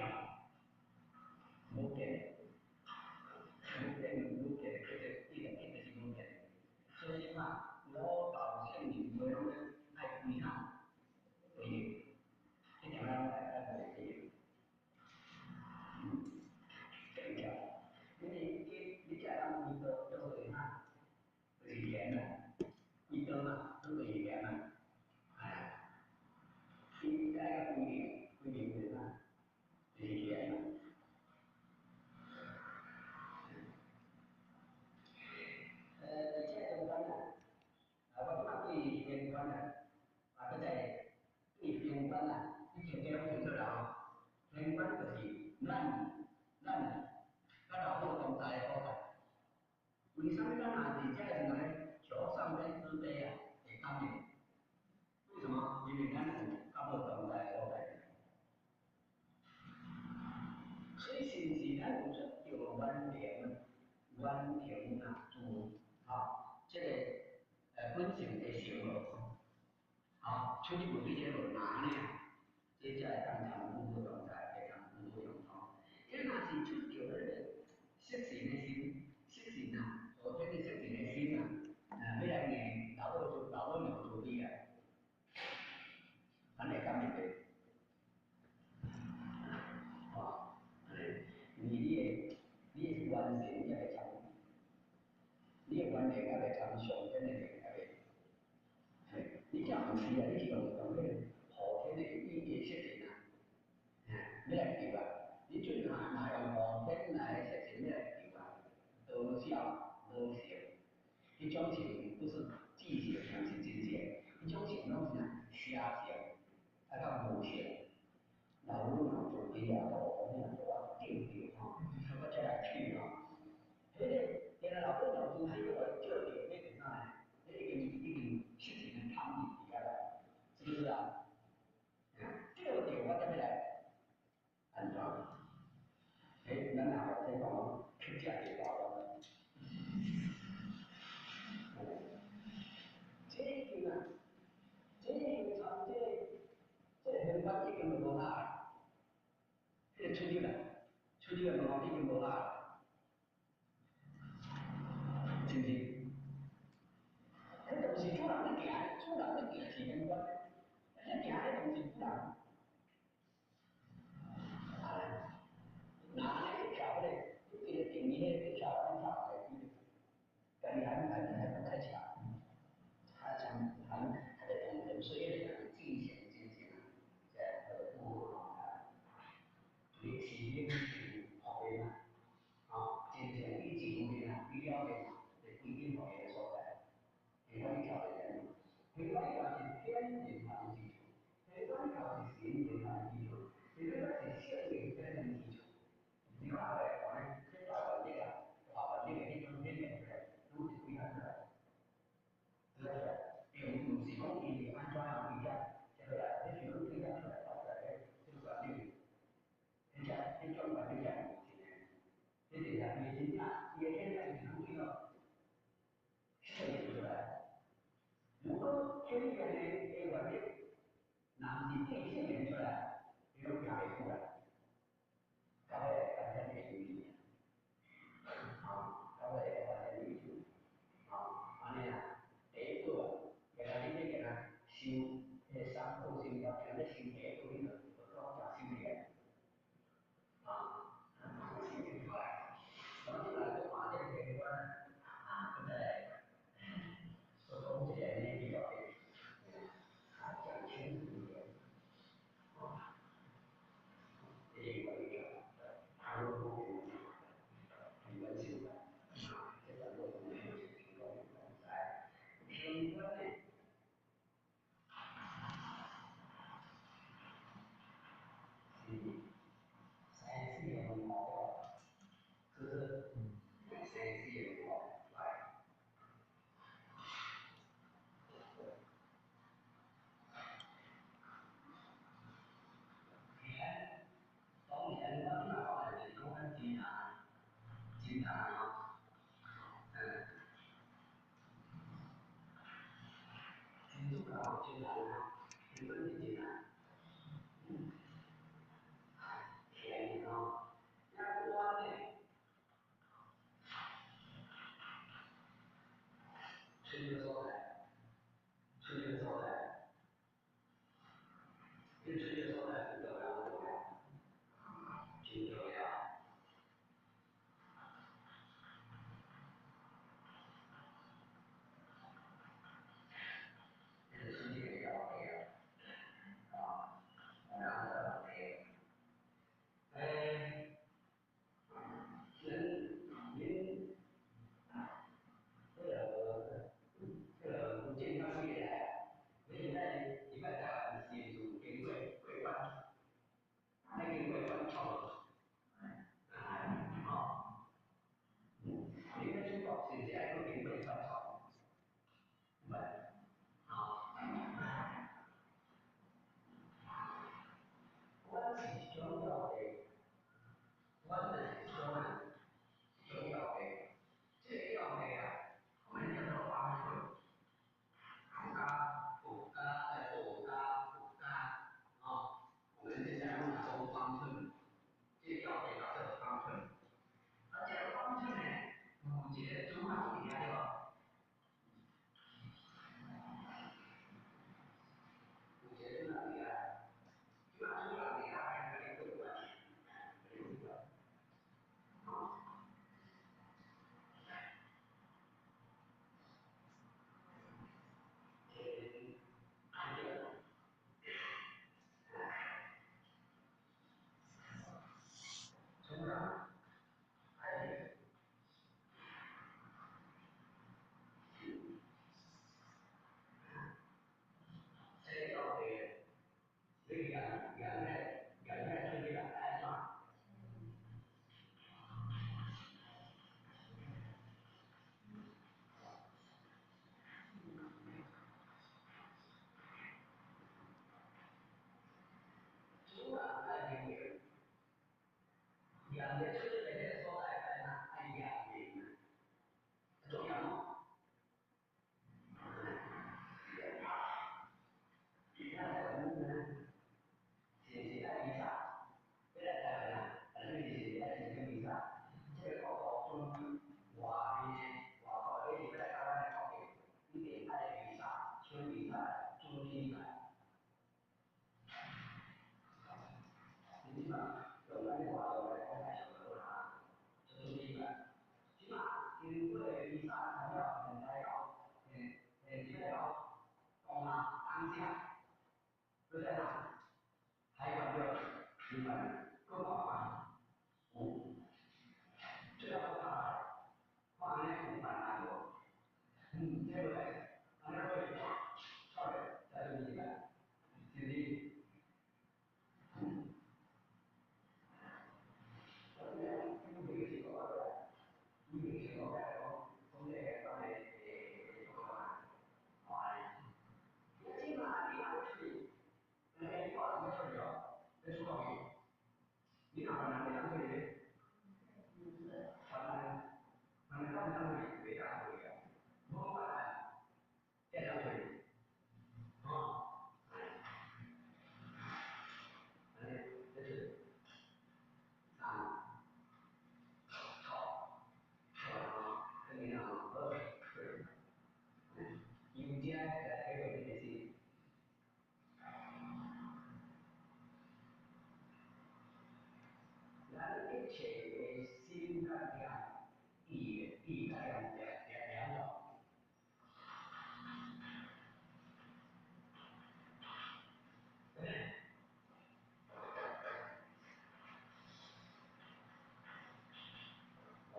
無變，無變，無變，叫做伊個變就是無變。所以嘛，五道聖人話攏咧愛歸啥？歸入，你聽咱來咱來歸入。對條，因為你這人歸道叫做啥？就是緣啊，歸道嘛，攏就是緣嘛。哎，伊愛歸零，歸零就是啥？就是緣嘛。佇這中間啊，啊，我感覺對玄關啊，啊，閣再對玄關啊，你聽這攏清楚啦吼。玄關就是咱佮老母同在的所在。為啥物咱若佇這個時陣咧，求上天慈悲啊，會感應？為什麼？因為咱有佮母同在的所在。所以是毋是咱有出著原靈、原靈啊，自吼，這個本性的成無？吼，出入無對這個無難呢？這才會當參五好狀態，會參五好用吼。這若是出著彼個色神的心，色神啊，後天的色神的心啊，你的原理犹未參上天的靈猶未，嘿，你這毋是啊，你是用彼個後天的因緣設定啊，嘿，欲來求啊，你最後嘛用後天來設定欲來求啊，多少無成，彼種情不是自性，毋是真正，彼種情攏是啥？邪情，啊較無性。老母若做機啊，都講咩做啊，見著吼，我才來去吼。彼個原來老母老祖先來照著，彼個啥呢？彼已經失情的貪念佇遐啦，是不是啊？照著我才欲來按怎？欸，咱若後天講乞食就大了。這已經啊，這已經參這玄關已經就無效。彼個出入啦，出入的門已經無效，是毋是？彼就毋是主人咧行，主人咧行是玄關，咧行彼就毋是主人。啊，若按呢去跳彼個，你記得定義彼個去跳，按呢跳來去，家己還不太強，還像還在動動，所以彼個自性真正啊，這個不啊，你是你是後面啊，啊，真正以前面啊，比了面啊，就規定後面的所在，下關你跳來來，下關你跳是天人發生之處，下關你跳是神人發生之處，下關是聖靈發生之處。你看來講呢，這大原理啊，大原理的彼種顯現出來，攏是幾項出來，對不對？並毋是講伊是按怎樣規則，這個來，你是講規則出來發出來的這個原理，彼只彼種原理才是真的，彼就是伊的顯現，伊的顯現是講怎樣顯現出來。如果顯現的原理，若毋是變顯現出來，伊攏行袂出來。到尾完全的意思，啊，到尾完全的意思，啊，按呢啊，第一步啊，原來你這個啊，修彼個三寶心法，聽咧修第一步，你就就講誠修起來，啊，修出來，然後你來閣看這個玄關啊，閣再來，閣講一個呢比較的，啊，講清楚一點，啊，這個關於。阿羅漢平關修啊，這全部攏是平關來，平關呢，是生死的問題，是不是？生死的問題來。天，當然我今仔講的就是講咱真難，真難哦，真主教真難哦，根本是真難。天哦，遐關呢？出入所在，出入所在，這出入所在真重要，無重要？真重要。這個出入的要緊啊！經過彌撒完了，現在講，現現在講，講啊，當下，對不對啊？還有沒有？明白？夠講嗎？有，最後看來，看按呢有辦法無？這個咧，按呢可以，出來，再做明白，是不是？你若凡人會當出去，凡人，凡人當當去袂當出去啊，無凡人才當出去，吼，按呢，這是三，錯，錯吼，等於吼，好，對，由這來體會這個事。咱一切的心甲念、意意甲念兩兩種。哦。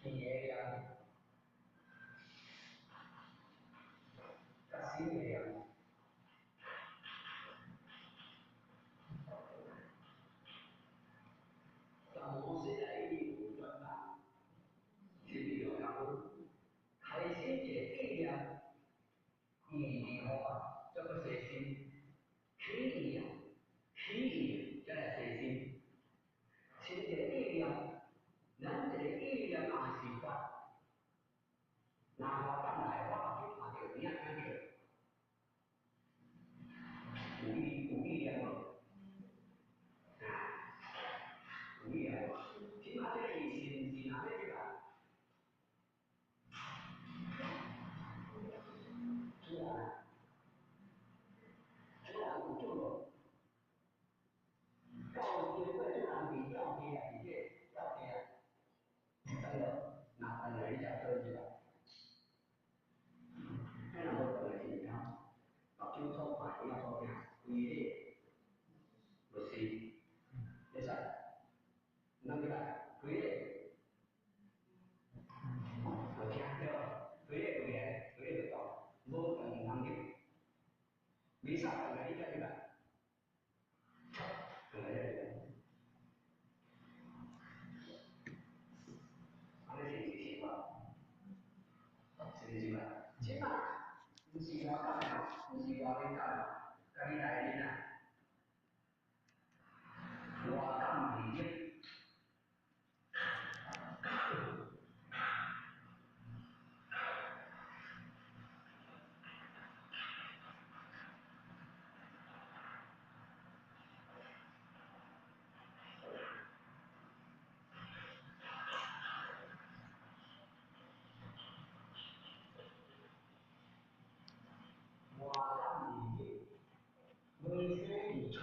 意的念，佮心的念。但摩西來伊有轉變，是毋是有講？開始一個意念，意念吼，叫做細心，起意啊，起意才來細心。是一個意念，咱一個意念也是法。若我等來，我目睭看著，有影聽著，有意念無？啊，有意念無？這馬這個意是毋是若欲入來？主人，主人有做無？到經過主人佇吊地啊，佇這吊地啊，等落，若轉來你才倒入來。彼若無轉來是毋通，目睭所看，耳仔所聽，規个律師，會使，毋通入來，規个，無聽對無？規个有言，規个就講，無轉毋通入。彌撒轉來你才入來，轉來才入來。按呢是毋是習慣？是毋是嘛？這馬毋是外口的，毋是外面教的，家己內面啊，外感二入。外感二入，無生而出，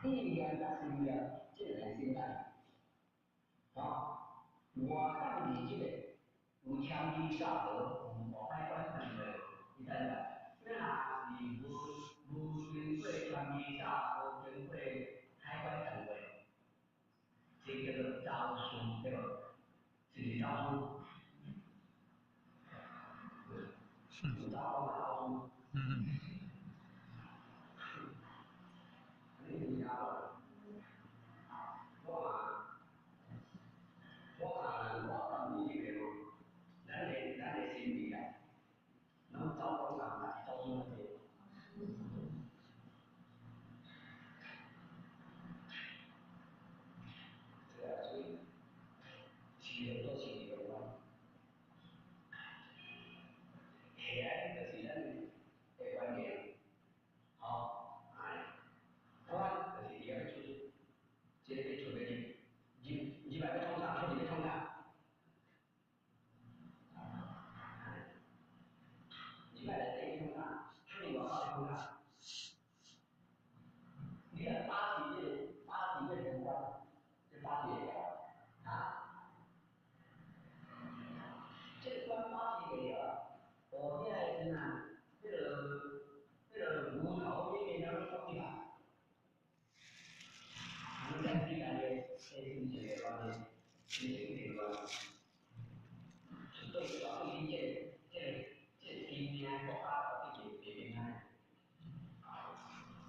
意念佮心念，這兩個心態。吼，外感二入的，有簽字煞無，有大海關斷話，你知無？你若是無經過簽字煞，無經過海關斷話，這叫做走私，對無？是毋是走私？有走講走私。你知影無？我嘛，我看外感二入的吼，咱的心理啊，攏走講人，也是走私較濟。這個所以，市場做生意有關。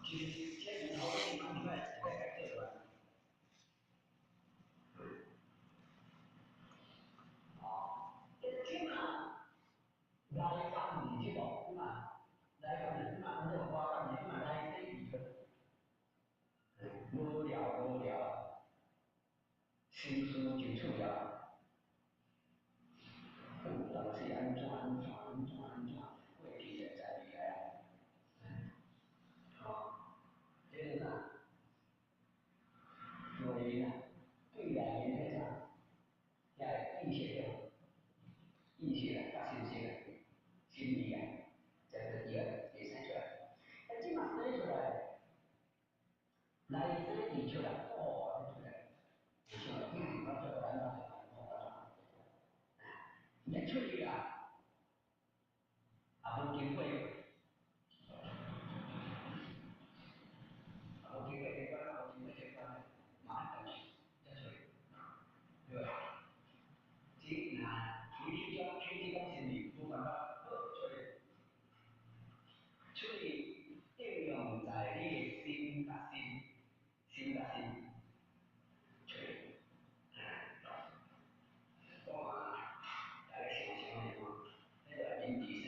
其實這門口你講出來，會改做啊。哦，這這嘛，來講你這個嘛，來講你嘛，你我講你嘛，來生意出，無聊無聊，心思就出了。有當時按怎按怎按怎按怎，過去現在未來啊，吼，這個啥？內啊，對內面彼啥？遐個意識了，意識啊，甲心識啊，心理啊，這個伊個會生出來。啊，這嘛生出來，來生意出來，哦，出來，出來，我做安怎我安怎，你出去啊，也無經過，也無經過這關，也無經過這關，馬上轉去，才出去，對吧？這若處理這種處理這種心理，無辦法好出去，出去應用在你的心佮心，心佮心，出去，講啊，大家想想下吼，那個面子生，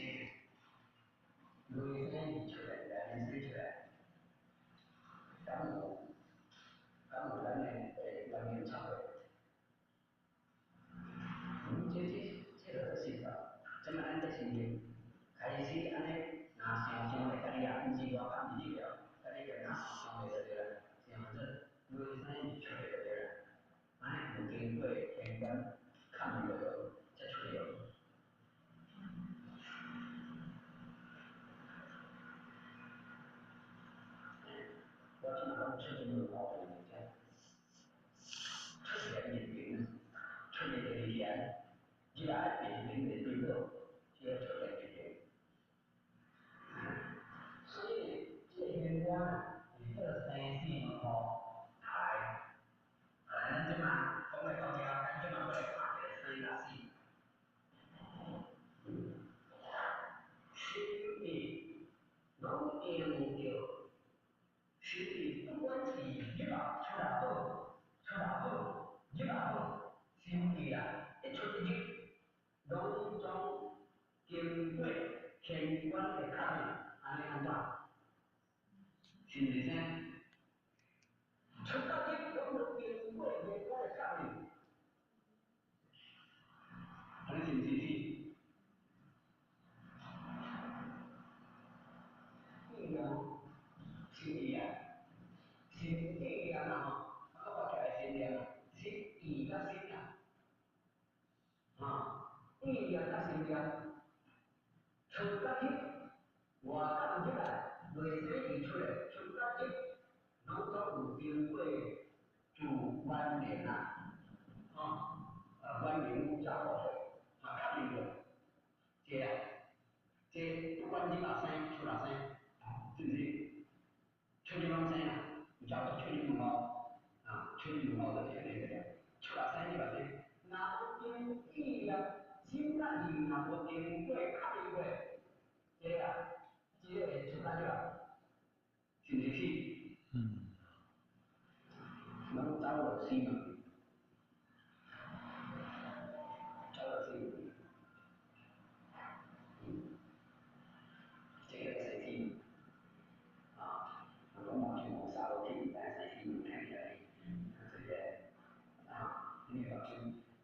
內生出來，內面生出來，敢有敢有咱的原因差別？這這個是吧？這麼咱這心裡開始按呢，若想想咧，家己啊，毋是外口毋是了，家己就若想咧就對啦，想做內生出來就對啦，按呢有經過天關看落才出來。我這馬攏出這門口就遮，出來認定，出來就離緣，入來認定認定到，就出來認定。所以這個玄關啊，是做生死門戶，來，來，咱這馬講來講去，咱這馬過來看一個生甲死。心意攏用著，心意不管是入啊出也好，出也好，入也好，心意啊一出一入，攏總經過天關的確認，按呢按怎？是毋是這？出甲入攏總經過天關的確認，按呢是毋是死？意念，心意啊，心意念啊吼，我發起來心念啊，心意佮心啊，哈，意念佮心念，出佮入，外甲入來，內生意出來，出佮入，攏總有經過自關聯啊，吼，關聯有遮個嘛確認過，這啊，這不管入也生，出也生。是毋是？出入攏生啊，有遮個出入門戶，啊，出入門戶就是按呢個了。出也生，入也生。若無經意念，心佮意若無經過確認過，這個啊，這個會出來了，是毋是死？嗯。攏走落死門，走落死門。嗯。這個是死。啊，講目睭無掃落去，但是死門聽起來，這個啊，你目睭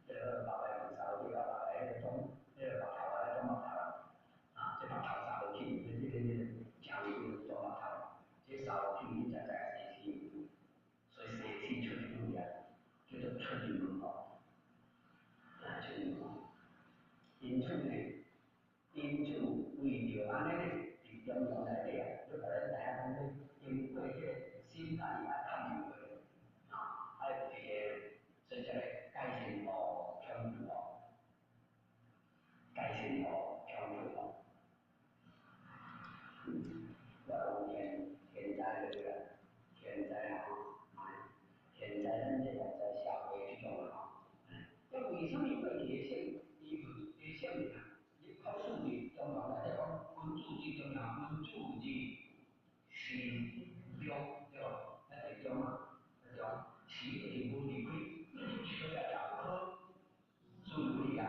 這個目來無掃落去，目來彼個裝，彼個目頭啊，裝目頭啊，這目頭掃落去，這正面裝目頭，這掃落去你才知生死門，所以生死出入門啊，叫做出入門戶，啊，出入門戶。因此呢，因此為著按呢呢，佇中庸內底啊，你予咱知影講，經過這個心佮意愛確認過，啊，愛有一個，所以才個界線戶、強度戶、界線戶、強度戶。我有天天災就對啦，天災啊，天災咱這個在社會這種啊，吼，啊，為啥物過去的聖伊有的聖人啊？伊考試佇中庸內底講，君子之重要，君子之心。中對無？咱佇中啊，中時就是無離開，所以也不可自如離啊，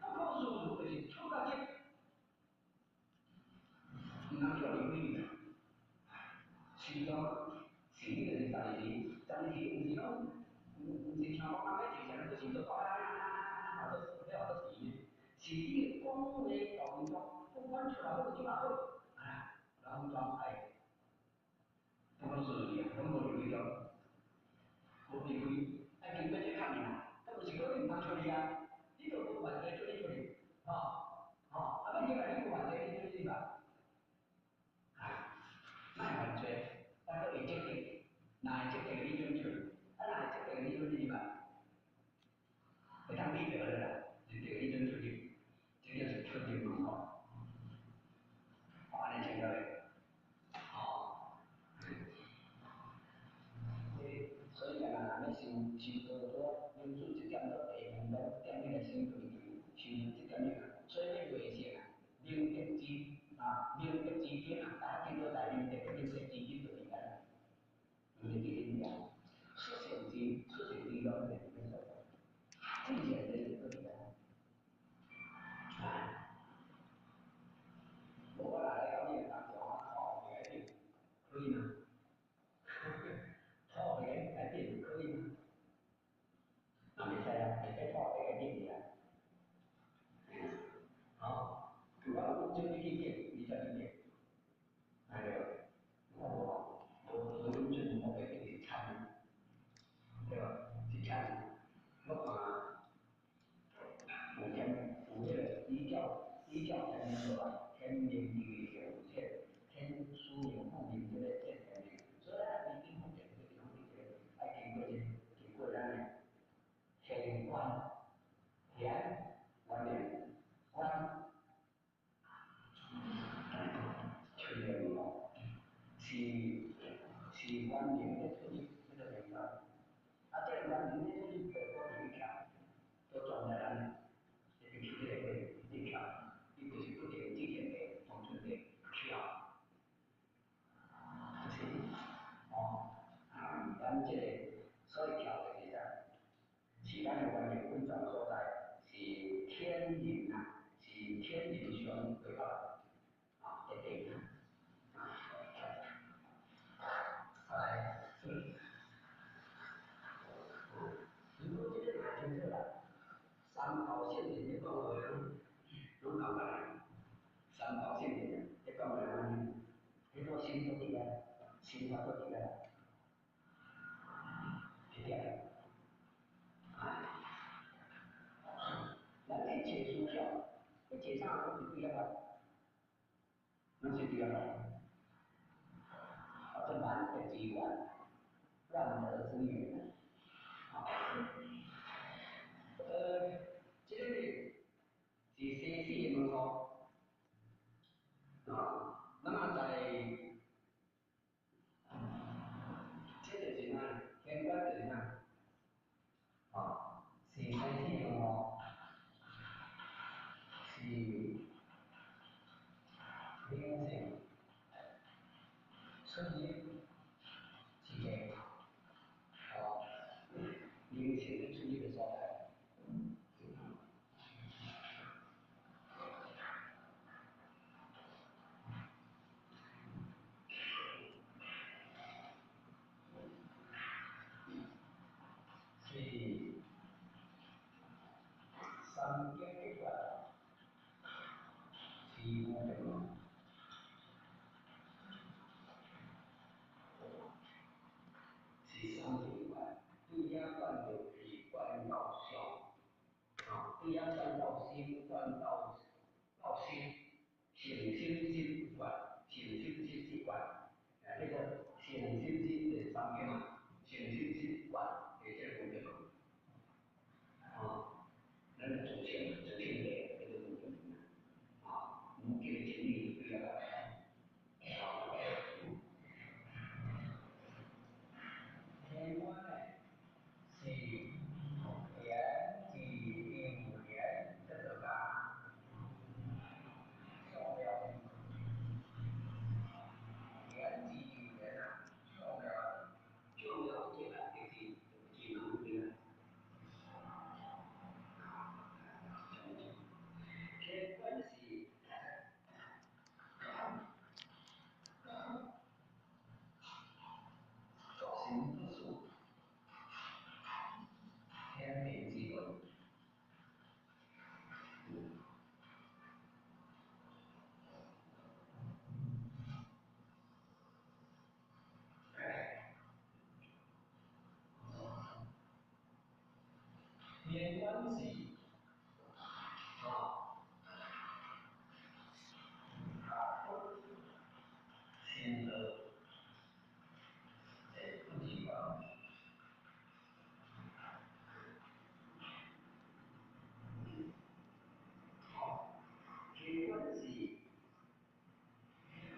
不可自如就是出到這，毋通叫離開去。時中時就是十二時，十二時毋是講，毋是像講人咧坐禪，都是做啊，啊，做咧學做時呢？是你講話動作，不管出來好入來好，啊，攏總愛不可自如啊，攏無離開中，無離開，愛經過這較難，啊，毋是講你毋通出去啊，你都無問題出去出去，吼吼，啊，欲入來你無問題，你出去吧，啊，莫犯罪，啊，閣會積極，若會積極你準出，啊，若會積極你準入吧，會當比著啦，就著你準出去，這就是出入門戶，按呢清楚袂？吼，所以啊，若欲修修道多，啉水一點都地門拢點起來生對修這點啊，所以欲袂成啊，明德之啊，明德之根啊，大家見到在明德明德之根就佇遐，明德之根佇遐，出善之出善之攏佇彼所在，正善的就佇遐。啊，無我若來到你的當中，我土會改變，可以嗎？土會改變，可以嗎？那袂使啊，袂使土會改變去啊。好，我阮準你去變，你才去變，哎對，我無無無阮準我改變是參，對吧？是參。我看有天有彼個依教天命落來，天命就是有這天書明父明這個這天命，所以咱已經福建這個地方，這個愛經過這經過咱的天觀天觀念觀。出來哦，是原明咧出入這個地方，啊，這個原明咧出入就倒佇咧徛，都裝在咱這邊起這個咧徛，伊就是不斷之前的農村的徛，就是哦，啊，咱這個所以徛就是啥？是咱的原明本裝所在，是天人啊，是天人相對合。啊，一定啊，來，如果這個若清楚啦，三寶聖人咧講話，攏攏共款啊。三寶聖人咧講話安呢，彼個心都佇遐，心法都佇遐，佇遐。啊，咱一切思想，一切啥攏是對遐來。攏是對遐來。啊，這萬德之源，萬德之源。啊，這個是生死的門戶。啊，那麼在這就是啥？天觀就是啥？啊，是生死的門戶，是靈性出入之地，啊，靈性的出入的所在。是三經結決，是無定門，是三經結決，對遐轉入去，轉到上，啊，對遐轉到心，轉到心，成心心決，成心心之決，啊，這個成心心就是三經嘛，成心心決，是這個無定門，啊，咱的祖先祖先的這個無定門啊，無叫真理對遐來，啊，天觀呢是天地有緣這個家，心不死，天命之论。天官是啊，大佛仙道的不二法门。好，天官是这个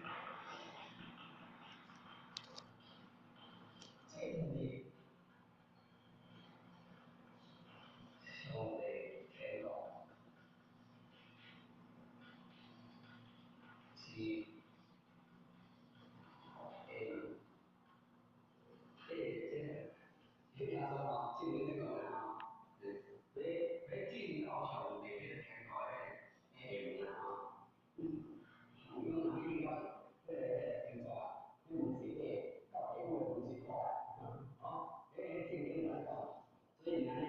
上帝天国是这个，听说吼，正经咧讲啦吼，欲进到上帝彼个天国的彼个门啊吼，有讲若去到彼个天国啊，彼门是到地府的门是开啊，吼，彼个圣经来讲，所以安呢，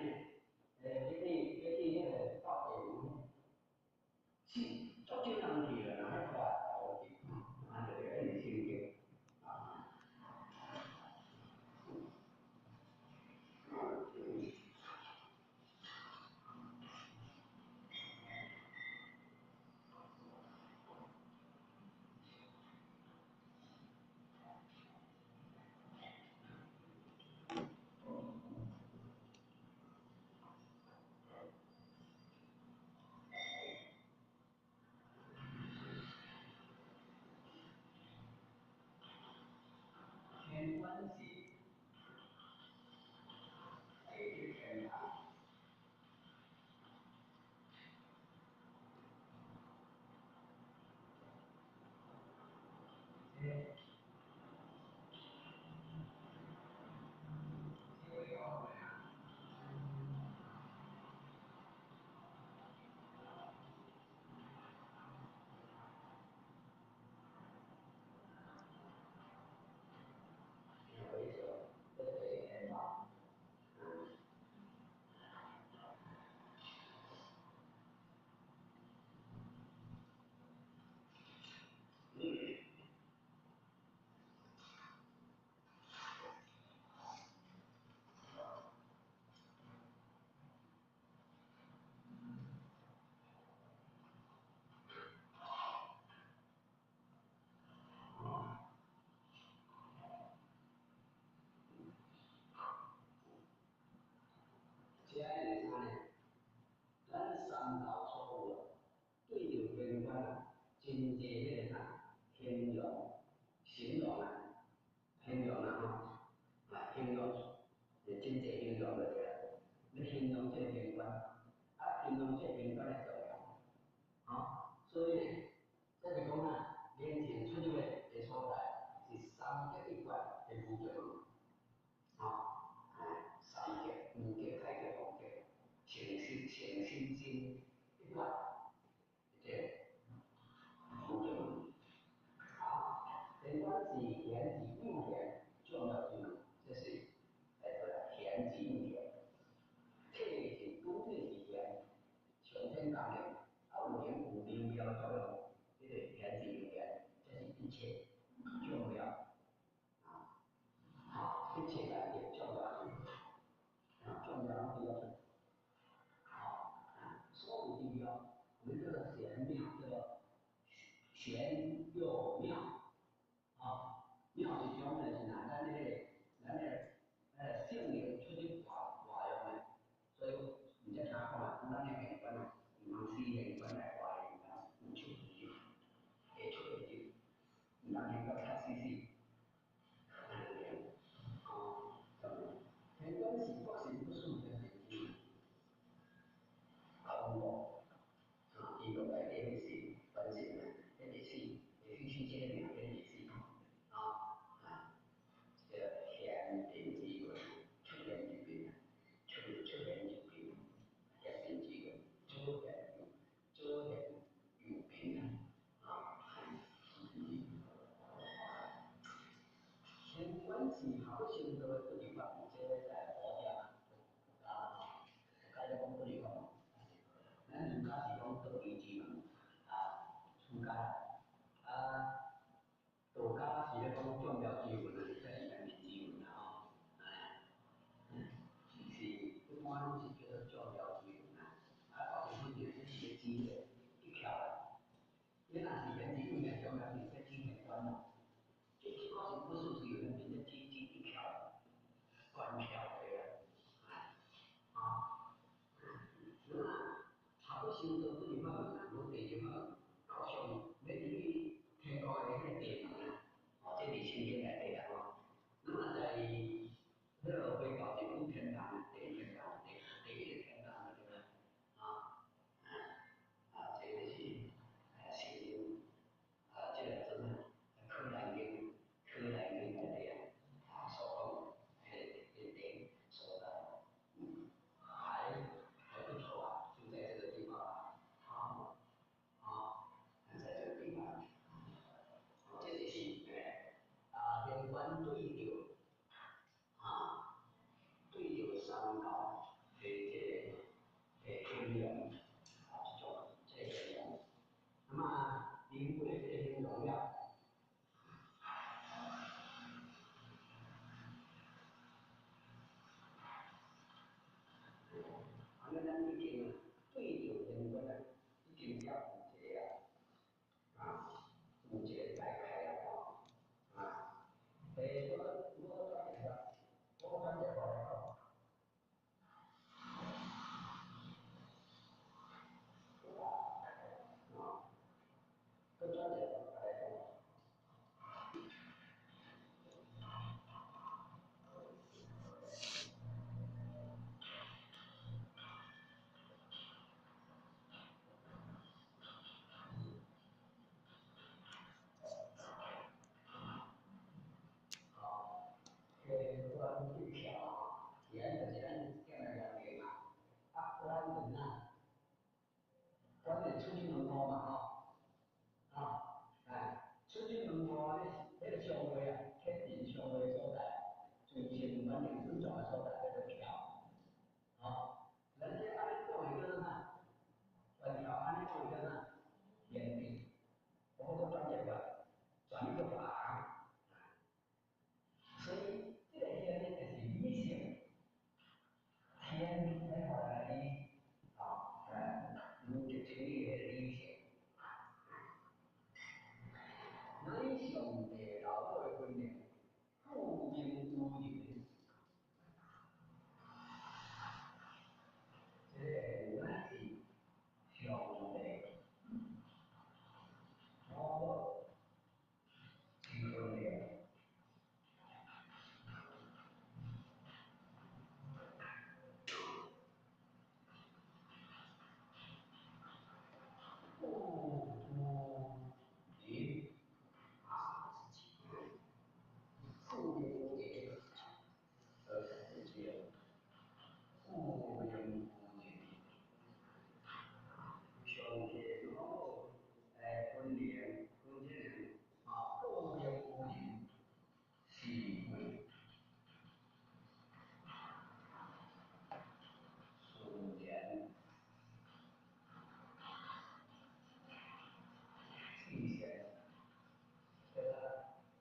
欲去彼个到地府，是足少人去啦，若欲看无去，啊，就对，一直圣经。天官是地狱天堂，这个讲的啊。回首，这是天堂。这是啥呢？咱三道所有啊，对著天官啊，真济彼个啥形容、形容啊，形容啊吼，啊形容，真济形容就对啦。你形容这个天官，啊形容这个天官的重要，吼，所以呢，这是讲啊，灵性出入的所在是三极一贯的无极门，吼，哎，三极、无极、太极、王极，诚心、诚心心一贯，对，无极门。好，天官是玄子应天重要之门，这是对啦，玄子应天，体是主体是玄，上天功能，啊有灵有灵妙作用，这个玄子应天，这是一切重要，啊，好，一切来的重要之门，啊，重要拢伫遐出，好，啊，所有之庙，我们这个玄庙叫做玄佑庙，啊，庙是种的是哪？咱那个圣灵出去活活用的，所以毋才听讲啊，讲咱的玄关啊，毋通死玄关来活玄关，有出有入，会出会入，毋通玄关卡死死，按呢，哦，咁样。做對立法門，這個在佛家嘛，佛家吼，佛家咧講對立法門。咱儒家是講道義之門，啊，出家，啊，道家是咧講眾妙之門啊，這是人民之門啊吼，哎，是一般攏是叫做眾妙之門啊，啊，大部分就是是咧指咧一竅啦。你若是言之有物，眾妙之門，這指玄關啦。這這個是不是是有人變做指指一竅，關竅對啦，啊，那差不多修到這地方，無第二方到上欲入去天國的彼個地門啊，哦，這佇聖經內底啦吼。那麼在彼個回教是講天堂啊，第一天堂，第一個天堂對啦，啊，啊，這個是聖經啊，這個陣啊，可蘭經，可蘭經內底啊，所講彼個地所在，還不錯啊，就在這個地方啊，啊，在這個地方，這就是啊，玄關對著啊，對著三教的這個形容，啊，這種這個形容，那麼明白這個形容了。啊，咱已經對著玄關啊，已經了有一個啊，有一個大概啊，啊，我轉一下，我轉一下來講。啊，閣轉一下來講。啊，玄關一竅，玄就是咱踮來念經嘛，啊，關就是啥？關就是出入門戶嘛吼，啊，哎，出入門戶咧，彼個商會啊，天人相會的所在，尊神反正尊重的所在叫做竅，吼，咱這按呢講的叫做啥？關竅按呢講的叫啥？玄地，我閣轉一個，轉一個法，所以這個玄呢，就是理性，天來予咱理，啊，邏輯推理的理性。乃上帝老母的觀念，富明無人，這個乃是上帝老母之觀念。富無人，啊，富明無人，富明無人，上帝老母觀念，觀這個啊，富明無人是為順緣至善，對吧？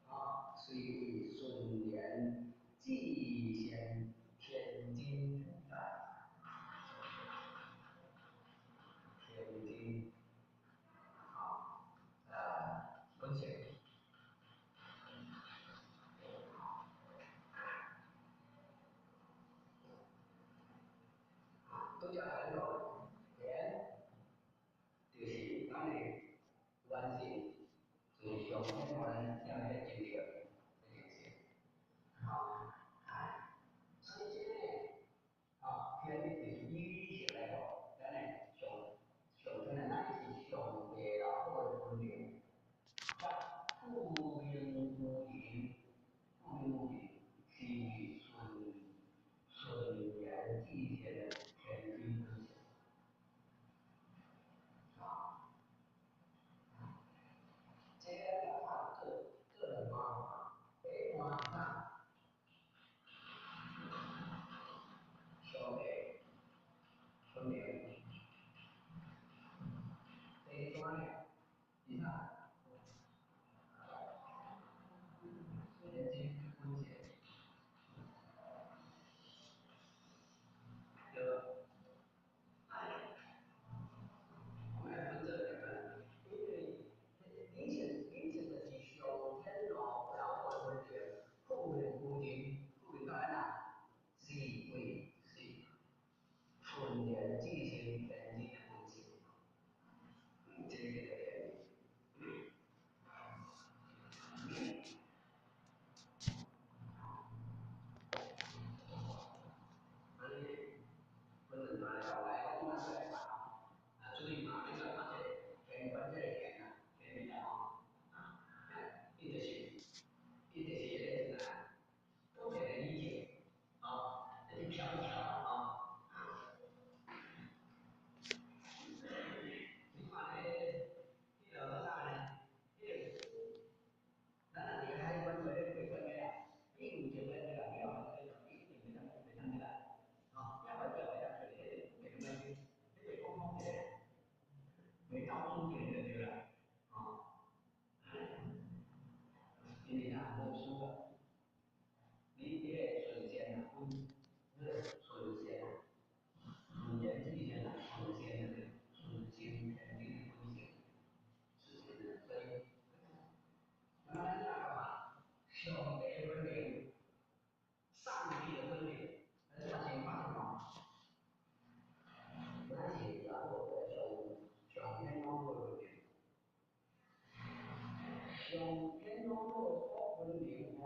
啊，隨為順緣至善天真啊，天真啊，本性。拄才甲你講，玄就是咱的原性，就是上天予咱踮彼個精神，精神，吼，哎，所以這個呢，啊，玄呢就是以理性來講，咱的上上天的乃是上帝老母的本能，啊，富明無人，富明無人是順順緣至善的天真本性。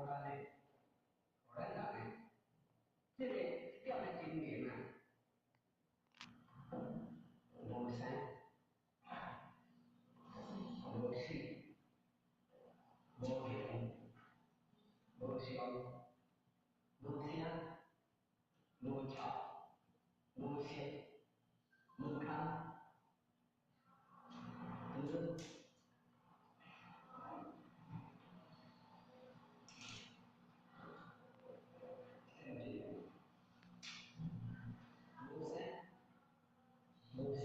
咱的，予咱人的，這个這點的精靈啊，無生，無死，無形，無相，無聲，無臭，無色，無空，就是無生，無死，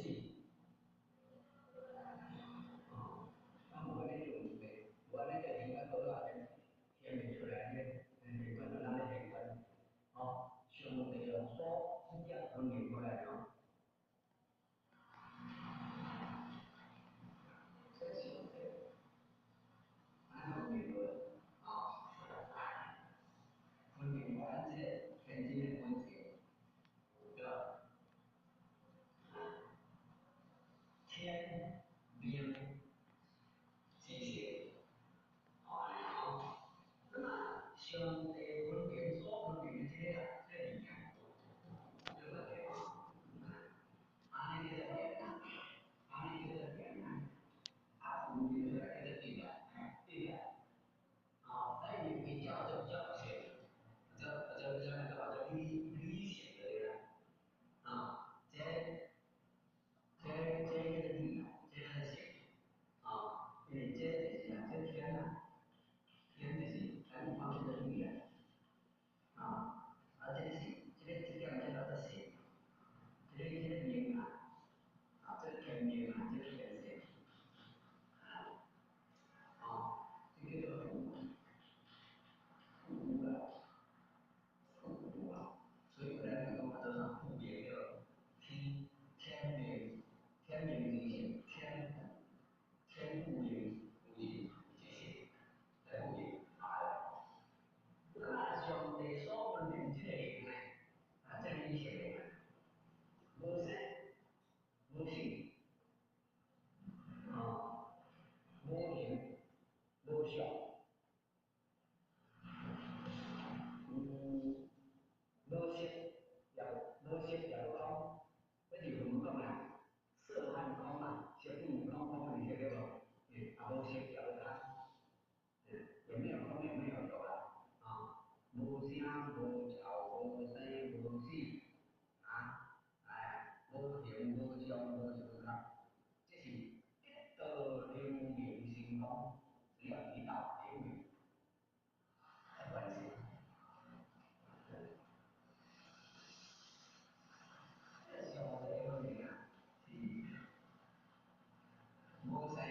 哦，啊，無按呢就袂，無按呢就現觀倒啦，顯袂出來呢，現觀就咱咧現觀，哦，上帝用所這點分明過來哦，這是上帝，按呢分明過來，哦，分明過咱這個天真的本性，對吧？天命之性，哦，按呢吼，那麼上帝分明所分明的這個啊，這個物件，對不對？按呢叫做天啊，按呢叫做天啊，啊，分明出來叫做地啊，地啊，哦，咱比較就比較淺，比較那個比較理想的啦，啊，這叫做地啊，這個是啊，因為這就是啊，這天啊，天就是咱一般叫做地啊，啊，啊，這是這個這點這叫做性，這個命啊，啊，這個天命啊，這個天性，啊，哦，這叫做無，無啦，無啦，所以咱講叫做啥？無明叫天天命。天命之性，天天賦命有之性，來賦予啊。那上帝所分明這個靈呢，啊，這個意識靈啊，無生無死，啊，無形無相，無色也無色也無空，這是佛講啊。色和空啊，色不空，空無色對無？啊，無色也無空，也沒有空，也沒有有啦，啊，無聲無臭無生無死，啊，哎，無形無相無色無空，這是得道留名成功，只要一道留名，才完成。這上帝方面啊，是無生死，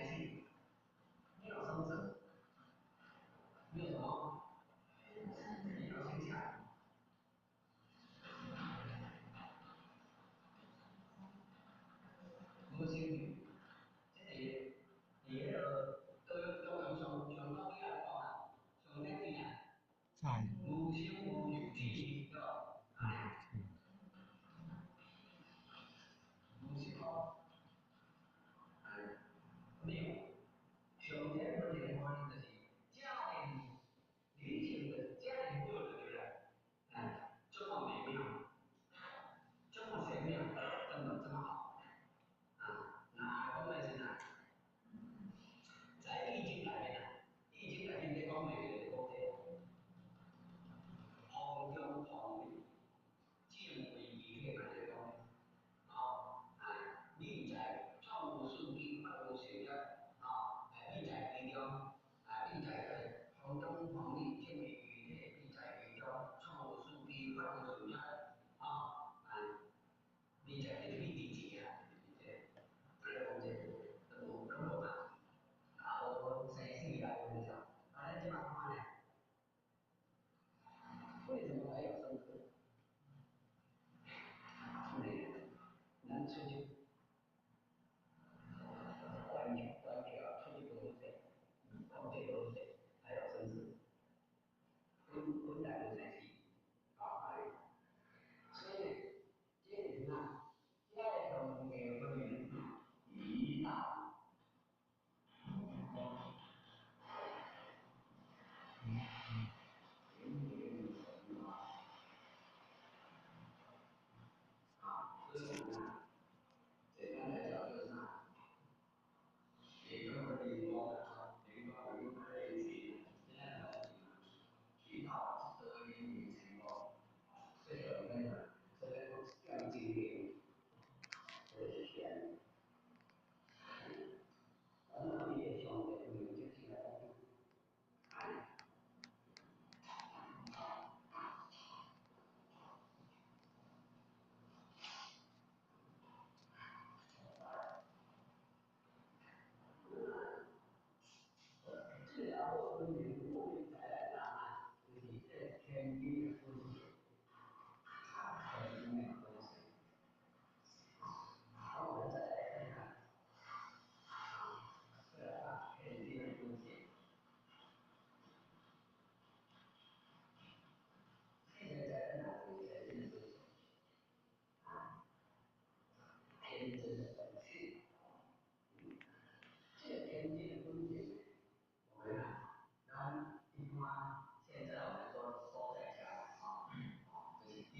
沒有生死，沒有什麼，沒有生下，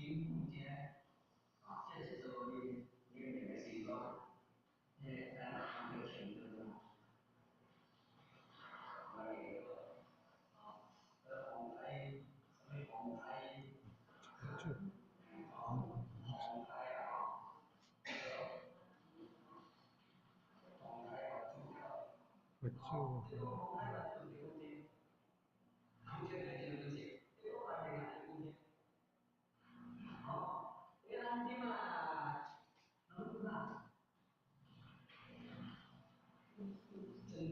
根据这，啊，这是做练练的习惯，咱讲叫程度嘛。我哋啊，皇太，什麼皇太？哦，皇太啊，皇太啊，佛祖。這個皇太啊，就是講這，講這個就是這個環境係講這。哦，你咱這嘛，攏啥？真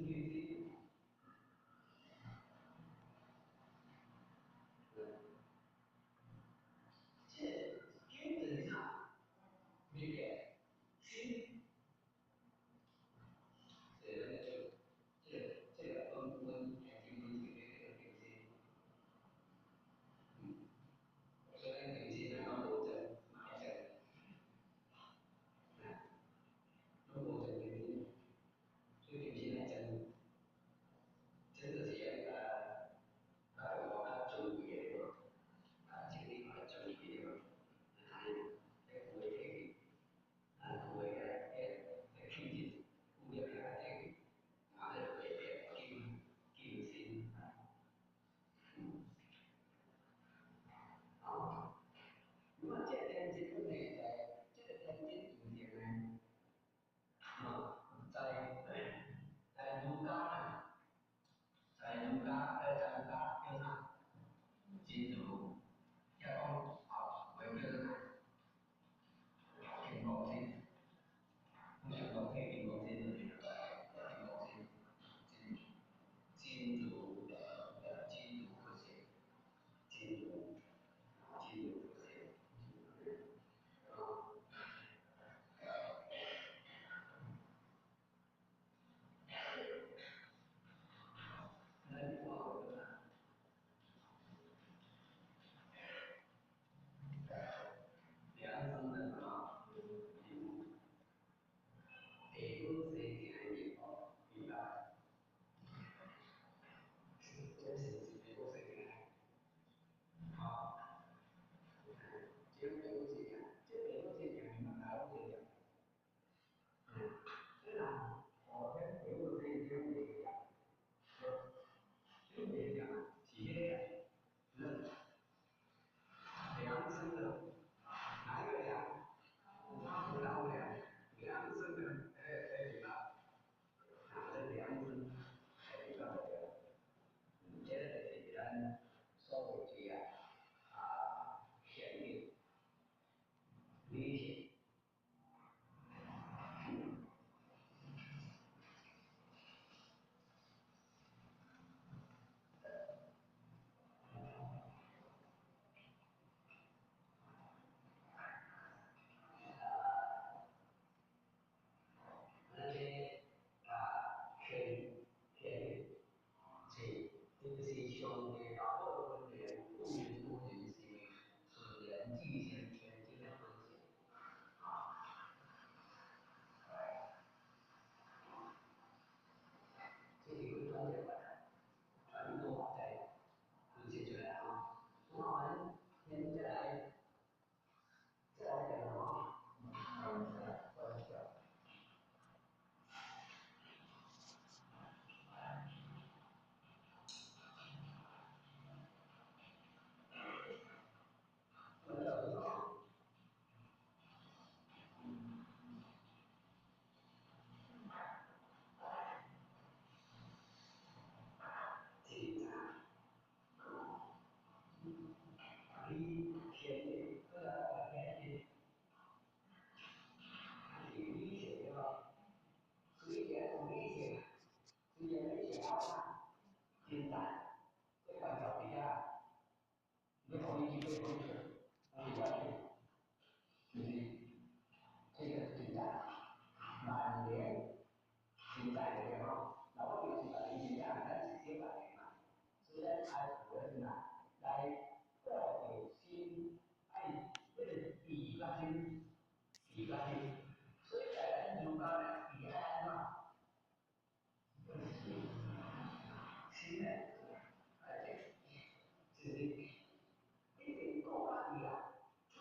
理的。這經就是啥？物件心，這個這個分分眼睛分這個這個定心，所以咱定心咱攏無正，嘛愛正，攏無正定心，所以定心愛正，正就是較較尊貴的地方，較清理較尊貴的地方，啊，這個會體啊，會個氣質，有點較體，啊，這會變金金心，好，咁啊，這個天津本來在這個天津以前呢，啊，在儒家啊，在儒家，在儒家叫啥？真如，也講啊，話叫做啥？金剛心，我想講起金剛心就是金剛心，真如真如佛性，真如真如佛性，啊。咱看過啥？量身的什麼？下本西行的面包，明白？這是是下本西行的。好，這個下本西行，這下本西行，明白？下本西行。這啦，哦，這下本西行袂行，這袂行，是彼個人量身的，哪一個量？老量，量身的，對吧？啊，這量身，對吧？這個就是咱所謂的啊，顯靈、理性。咱這啊，顯顯是，這就是上帝大寶的本源，不明不人是自然自性天真的本性。啊，這是佢轉這個轉多在分析出來啊。咁我們現在再來講什麼？觀照。觀照是什麼？檢查。你天的，天的，是理性對吧？雖然講理性，雖然理性啊，簡單，這觀照底下，你可以去做功課，沒關係，就是這個簡單，萬年簡單的對吧？那我就是把你簡單，咱是小萬年嘛，所以咱愛做的是啥？來顧著心，愛這個意覺心，意覺心。所以在咱儒家呢，伊愛按怎？心呢，愛這，就是一定顧家己啊，出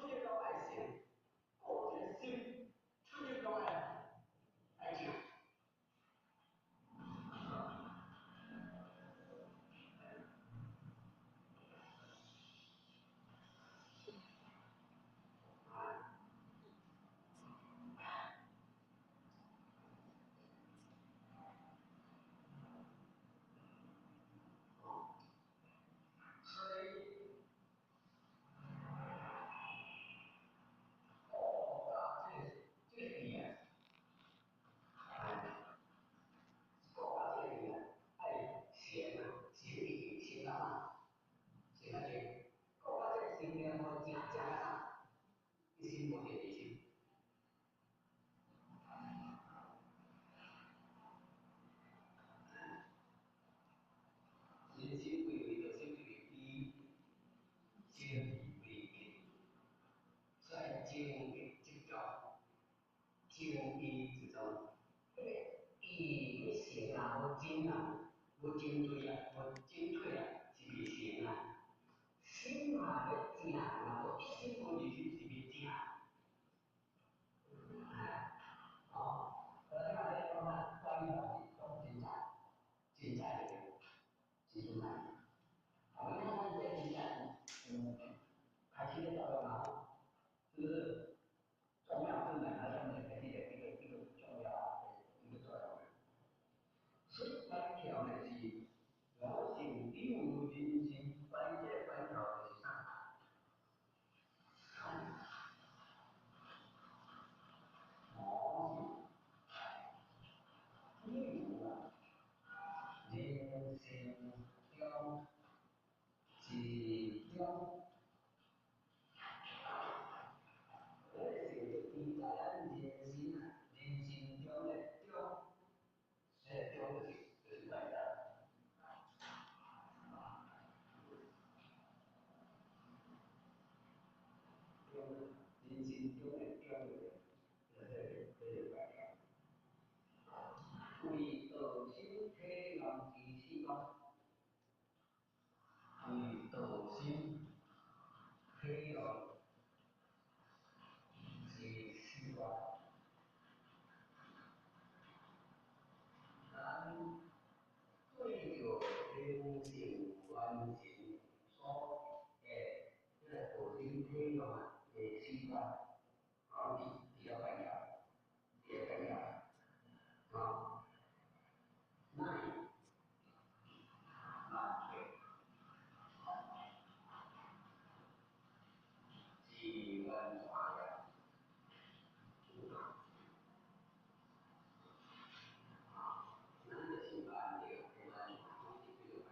一心無第二心。人心歸位道心就是依，心為結，所以正覺執著，正依執著，彼個意欲成啊，無真啊，無真對啊，無真對啊，是袂成啊。心嘛欲正，若無一心無二心是袂正。哦，所以咱咧講啊，關鍵是講真在，真在的，是真在。啊，你看咱這真在，開始咧作用啊，是不是？重要是兩個上面的一個重要的一個作用。所以關鍵的是，我性有人生，關鍵關鍵就是啥？我性有啊，人生中一種。這個是記在咱人生啊，人生中的中，這個中就是關鍵。中，人生中的中就是關鍵。為道心體驗之四觀，為道心體驗之四觀，咱對著靈性完成所的這個道心體驗的四觀，講是比較重要，比較重要，啊，乃萬劫是完全了。啊，咱就是萬劫的完全，總是叫做關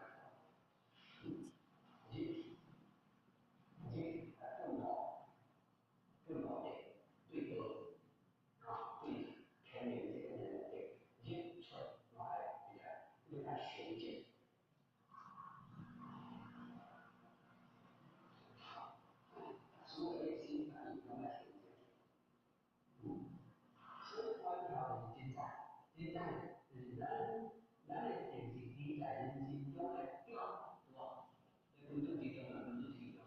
鍵。日日啊，頓悟，頓悟者對道啊，對天命這個的日出來比較比較相近。所有的心法伊攏愛相近。所以關鍵是真在，真在就是咱的定是記在人生中的中，對無？這分數之中啊，分數之中。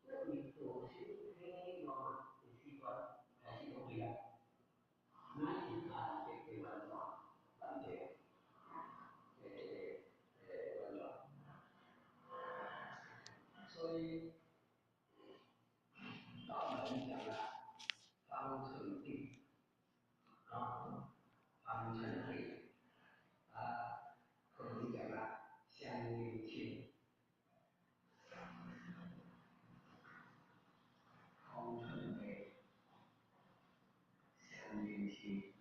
這為道心體驗的四觀，開始講對啊，乃是萬劫的完全，萬劫的完全。所以道門講啊，方寸地，啊，方寸地，啊，可能講啊，相應親，方寸地，相應親。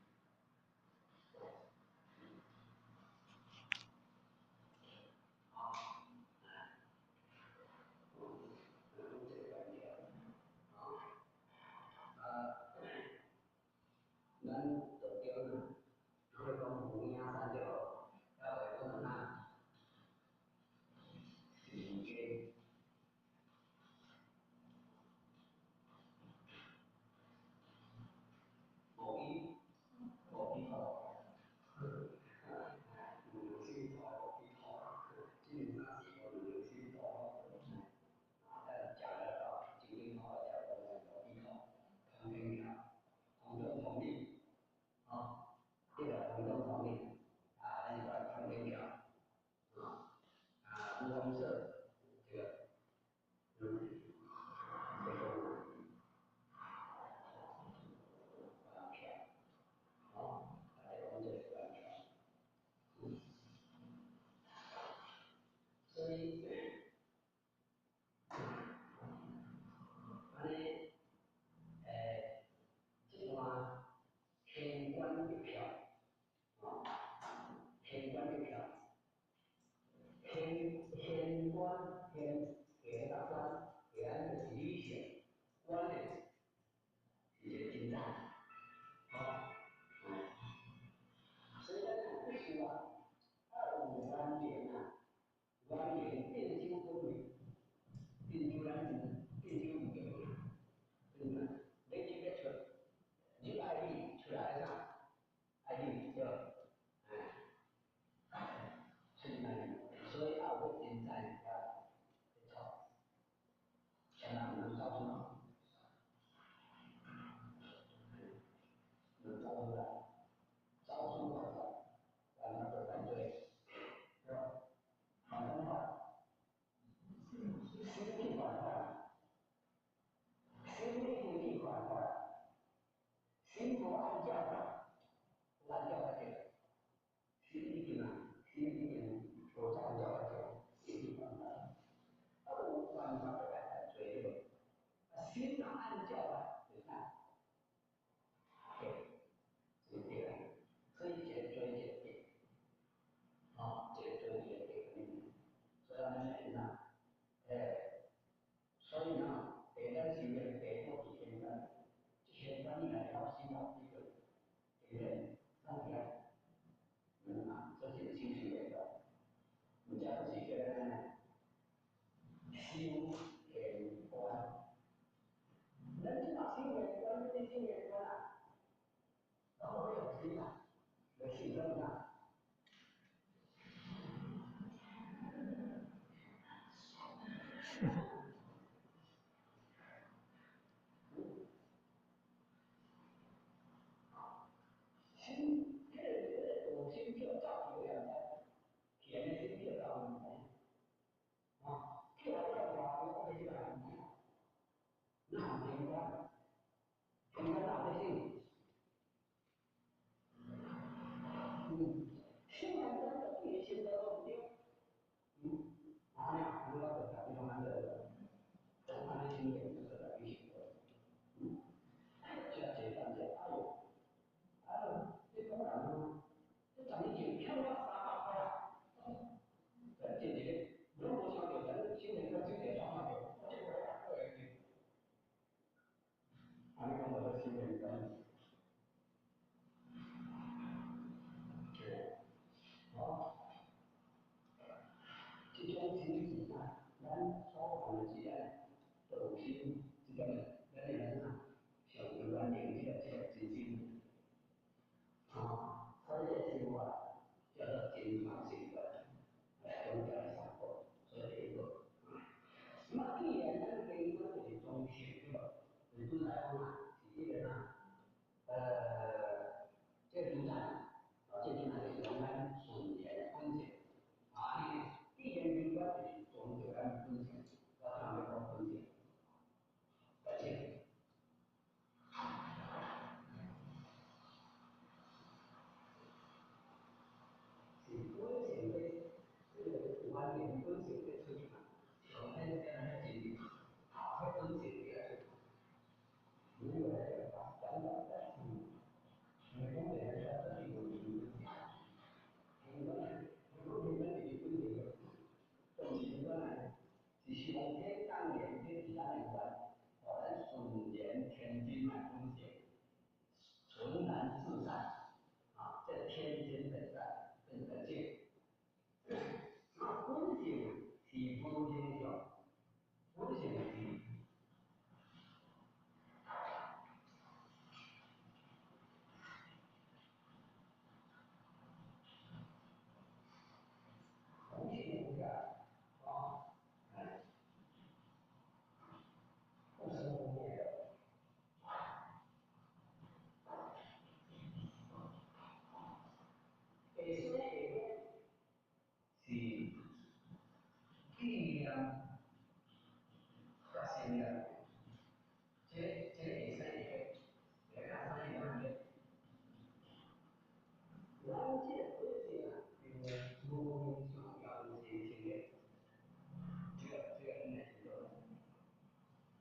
啊，知講啊，是彼個啥？這個主題，啊，這個主題是講咱純然本性，啊，呢，既然明白就是講著咱本性，我通欲講本性，來請。是本性的，這個原來本性的出嘛，上天先來遐真，啊，彼本性佇遐出。如果來講，講到但是，因為講來講，這是無本性，因為如果你本是本性的，就是講來，是上天降臨這是咱的緣，予咱純然天真的本性，純然自在，啊，這天真本在，本在性。啊，本性是無形象，本性是。本性有啥？啊，哎，不生不滅的。下生下滅是意念佮心念，這下生下滅，來看啥物關係？咱這個本性啊，是無形相也無形成的，這個咱來清楚。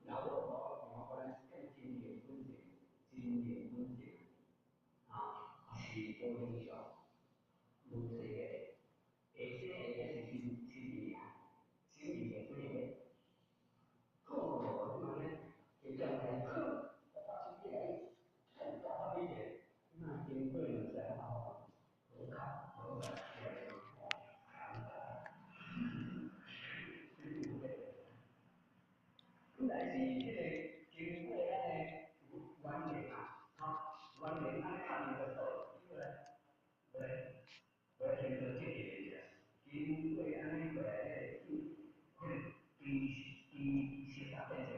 若我無我講咱變真言本性，真言本性啊，是無形相，無生的，下生下滅是心心意啊，心意下生下滅。好，這嘛呢，就這樣來好，我發出來，大發一點，那經過兩三號，無卡無卡，本來是彼個經過咱的原理啊，吼，原理按呢拍入就倒，過來，過來，過來聽到這個者，經過按呢過來，彼個彼個知識啊變成，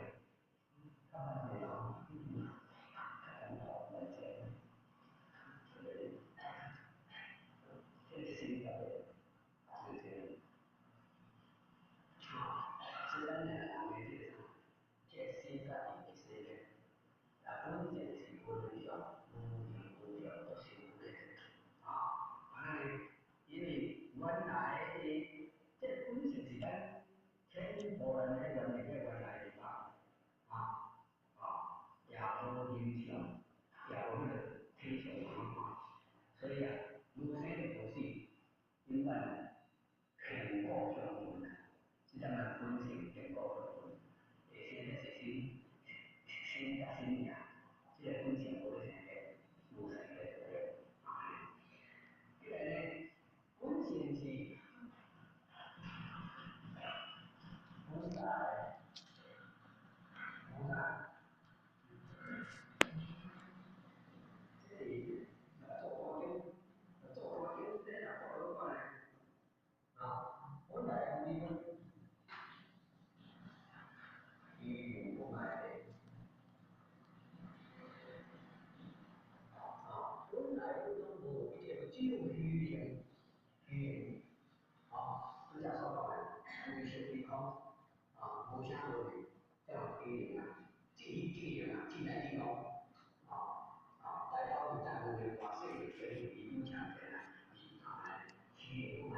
較慢者哦，較簡單來講，這個心法的，就是，啊，所以咱人的這個啥，這個心法是會生的，啊，本性是無形相，無形無相都是無的，啊，按呢，因為原來的這個本性是咱天無咱彼原來彼原來的嘛，啊啊，也無形相，也無彼個體相嘛，所以啊，無生就無死，永遠亘古長存啊！這點仔本性亘古長存，下生的是心，心佮心爾，這個本性無咧生的，無生的對。啊，這個呢，本性是本來無來，這是做官經，做官經，這若做好官啊，本來無一物，虛無不賣的，啊，本來本攏無一個，只有虛形，虛形，啊，拄才所講的，無色非空，啊，無聲無味，這樣虛形啊，智智形啊，智來智講，啊啊，大道有大無明，大小有小有長天啊，啊，虛形不賣。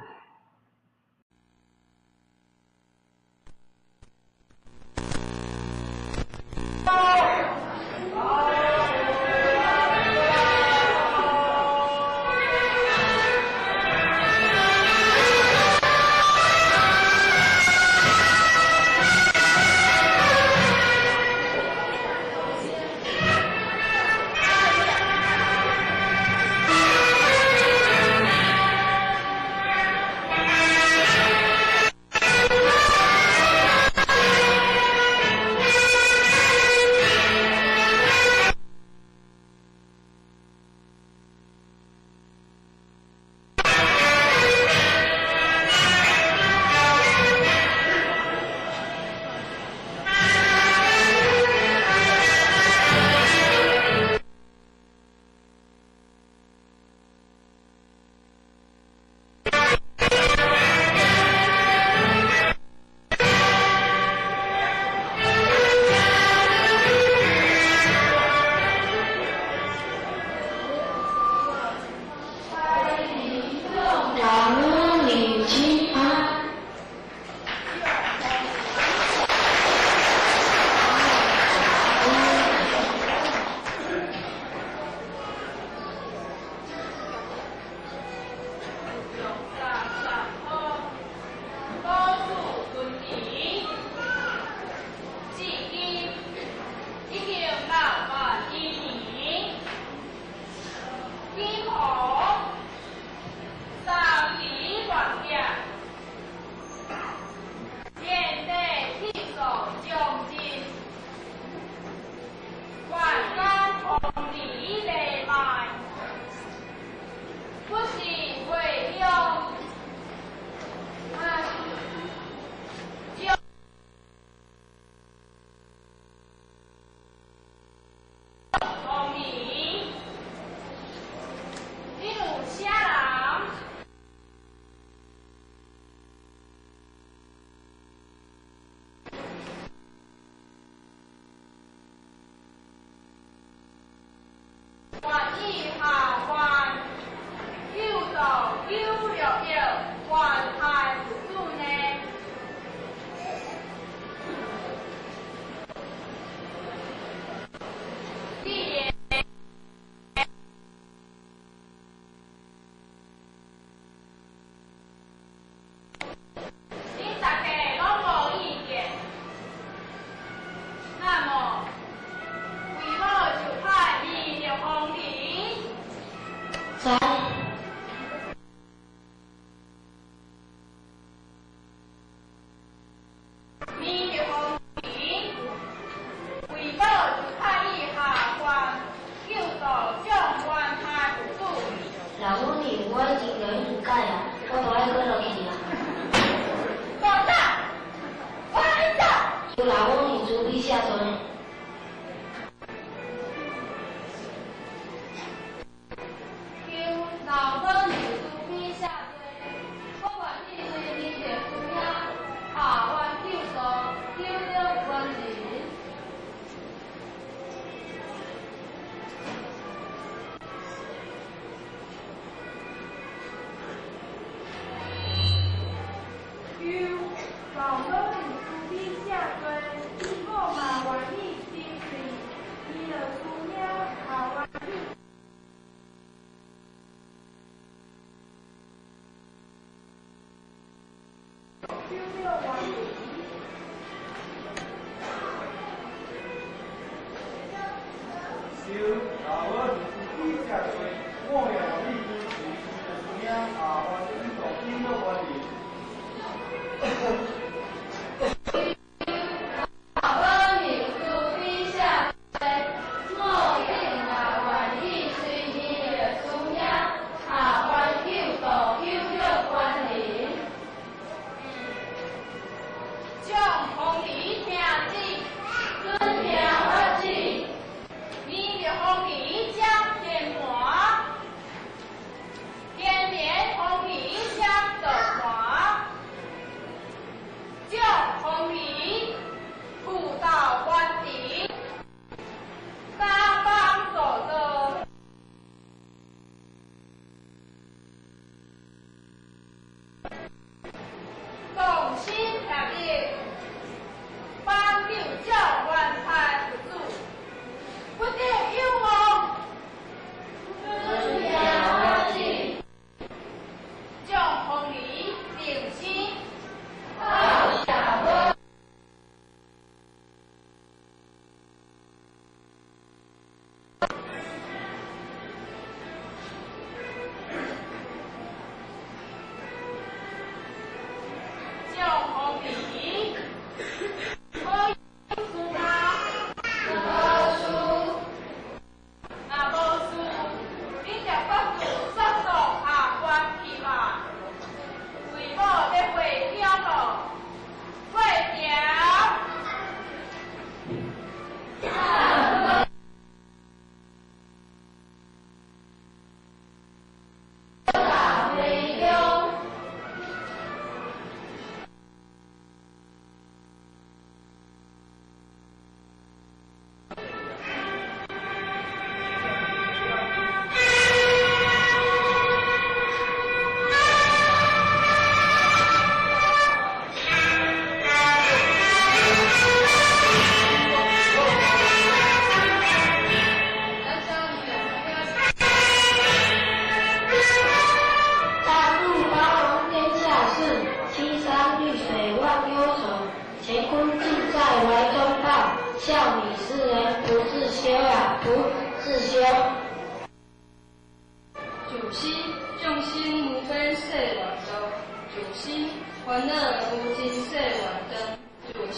都愛閣落去啊。大胆，快走！求老母你慈悲下罪。求老母你慈悲下罪，我願意隨你的師兄，下願救度，救了冤人。求老母你慈悲下罪，我嘛願意跟隨你的師兄，下願意救了冤人。求老母你慈悲下罪，我也願意跟隨你的師兄，下願救度，救了冤人。老母你慈悲下罪，我也愿意隨你的師兄，下願救度，救了冤人。將紅梨聽旨，尊聽法旨，你的紅梨將天盤，天連紅梨將道盤，將紅梨輔導官邸，三方做道。同心協力，挽救這冤差父子，不得有誤。尊聽法旨，將紅梨定親，報下母。將紅梨可有事嗎？無事。若無事，你就各自速速下關去吧。為某欲回鄉咯，過橋。回鄉。大肚包容天下事，青山綠水忘憂愁。乾坤盡在懷中抱，笑語世人不自修啊，不自修。上師眾生無邊誓願度，上師煩惱無盡誓願斷，上師。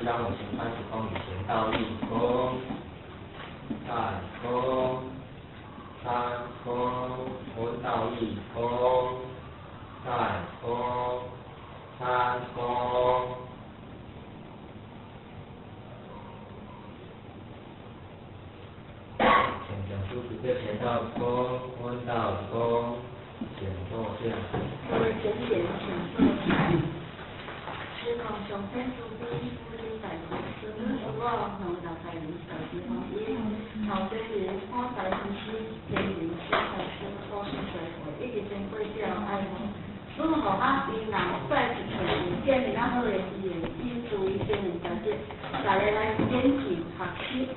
章往前翻10公里前倒立，空，再空，三空，闻倒立，空，再空，三空。请讲师直接前到空，闻道空，请坐下。各位贤贤，请坐下。时空上天慈悲，福临大众，师父师母，两位大财人，大慈观音，头家人，满台师师，天人师大师，祖师师父，以及尊贵长爱护。师父予咱伊人再一次建立咱好的伊的伊注意天人大德，大家来研究学习。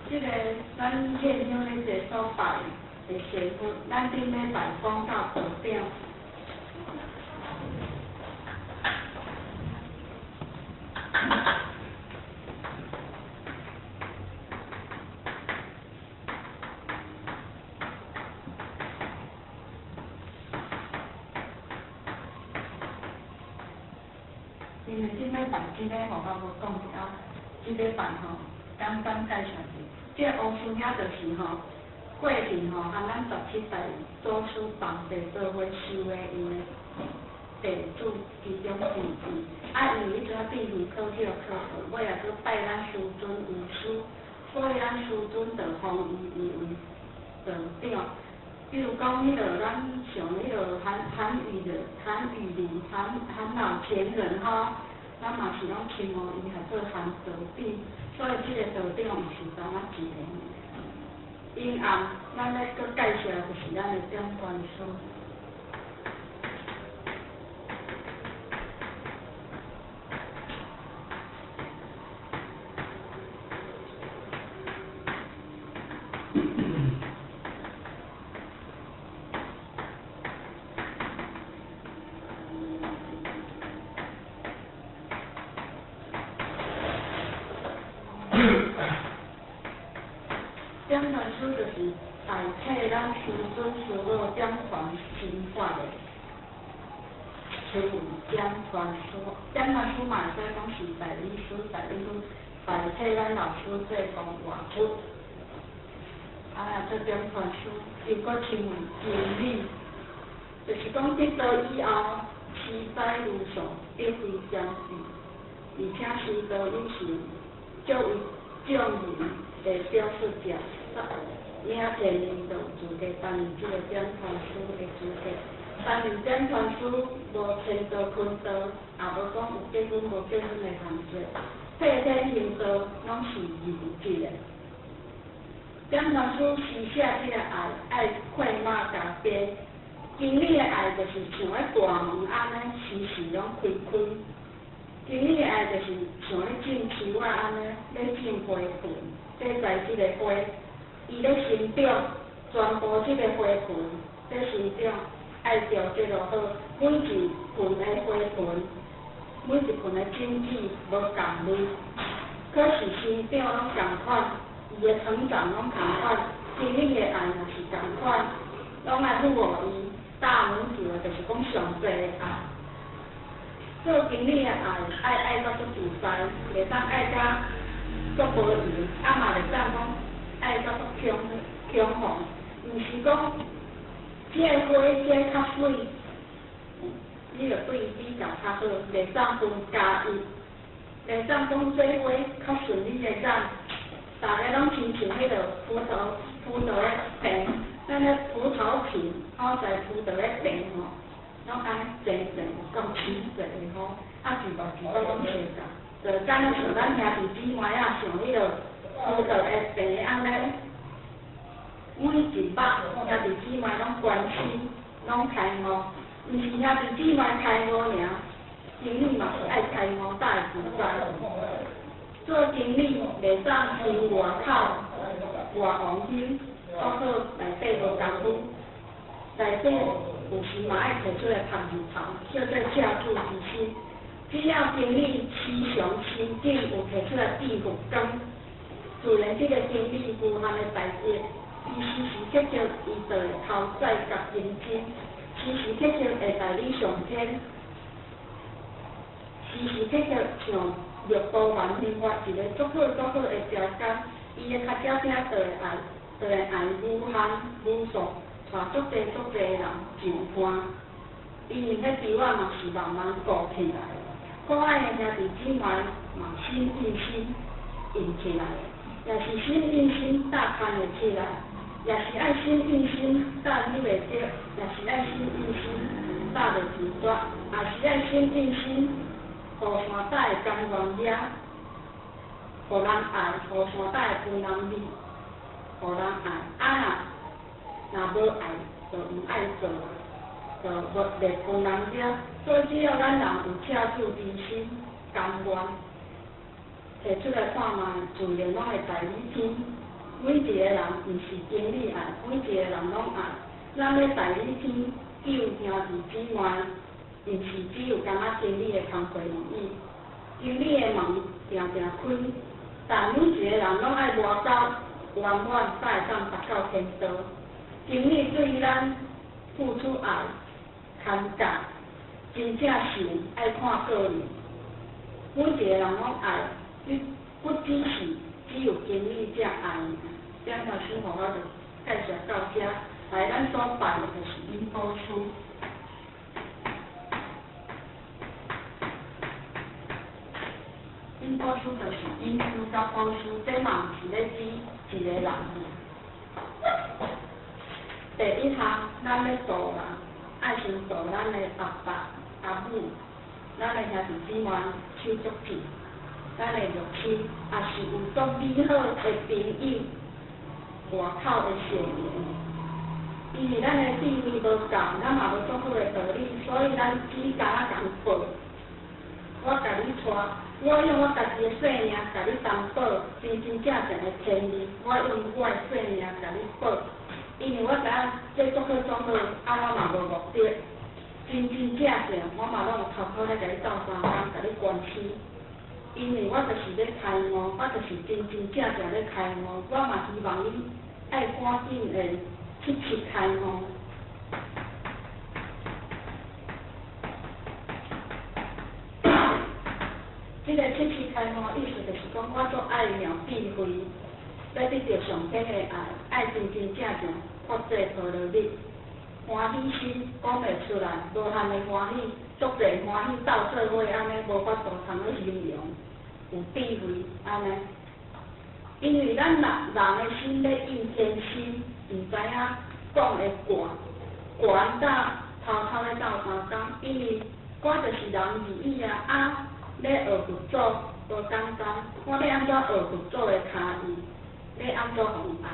这个咱现场咧坐所拜的仙佛，咱顶礼拜讲到道长。因为顶礼拜这个吼，我无讲著啊，这礼拜吼，简单介绍者。这个乌师兄就是吼，过去吼，和咱17代祖师同齐做伙修的因的弟子其中之一。啊，因为彼阵变去考试考过，尾仔阁拜咱师尊为师，所以咱师尊就封伊为道长。比如讲，彼个咱像彼个韩韩语的韩语林韩韩老前人吼，咱嘛是拢称呼伊系做韩道长，所以这个道长毋是单仔一个。因暗，咱咧阁介绍就是咱的点传师。点传师就是代替咱师尊师母点传心法的，称为点传师。点传师嘛会使讲是代理师，代理师代替咱老师做讲活佛。啊，做点传师又阁称为经理，就是讲得道以后，时代如上，得非将至，而且时道有时作为众人的表述者，领天人就有资格担任这个点传师的资格。担任点传师无天道坤道，也无讲有结婚无结婚的限制，替天行道拢是认知的。点传师施舍这个爱，爱快马加鞭。经理的爱就是像咧大门按呢，时时拢开开。经理的爱就是像咧种树仔按呢，咧种花盆，咧栽这个花，伊咧生长，全部这个花盆咧生长，爱调节落好，每一盆的花盆，每一盆的种子无仝类，可是生长拢仝款，伊的成长拢仝款，经理的爱嘛是仝款，拢爱付予伊大拇指的，就是讲上济的爱。做经理的爱，爱爱到足自在，袂当爱甲足无闲，啊嘛袂当讲爱到足强强横，毋是讲这个花这个较媠，你就对伊比较较好，袂当分加一，袂当讲这花较顺你的眼，逐个拢亲像彼个葡萄葡萄的皮，咱咧葡萄皮，吼在葡萄的皮吼。拢按呢齐齐有够齐齐的吼，啊一目一目拢相仝，就敢若像咱兄弟姊妹仔像彼个葡萄的皮按呢，每一目兄弟姊妹拢关心，拢开悟，毋是兄弟姊妹开悟尔，经理嘛是爱开悟才会自在。做经理袂当先外口外王心，搁好内底无功夫，内底。有时嘛爱提出来曝日头，叫做赤子之心。只要经理思想心境有提出来致富光，自然这个经理无限的大业，伊时时刻刻伊就会头载甲认真，时时刻刻会带你上天。时時時刻刻像綠波環興發一个足好足好的條件，伊的跤爪鼎就會愛，就會愛無限無數，帶足濟足濟人上岸。因為彼枝仔嘛是慢慢顧起來的，可愛的兄弟姊妹嘛心印心印起來的，也是心印心搭牽會起來，也是愛心印心搭扭袂著，也是愛心印心搭袂住絕，也是愛心印心予山搭會甘願掠，予人愛，予山搭會分人味，予人愛。啊若若無愛，就毋愛做，就無袂分人掠。所以只要咱人有赤子之心，甘願提出來看覓，自然攏會代理天。每一個人毋是經理愛，每一個人攏愛。咱欲代理天救兄弟姊妹，毋是只有干焦經理的工課而已。經理的門定定開，但每一個人攏愛活到圓滿，才會當達到天道。經理對咱付出愛、牽教，真正是愛看個人。每一個人攏愛，你不只是只有經理才愛。這段生活我就介紹到遮，來咱所拜的就是引寶師。引寶師就是引師佮寶師，這嘛毋是咧指一個人。第一項，咱欲度人，愛先度咱的阿爸、阿母，咱的兄弟姊妹、手足親，咱的肉親，也是有足美好的朋友，外口的善緣。因為咱的智慧無夠，咱嘛無足好的道理，所以咱只敢若共報。我共你帶，我用我家己的性命共你擔保，真真正正的天理，我用我的性命共你保。因為我知影這足好足好，啊我嘛無目的，真真正正我嘛攏有頭殼咧共你鬥相共，共你關心。因為我就是欲開悟，我就是真真正正欲開悟，我嘛希望你愛趕緊會徹徹開悟。這個徹徹開悟意思就是講，我足愛妙智慧，欲得著上天的愛，愛真真正正發這波羅蜜，歡喜心講袂出來，無限的歡喜，足濟歡喜鬥做伙按呢，無法度通去形容，有智慧按呢。因為咱人人的心咧應天心，毋知影講會懸懸到偷偷咧鬥相共，因為我就是人而已啊，啊，欲學佛祖無簡單，我欲按怎學佛祖的跤印，欲按怎予伊愛，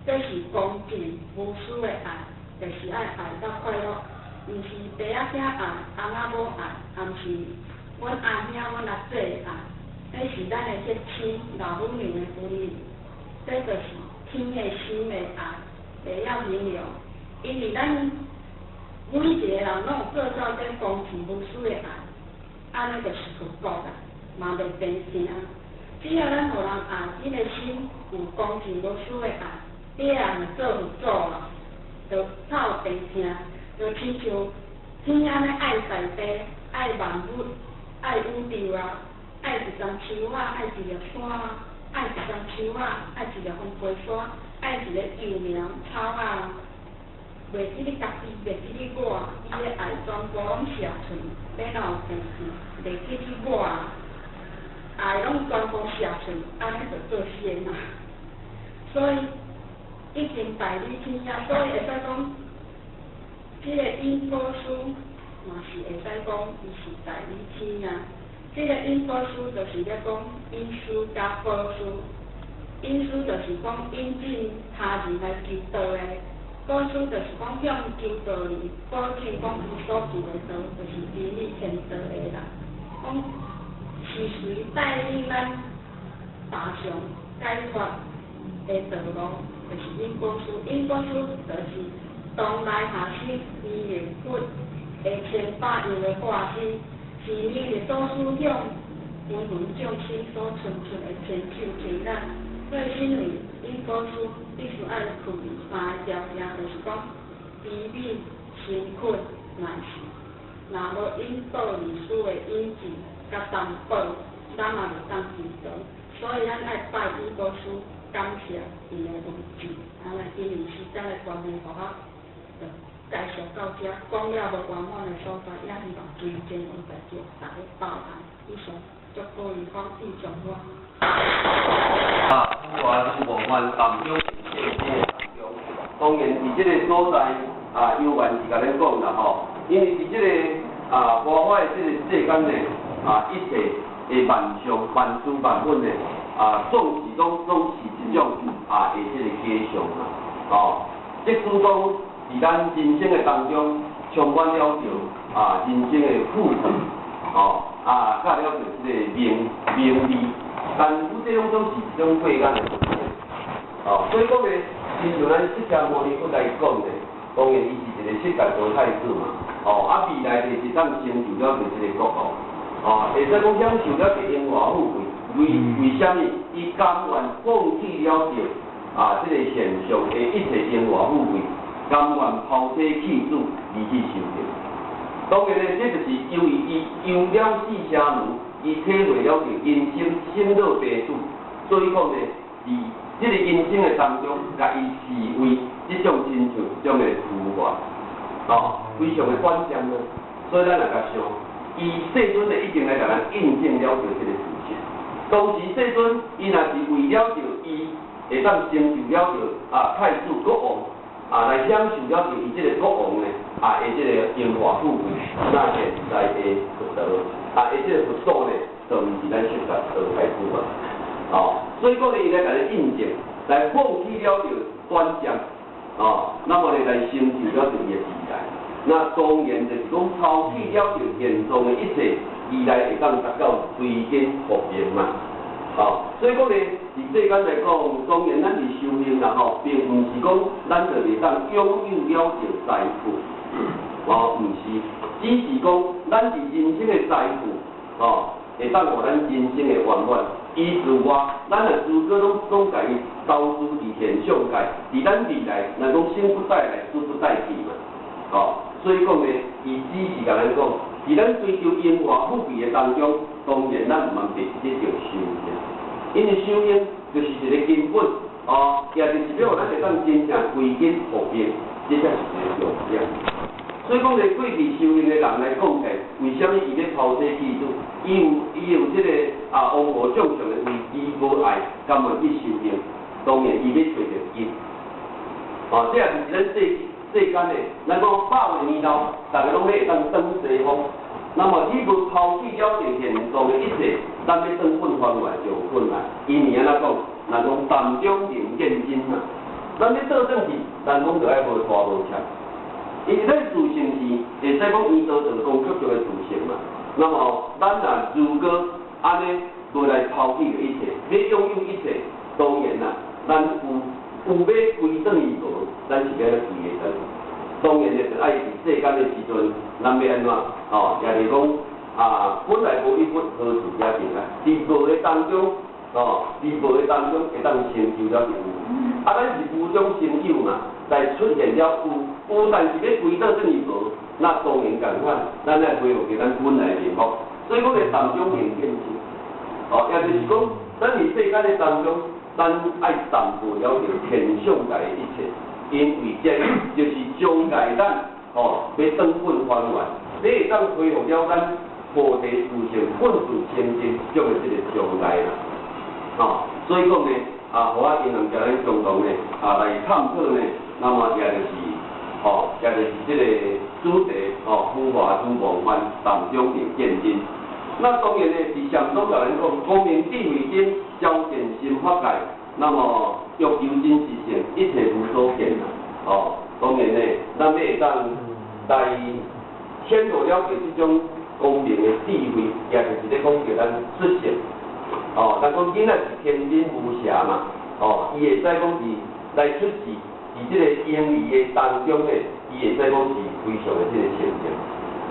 這是恭敬無私的愛，就是愛愛到快樂，毋是爸仔囝愛，翁仔某愛，也毋是阮阿兄阮阿姊愛，彼是咱的血親老母娘的分離，這就是天的心的愛，袂曉形容，因為咱每一個人攏有做到這恭敬無私的愛，按呢就是佛國啦，嘛袂病痛。只要咱予人愛，恁的心有恭敬無私的愛，你也會做佛祖啦，就較有病痛，就親像天按呢愛大地、愛萬物、愛宇宙啊，愛一叢樹仔，愛一粒山啊，愛一叢樹仔，愛一粒風飛沙，愛一个幼苗草仔，袂記你家己，袂記你我，伊的愛全部攏射出，欲哪有病痛？袂記你我，愛攏全部射出，按呢就做仙啊。所以已經代理天啊，所以會使講，這个引寶師嘛是會使講，伊是代理天啊。這个引寶師就是咧講引師佮寶師，引師就是講引進他人來求道的，寶師就是講向求道人保證講伊所求的道就是真理天道的啦。講是誰帶領咱踏上解脫的道路，就是引寶師。引寶師就是當來下生伊的佛的千百樣的化身，是彌勒祖師向芸芸眾生所伸出的千手千眼。所以，身為引寶師，必須愛具備三个條件，就是講悲憫、誠懇、耐心。若無引導理師的引證佮擔保，咱嘛袂當祈禱。所以咱愛拜引導師，感謝𪜶的文字，按呢因為時間的關係，予我就介紹到遮，講了無圓滿的所在，也希望尊敬恩大眾大家包涵。以上，祝各位法喜充滿。啊，浮華如夢幻，淡中當中，當然佇這个所在啊，有緣是共咱講啦吼，因為佇這个啊，佛法的這个世間呢，啊，一切的萬象、萬事萬物呢，啊，總是一種啊的這个假象啦，哦，即使講佇咱人生的當中充滿了著啊人生的富貴，哦，啊，佮了著這个名名利，但是這攏總是一種過眼的東西，哦，所以講呢，親像咱釋迦牟尼佛來講呢，當然伊是一个釋迦多太子嘛，哦，啊未來就是當成就了著這个國王，哦，會使講享受了著榮華富貴，為為啥物？伊甘願放棄了著啊這个現象的一切榮華富貴，甘願拋妻棄子而去修行。當然呢，這就是由於伊遊了四沙門，伊體會了著人生生老病死，所以講呢，佇這个人生的當中，共伊視為這種親像一種的浮華，哦，非常的短暫呢。所以咱來共想，伊世尊呢已經來共咱印證了著這个事實。當時世尊伊若是為了著伊會當成就了著啊太子國王，啊來享受了著伊這个國王呢啊的這個榮華富貴，那現在的佛陀啊的這個佛祖呢，就毋是咱釋迦多太子啊。哦，所以講呢，伊來共咱印證，來放棄了著短暫，哦，那麼呢來成就了著伊的未來。那當然就是講拋棄了著現狀的一切，未來會當達到歸根復命嘛。哦，所以講呢，佇世間來講，當然咱佇修行啦吼，並毋是講咱就會當擁有了著財富，哦，毋是，只是講咱佇人生的財富，哦，會當予咱人生的圓滿。伊自外，咱若如果攏共伊投資佇現象界，佇咱未來，若講生不帶來，死不帶去嘛，哦，所以講呢，伊只是共咱講，佇咱追求榮華富貴的當中，當然咱毋通袂記著修行，因為修行就是一个根本，哦，也就是欲予咱會當真正歸根復命，這才是一个重點。所以講咧，過去修行的人來講起來，為啥物伊欲拋妻棄子？伊有這个啊，烏合眾生的危機無愛，甘願去修行，當然伊欲揣著因。哦，這也是咱世世間的，咱講百歲年老，逐个攏欲會當轉西方。那麼你無拋棄了著現狀的一切，咱欲轉本還原就有困難。因為按怎講？咱講淡中能見真啊。咱欲倒轉去，咱攏著愛無拖無欠。因為咱自性是會使講圓道道功足足的自性嘛。那麼咱若如果按呢無來拋棄著一切，欲擁有一切，當然啦，咱有欲歸轉去無，咱是欲按怎歸會轉？當然就愛佇世間的時陣，咱欲按怎？哦，也就是講啊，本來無一物，何處惹塵埃？佇無的當中，哦，佇無的當中會當成就了有。啊，咱是無中生有嘛，來出現了有，有但是欲歸倒轉去無，那當然仝款，咱愛恢復著咱本來的面目。所以講咧，淡中能見真。哦，也就是講，咱佇世間的當中，咱愛淡薄了著現象界的一切，因為這就是將來咱哦欲轉本還原，欲會當恢復了咱菩提自性本自清淨這種的這个將來啦。哦，所以講呢，啊，予我經常共咱共同呢，啊，來探討呢，那麼也就是，哦，也就是這个主題，哦，浮華如夢幻，淡中能見真。那當然呢，佇禪宗共咱講，光明智慧燈，照見心法界，那麼欲求真實性，一切無所見啦。哦，當然呢，咱欲會當來顯露了著這種光明的智慧，也就是咧講著咱出世。哦，咱講囡仔是天真無邪嘛，哦，伊會使講是來出世，佇這个嬰兒的當中呢，伊會使講是非常的這个清淨。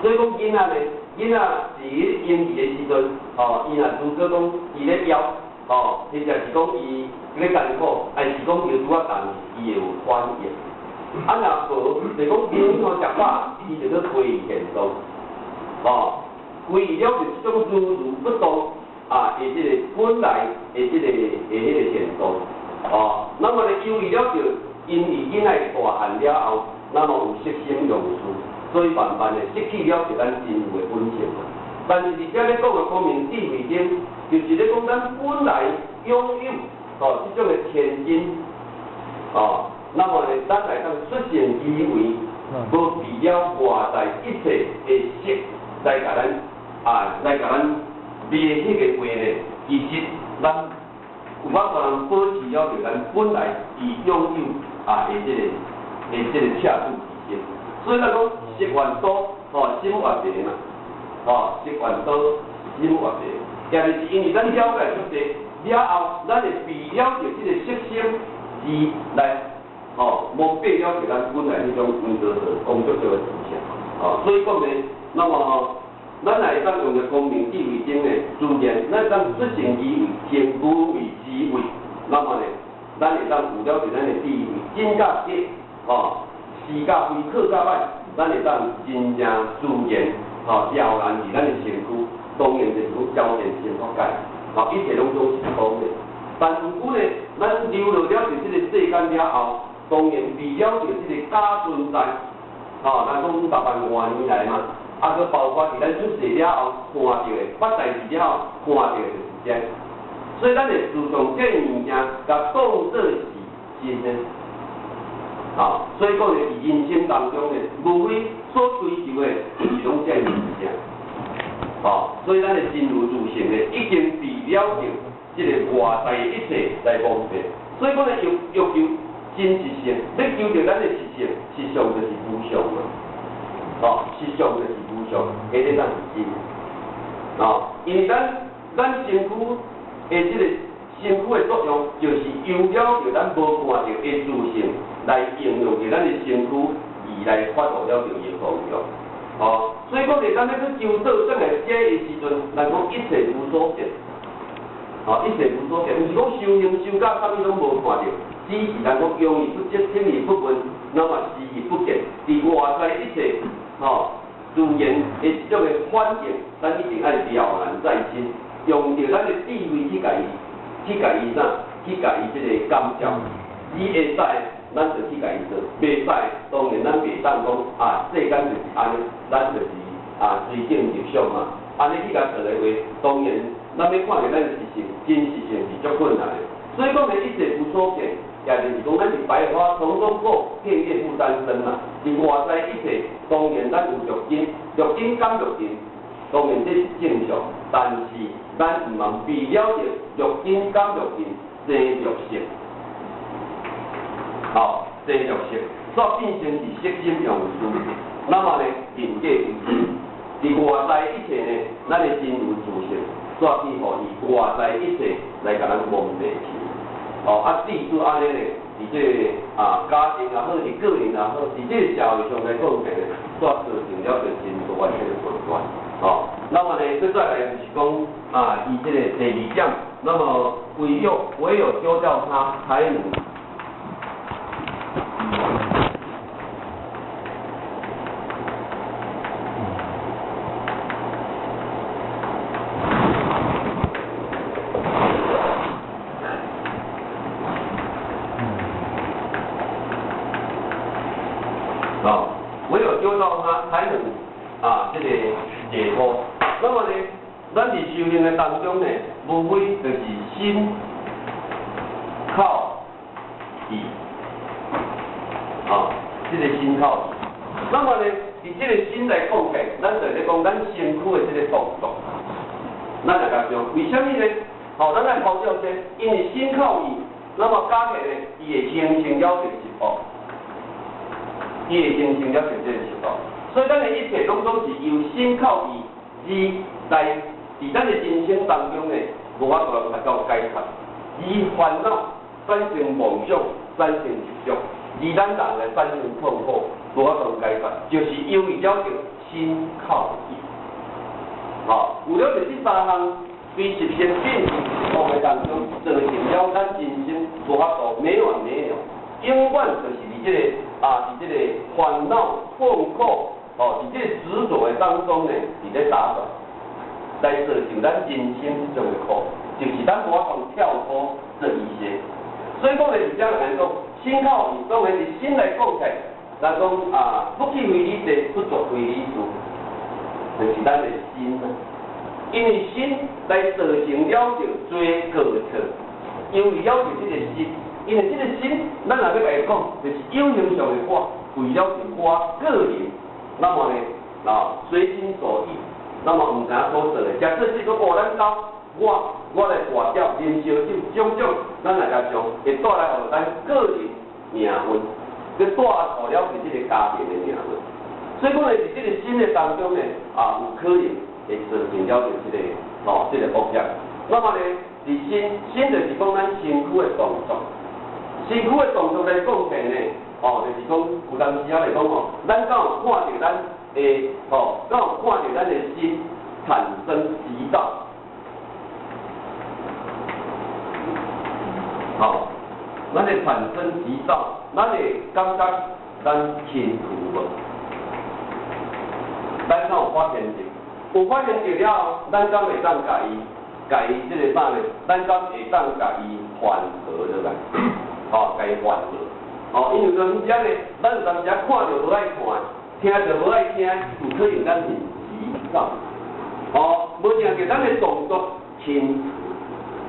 所以講囡仔呢，囡仔佇嬰兒的時陣，哦，伊若如果講伊咧枵，哦，或者是講伊咧艱苦，還是講伊拄仔重，伊會有反應。啊，若無，就講明明吼食飽，伊就閣推伊現狀。哦，歸了就這種如如不動啊，的這個本來的這個的彼個程度，哦，那麼呢，由於了就因為囡仔大漢了後，那麼有色心用事，所以慢慢的失去了就咱真有的本性嘛。但是佇遮咧講的光明智慧燈，就是咧講咱本來擁有哦這種的天真，哦，那麼呢，咱來當出現以為無被了外在一切的色來共咱啊來共咱迷彼個話呢，其實咱有法度通保持了著咱本來已擁有啊的這個赤子之心。所以咱講色越多，吼心越迷嘛，吼色越多心越迷，也就是因為咱了解出世了後，咱會被了著這個色心而來吼蒙蔽了著咱本來彼種黃道道、光足足的思想，吼，所以講呢，那麼咱若會當用著光明智慧燈呢，自然咱會當出現以為天無為之為，那麼呢，咱會當有了著咱的智慧，真甲假，吼，是甲非，好甲歹，咱會當真正自然，吼，了然佇咱的身軀，當然就是講照見心法界，吼，一切攏總是空的。但毋過呢，咱流落了佇這個世間了後，當然為了著這個假存在，吼，咱講五百萬外年來嘛，啊，閣包括佇咱出世了後看著的，捌代誌了後看著的就是這。所以咱會自從這個物件，共當做是真的，吼，所以講呢，佇人生當中呢，無非所追求的就是攏這個物件，吼，所以咱的真如自性呢，已經被了著這個外在的一切來蒙蔽，所以講呢，欲求真實性，欲求著咱的實性，實相就是無相嘛，吼，實相就是無相，彼個才是真，吼，因為咱身軀的這個身軀的作用，就是由了著咱無看著的自性來應用佇咱的身軀，而來發動了著伊的功用，吼，所以講，咱欲去求道轉來這的時陣，咱講一切無所見，吼，一切無所見，毋是講修行修到啥物攏無看著，只是咱講用而不覺，聽而不聞，那麼視而不見，佇外在一切，吼，自然的這種的反應，咱一定愛了然在心，用著咱的智慧去共伊，去共伊啥，去共伊這個感召，伊會使，咱就去共伊做；袂使，當然咱袂當講啊，世間就是按呢，咱就是啊隨境入相嘛。按呢去共做的話，當然咱欲看著咱的實性，真實性是足困難的。所以講呢，一切無所見，也就是講咱是白花叢中過，片葉不沾身嘛。佇外在一切，當然咱有六根，六根感六塵，當然這是正常，但是咱毋通被了著六根感六塵生六識，吼，生六識，煞變成是色心用事。那麼呢，人格為真，佇外在一切呢，咱的真如自性，煞去予伊外在一切來共咱蒙蔽去。哦，啊，至於按呢呢，佇這個啊家庭也好，佇個人也好，佇這個社會上來講起來，煞造成了著真大的這個混亂。哦，那麼呢，閣再來就是講啊，伊這個第二點，那麼唯有丟掉它，才能。哦，唯有丟掉它，才能啊，這個解脫。那麼呢，咱佇修行的當中呢，無非就是心、口、意，啊，這個心口意。那麼呢，佇這個心來講起來，咱就咧講咱身軀的這個動作，咱來共想，為啥物呢？吼，咱來拋掉這，因為心口意，那麼加起來呢，伊會形成了這個習慣，伊會形成了這個習慣。所以咱的一切攏總是由心口意而來，佇咱的人生當中呢，無法度達到解脫。而煩惱產生夢想，產生執著，而咱人來產生痛苦，無法度解脫，就是由於了著心口意。吼，有了著這三項非實現變成實相的當中，造成了咱人生無法度沒完沒了，永遠就是佇這個啊，佇這個煩惱痛苦。哦，佇這個執著的當中呢，佇咧打轉，來造就咱人生這種的苦，就是咱無法度跳脫這一些。所以講咧，佇遮來講，心口意當然是心來講起來，咱講啊，不去非禮地，不作非禮事，就是咱的心啊。因為心來造成了著濟過錯，因為了著這個心，因為這個心，咱若欲共伊講，就是有形上的我，為了著我個人，那麼呢，啊，隨心所欲，那麼毋知影所做的。假設是講，哦，咱兜我來跋筊、啉燒酒，種種，咱來共想，會帶來予咱個人命運，去帶錯了著這個家庭的命運。所以講呢，佇這個心的當中呢，啊，有可能會造成了著這個，哦，這個惡業。那麼呢，佇身，身就是講咱身軀的動作，身軀的動作來講起來呢，哦，就是講有當時仔來講吼，咱敢有看著咱的，吼，敢有看著咱的心產生急躁，吼，咱會產生急躁，咱會感覺咱輕浮無？咱敢有發現著？有發現著了後，咱敢會當共伊，共伊這個啥呢？咱敢會當共伊緩和落來？吼，共伊緩和。哦，因為講遮呢，咱有當時看著無愛看，聽著無愛聽，有可能咱是急躁。哦，無定著咱的動作輕浮。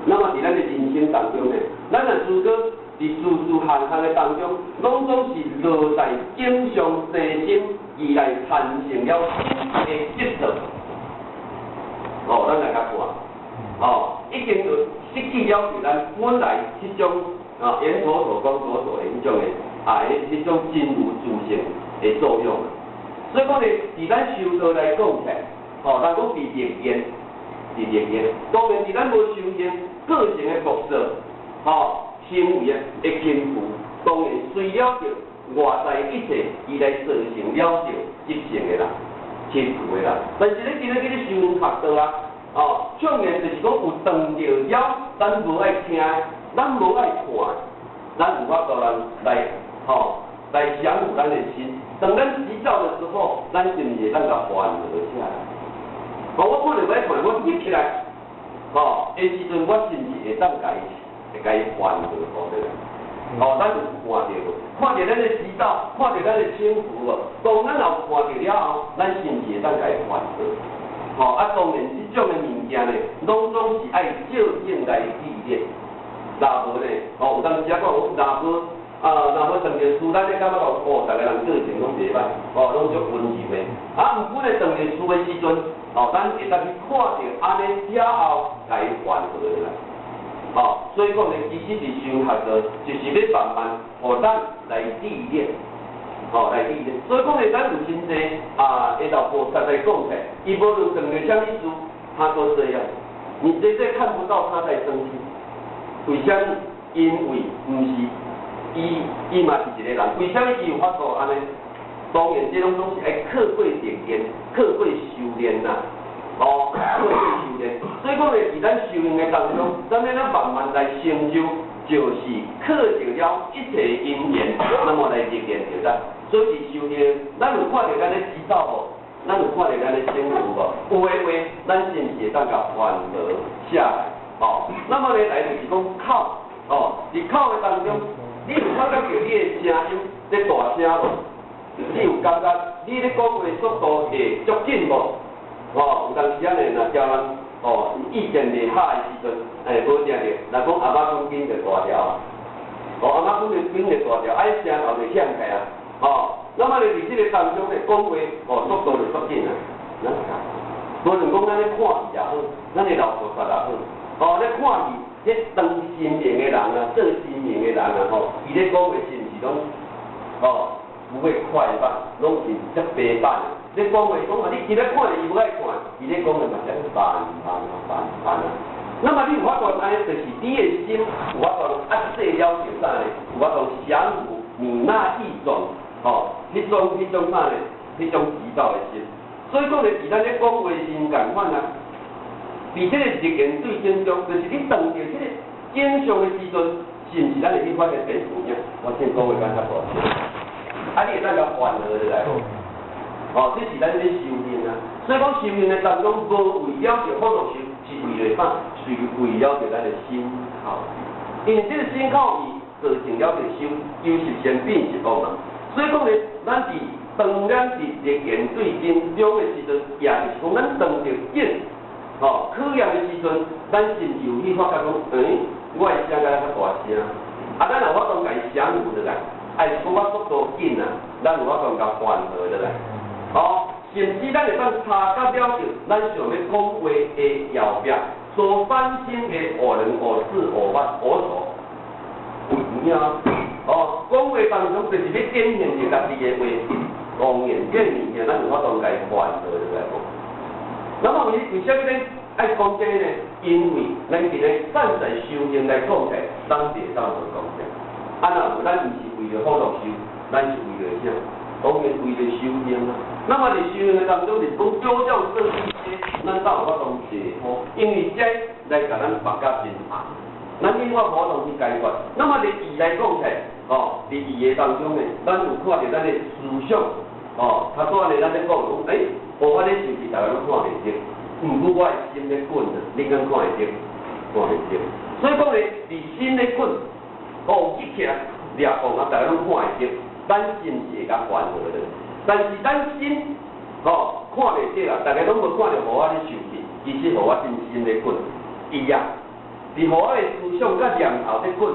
那麼佇咱的人生當中呢，咱若如果佇事事項項的當中，攏總是落在景象生心，而來產生了心的執著。哦，咱來共看，哦，已經就失去了對咱本來彼種啊，眼所所光所所的彼種的啊，彼種真如自性的作用。所以講呢，佇咱修道來講起來，吼，人講佇歷練，佇歷練，當然佇咱無修行個性的樸素，吼，行為的輕浮，當然隨了著外在一切，伊來造成了著執性的啦、輕浮的啦。但是你今日去咧修學道啊，哦，縱然就是講有當著了，咱無愛聽，咱無愛看，咱有法度來來吼來降伏咱的心。當咱急躁的時候，咱是毋是會當共緩和下來？哦，我本來欲看，我翕起來，吼，彼時陣我是毋是會當共伊會共伊緩和好咧？哦，咱有看著無？看著咱的急躁，看著咱的輕浮無？當咱若有看著了後，咱是毋是會當共伊緩和？吼，啊，當然這種的物件呢，攏總是愛照鏡來歷練。若無呢，哦，有當時仔講，若無啊，若無當著事，咱咧感覺講，哦，逐个人個性攏袂歹，哦，攏足溫柔的。啊，毋過咧，當著事的時陣，哦，咱會當去看著按呢了後，共伊緩和落來。哦，所以講呢，其實佇修學道，就是欲慢慢予咱來歷練，哦，來歷練。所以講呢，咱有真濟啊，會老菩薩來講起來，伊無論當著啥物事，他都這樣。你絕對看不到他在生氣。為啥物？因為毋是伊，伊嘛是一個人。為啥物伊有法度按呢？當然，這攏總是愛靠過歷練，靠過修煉啦。哦，靠過修煉。所以講咧，佇咱修行的當中，咱欲按怎慢慢來成就，就是靠著了一切因緣，那麼來歷練著咱。所以佇修行，咱有看著咱咧急躁無？咱有看著咱咧生氣無？有的話，咱是毋是會當共緩和下來？哦，那麼咧來就是講口，哦，佇口的當中，你有感覺著你的聲音咧大聲無？你有感覺你咧講話速度會足緊無？哦，有當時仔呢，若叫人哦意見袂合的時陣，欸，無定著，若講阿媽講緊就大條啊，哦，阿媽講就緊就大條，啊，彼聲頭就響起來啊，哦，那麼咧佇這個當中咧講話，哦，速度就足緊啊，咱無論講咱咧看戲也好，咱的老菩薩也好。哦，咧看戲，彼當神明的人啊，做神明的人啊，吼，伊咧講話是毋是攏哦，不會快慢，攏是遮平板的。咧講話講啊，你今仔看著伊無愛看，伊咧講的嘛是慢慢慢慢啊。那麼你有法度按呢，就是你的心有法度壓制了著啥呢？有法度降伏你那一種，吼，彼種啥呢？彼種急躁的心。所以講咧，佇咱咧講話時仝款啊。佇這個日言對景中，就是你當著這個景象的時陣，是毋是咱會去發現變有影？我先講話講較大聲，啊，你會當共緩和落來無？哦，這是咱咧修行啊。所以講修行的當中，無為了著福祿壽，是為了啥？是為了著咱的身口意。因為這個身口意造成了著修，由十善變十惡嘛。所以講咧，咱佇當咱佇歷緣對境中的時陣，也就是講咱當著境，吼考驗的時陣，咱是毋是有去發覺講，欸，我的聲敢若較大聲？啊，咱若有法度共伊降伏落來，還是講我速度緊啊？咱有法度共緩和落來，哦，甚至咱會當察覺了著，咱想欲講話的後壁所產生的五能、五識、五法、五所，有影哦，講話當中就是欲展現著家己的話，當然這物件咱有法度共伊緩和落來無？那麼為啥物咱愛講這個呢？因為咱今日站在修行來講起來，咱袂當無講這。啊，若無咱毋是為著福祿壽，咱是為著啥？當然為著修行啊。那麼佇修行的當中，就是講種種設計這，咱才有法度解脫，因為這來共咱縛甲真重，咱永遠無法度去解決。那麼佇義來講起來，哦，佇義的當中呢，咱有看著咱的思想，哦，較早呢，咱咧講講，欸，無法咧受氣，逐家攏看袂著。毋過我的心咧滾啊，你敢看會著？看袂著。所以講咧，佇心咧滾，哦，激起來掠狂啊，逐家攏看會著。咱心是會共緩和的，但是咱心，吼，看袂著啦，逐家攏無看著予我咧受氣，其實予我真心咧滾。伊啊，佇予我的思想佮念頭咧滾，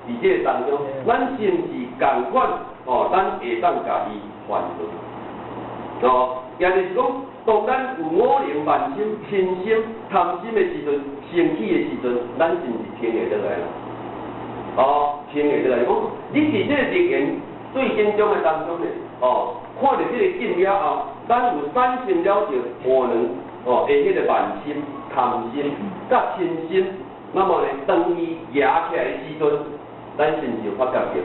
佇這個當中，咱是毋是仝款？吼，咱會當共伊緩和。哦，也就是講，當咱有五能慢心、嗔心、貪心的時陣，生氣的時陣，咱是毋是停會落來啦？哦，停會落來。講你佇這個歷緣對境中的當中呢，哦，看著這個境了後，咱有產生了著可能哦，的彼個慢心、貪心、佮嗔心，那麼呢，當伊揚起來的時陣，咱是毋是有發覺著？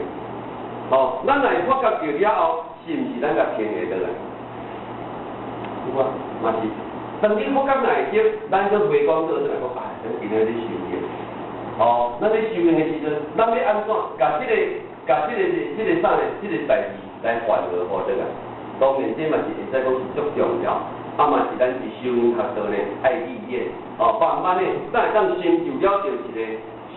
哦，咱若會發覺著了後，是毋是咱共停會落來？有啊，嘛是。當你發覺若會著，咱閣回光倒轉來講，哎，咱今仔咧修行。哦，咱咧修行的時陣，咱欲按怎？共這個、共這個、這個啥呢？這個代誌來緩和好轉來。當然，這嘛是會使講是足重要，啊嘛是咱佇修行學道呢愛歷練。哦，慢慢的，咱會當成就了著一個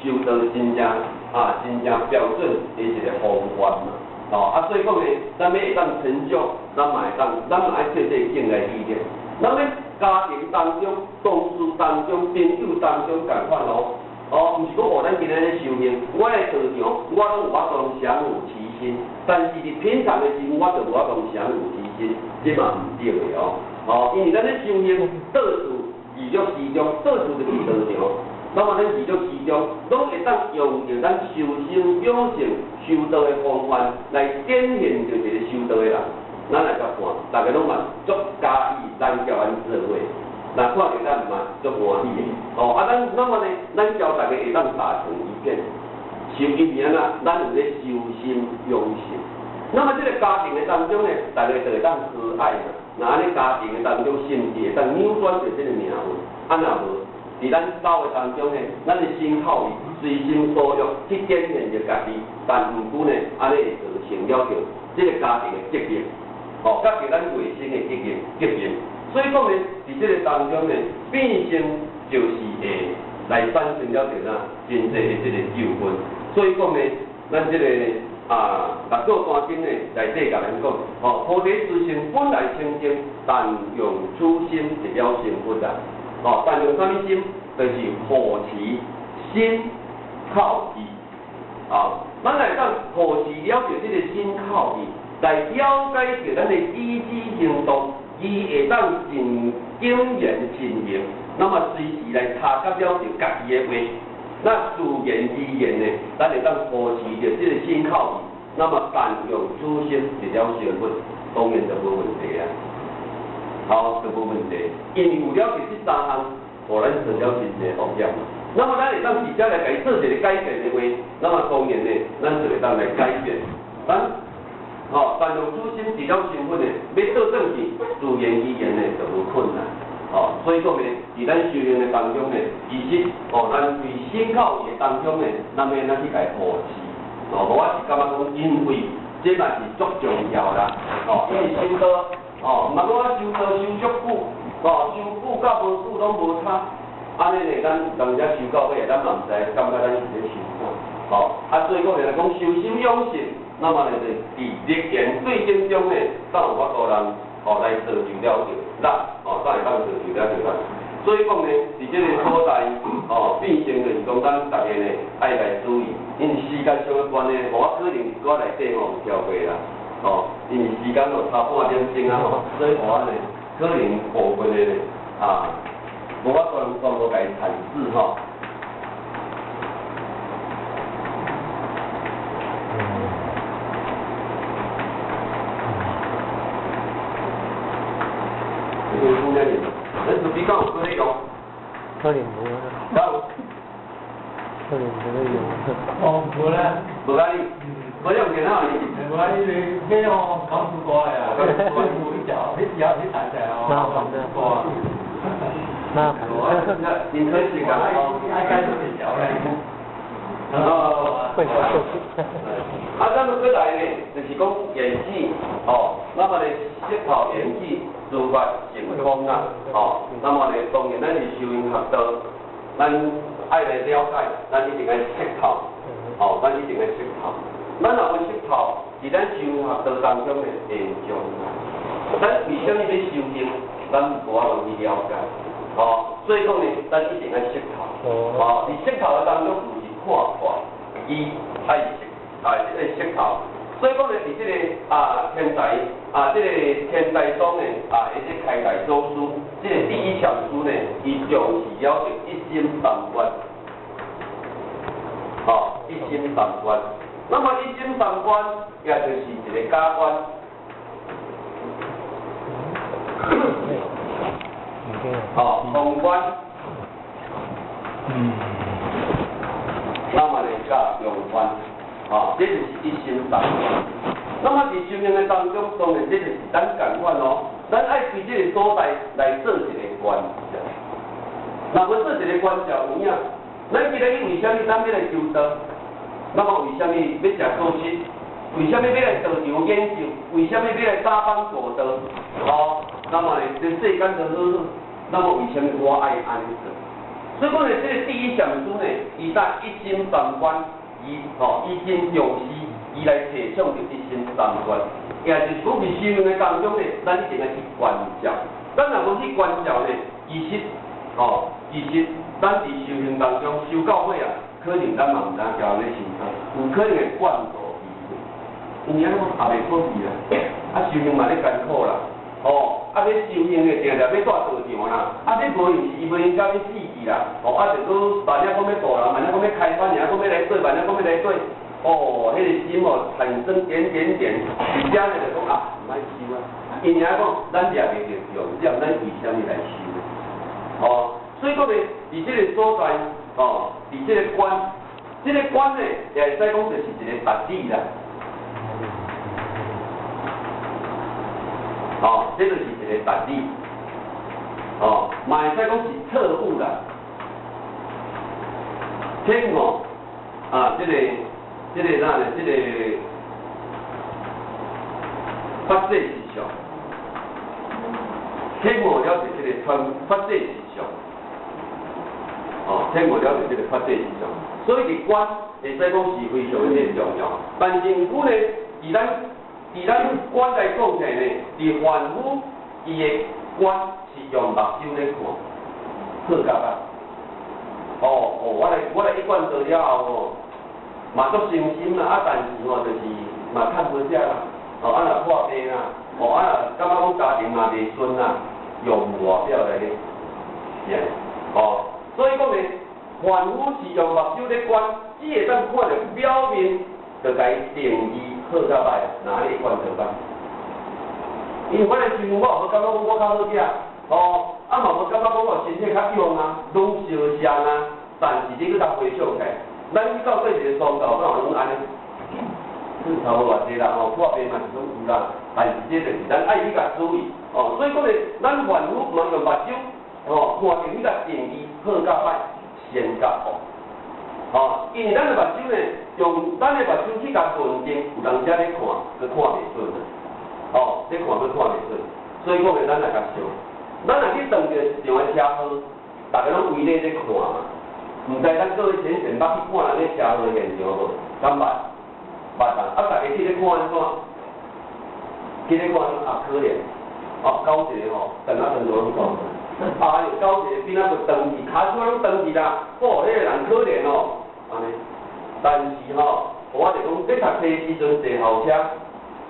修道真正啊真正標準的一個方法嘛。哦，啊，所以講呢，咱欲會當成就，咱嘛會當，咱嘛愛徹底境來歷練。咱咧家庭當中、同事當中、朋友當中仝款哦。哦，毋是講哦，咱今仔咧修行，我的道場，我攏有法度降伏其心，但是佇平常的時陣，我就無法度降伏其心，這嘛毋對的哦。哦，因為咱咧修行，到處二六時中，到處就是道場。那麼咱二六時中，攏會當用著咱修身養性、修道的方法來展現著一個修道的人。咱來共看，逐家攏嘛足佮意咱共阮做伙，若看著咱嘛足歡喜的。哦，啊，咱那麼呢，咱交逐家會當打成一片，是因為按怎？咱有咧修身養性。那麼這個家庭的當中呢，逐家就會當和藹嘛。若按呢家庭的當中，甚至會當扭轉著這個命運。啊，若無，佇咱走的當中呢，咱的身口意隨心所欲去展現著家己，但毋過呢，按呢會造成了著這個家庭的責任。哦，佮著咱內心的責任責任，所以講呢，佇這個當中呢，變成就是會來產生了著啥真濟的這個糾紛。所以講呢，咱這個啊，六祖壇經呢內底共咱講，哦，菩提之心本來清淨，但用此心一了成佛啊。哦，但用啥物心？就是護持身口意。啊，咱來當護持了著這個身口意。來了解著咱的舉止行動，伊會當盡謹言慎行，那麼隨時來察覺了著家己的話，那自然而然的，咱會當保持著這個身口意，那麼但用此心一了成佛，當然就無問題啊。好，就無問題，因為有了著這三項，予咱做了真濟風險。那麼咱會當直接來共伊做一個改變的話，那麼當然呢，咱就會當來改變。咱吼，但用此心一了成佛的，欲倒轉去，自然而然的就無困難。吼，所以講呢，佇咱修行的當中呢，其實吼，咱對身口意的當中呢，咱欲按怎去共伊護持？哦，無我是感覺講，因為這嘛是足重要啦。吼，因為修道哦，毋通讲我修道修足久，哦，修久甲無久攏無差。按呢呢，咱有當時修到尾，咱嘛毋知，感覺咱是咧修啥。哦，啊，所以講來講修心養性，那麼呢就佇歷言對境中呢，才有法度人哦來造就了著咱，哦，才會當造就了著咱。所以講呢，佇這个所在，哦，變成就是講咱逐家呢愛來注意，因為時間上的關係，我可能一寡內底吼有超過啦，哦，因為時間哦差半點鐘啊吼，所以我呢可能部分的呢啊，無法度全部共伊闡釋吼。咱比較有可能用，可能無啊。敢有？可能無咧用。哦，無咧。無甲你，無用電腦哩。無啊，伊是買吼講出歌的啊，有一條，彼條彼台台哦，講出歌啊。麻煩。真可惜啊！愛改做一條咧。哦，啊，咱們過來呢，就是講緣起，哦，那麼呢，識透緣起，自發成空啊，哦，那麼呢，當然咱是修行學道，咱愛來了解，咱一定愛識透，哦，咱一定愛識透。咱若無識透，佇咱修行學道當中的現象，咱為啥物欲修行，咱無法度去了解，哦，所以講呢，咱一定愛識透，哦，佇識透的當中，毋是看破，伊愛識。啊，這個識透，所以講呢，佇這个啊天台啊，這個天台宗呢啊，伊這開台祖師，這個第一禪師呢，伊重視了著一心三觀，哦，一心三觀。那麼一心三觀，也就是一個假觀。哦，空觀。那麼呢，甲中觀。哦，這就是一心三觀。那麼佇修行的當中，當然這就是咱共款哦。咱愛對這个所在來做一个觀照。若無做一个觀照，有影。咱今日為啥物咱欲來修道？那麼為啥物欲食素食？為啥物欲來道場研究？為啥物欲來打枋過道？哦，那麼呢，這世間都好好。那麼為啥物我愛按呢做？所以講呢，這个第一禪師呢，伊在一心三觀。伊吼，伊真重視，伊來提倡著一心三觀，也就是講佇修行的當中呢，咱一定愛去觀照。咱若無去觀照呢，其實吼，其實咱佇修行當中修到尾啊，可能咱嘛毋知影交咧修啥，有可能會半途而廢。有影講也袂好去啦，啊修行嘛咧艱苦啦，哦，啊欲修行的定定欲蹛道場啦，啊欲無閒是伊無閒甲欲死去啦，哦，啊就閣萬一講欲渡人，萬一講欲開發，爾講欲來做，萬一講欲來做，哦，彼個心哦產生點點點，佇遮呢就講啊，毋愛修啊，因爾講咱掠袂著重點，咱為啥物來修呢？哦，所以講呢，佇這个所在，哦，佇這個觀，這个觀呢，也會使講就是一個實理啦。哦，這就是一個實理，哦，嘛會使講是錯誤啦。天哦，啊，這个哪呢？這個法界實相，天悟了是這个傳法界實相，哦，天悟了是這個法界實相，所以佇觀會使講是非常的重要。但是毋過呢，佇咱觀來講起來呢，佇凡夫伊的觀是用目睭咧看，好甲歹。哦哦，我來一貫道了後吼，嘛足誠心啦，啊，但是吼就是嘛趁無食啦，哦，啊若破病啦，哦，啊若感覺講家庭嘛袂順啦，用外表來咧，是啊，哦，所以講呢，凡夫是用目睭咧觀，只會當看著表面，就共伊定義好甲歹，哪裡觀就歹。因為我來想，我無感覺講我較好食，哦，啊嘛無感覺講我身體較勇啊，攏相像啊。但是你閣共回想起來，咱去到底一个宗教，敢有攏按呢？差無偌濟啦，吼，破病嘛是攏有啦。但是這就是咱愛去共注意，哦，所以講呢，咱凡夫嘛用目睭，哦，看著彼個定義好甲歹，善甲惡，哦，因為咱的目睭呢，用咱的目睭去共論定，有當時咧看，閣看袂準啊，哦，咧看閣看袂準。所以講的咱來共想，咱若去撞著一場的車禍，逐家攏圍咧咧看嘛，毋知咱各位淺顯捌去看人咧車禍現場無？敢捌？捌啊！啊，逐家去咧看按怎？去咧看啊，可憐，哦，狗一个吼，斷啊斷到攏走。哎喲，狗一個邊仔就斷去，跤手攏斷去啦。哦，彼個人可憐哦，按呢。但是吼，我就講，咧讀冊時陣坐校車，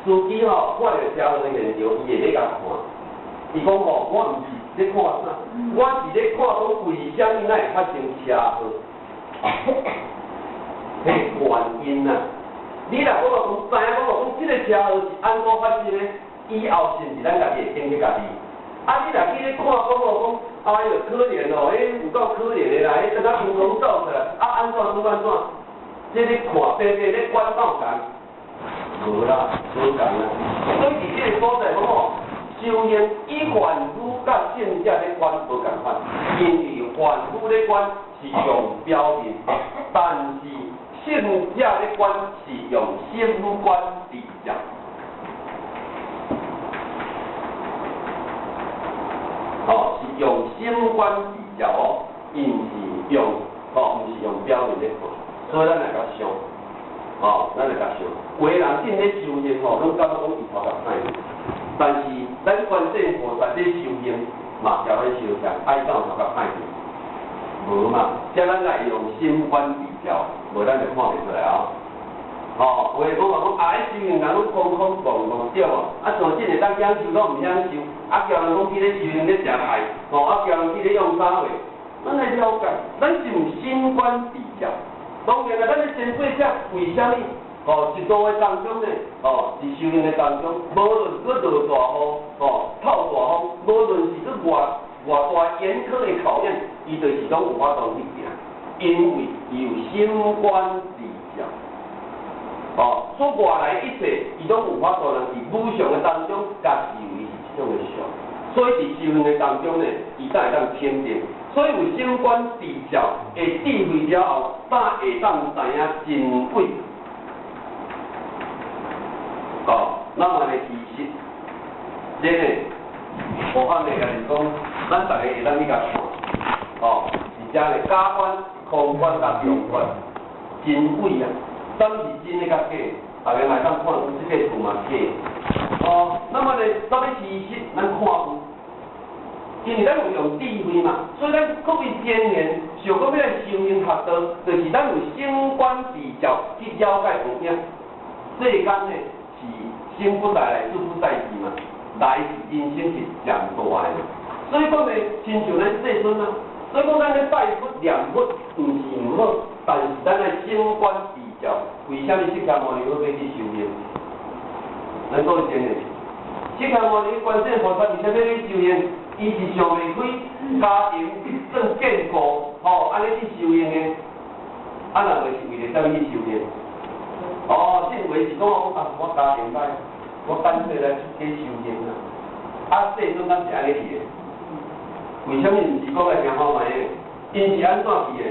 司機吼看著車禍現場，伊會咧共看。伊講吼，我毋是咧看啥，我是咧看講為啥物咱會發生車禍？彼個原因啊！你若講話講知影講話講，這個車禍是按怎發生的？以後是毋是咱家己會警惕家己？啊！你若去咧看講哦講，哎喲可憐哦，彼有夠可憐的啦，彼等下空空走出來，啊按怎怎按怎？這咧看白白咧管哪有仝？無啦，無仝啦。所以佇這个所在講吼，修行以凡夫佮聖者咧觀無仝款，因為凡夫咧觀是用表面，但是聖者咧觀是用心觀智照。哦，是用心觀智照哦，伊毋是用，哦，毋是用表面咧看，所以咱來共想，哦，咱來共想，有的人進咧修行吼，攏感覺講伊頭殼歹去，但是咱觀世菩薩咧修行嘛，交咱相像，愛敢有頭殼歹去？無嘛，遮咱來用心觀智照，無咱就看袂出來哦。哦，有的講話講啊，彼修行人攏空空戇戇對無？啊，像這個當享受攏毋享受，啊，叫人講去咧修行咧食菜，吼，啊，叫人去咧用啥貨？咱來了解，咱是用心觀智照。當然啦，咱咧前輩者為啥物？哦，一路的當中呢，哦，佇修行的當中，無論閣落大雨，哦，透大風，無論是閣偌偌大嚴苛的考驗，伊就是攏有法度去行，因為伊有心觀智照。哦，所外來一切，伊攏有法度人佇無常的當中，共視為是一種的常。所以佇修行的當中呢，伊才會當清淨。所以有心觀智照的智慧了後，才會當知影真偽。哦，咱嘛咧其實，這個無法的，就是講，咱逐家會當去共看，哦，是遮咧假觀、空觀佮中觀，真偽啊！啥物是真的佮假？逐家嘛會當看出這個厝嘛假。哦，那麼咧，啥物事實，咱看有，因為咱有用智慧嘛，所以咱各位先賢想講欲來修行學道，就是咱有心觀智照去了解有影。世間呢是生不帶來，死不帶去嘛，來是人生是漸大的嘛。所以講咧，親像咱世尊啊，所以講咱咧拜佛念佛，毋是毋好，但是咱愛心觀智照。為啥物釋迦牟尼佛欲去修行？咱講真的，釋迦牟尼觀世菩薩為啥物欲去修行？伊是想袂開，家庭算眷顧，吼，按呢去修行的。啊，若袂是為著啥物去修行？哦，這話是講啊，我家庭歹，我乾脆來出家修行啦。啊，世尊敢是按呢去的？為啥物毋是講來聽看覓的？𪜶是按怎去的？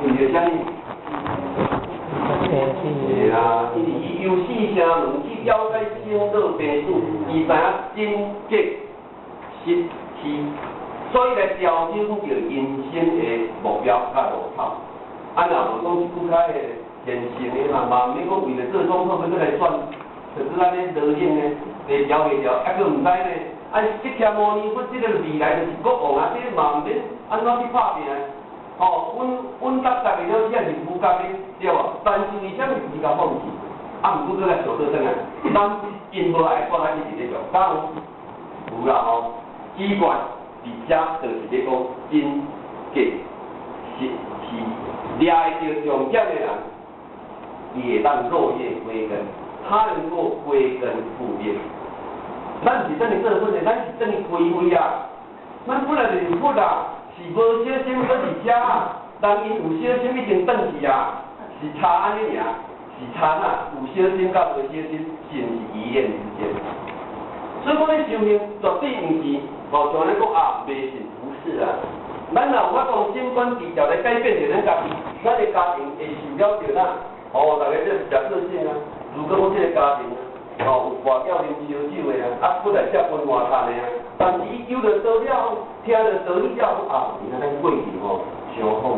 為著啥物？是啊，因為伊由四聲聞去了解生老病死，伊知影真假實虛，所以來調整著人生的目標佮路口。啊，若無講一句較彼個現實的嘛，嘛毋免講為著做總統欲閣來選，就是按呢落冷呢，袂調袂調，猶閣毋知呢。啊，釋迦牟尼佛這個未來就是國王啊，這個嘛毋免按怎去拍拚。吼，穩穩紮紮的了，這是符合的，對無？但是為啥物伊共放棄？啊，毋過閣來想倒轉來，咱𪜶無愛，我咱一直咧做，敢有？有啦吼，只管佇遮就是咧講真假實虛，掠會著重點的人，伊會當落葉歸根，他能夠歸根復葉。咱是等於做佛的，咱是等於開慧啊！咱本來就是佛啊，是無小心閣佇遮啊，人𪜶有小心已經轉去啊，是差按呢爾，是差哪？有小心佮無小心，是毋是一念之間？所以講咧修行絕對毋是，哦，像咧講啊，迷信不是啊。咱若有法度心觀智照來改變著咱家己，咱的家庭會受了著哪？哦，逐家這誠個性啊。如果講這個家庭啊，吼，有跋筊啉燒酒的啊，啊，閣來遮分外趁的啊。但是伊求著道了後，聽著道理了後，啊，原來咱過去吼，傷好。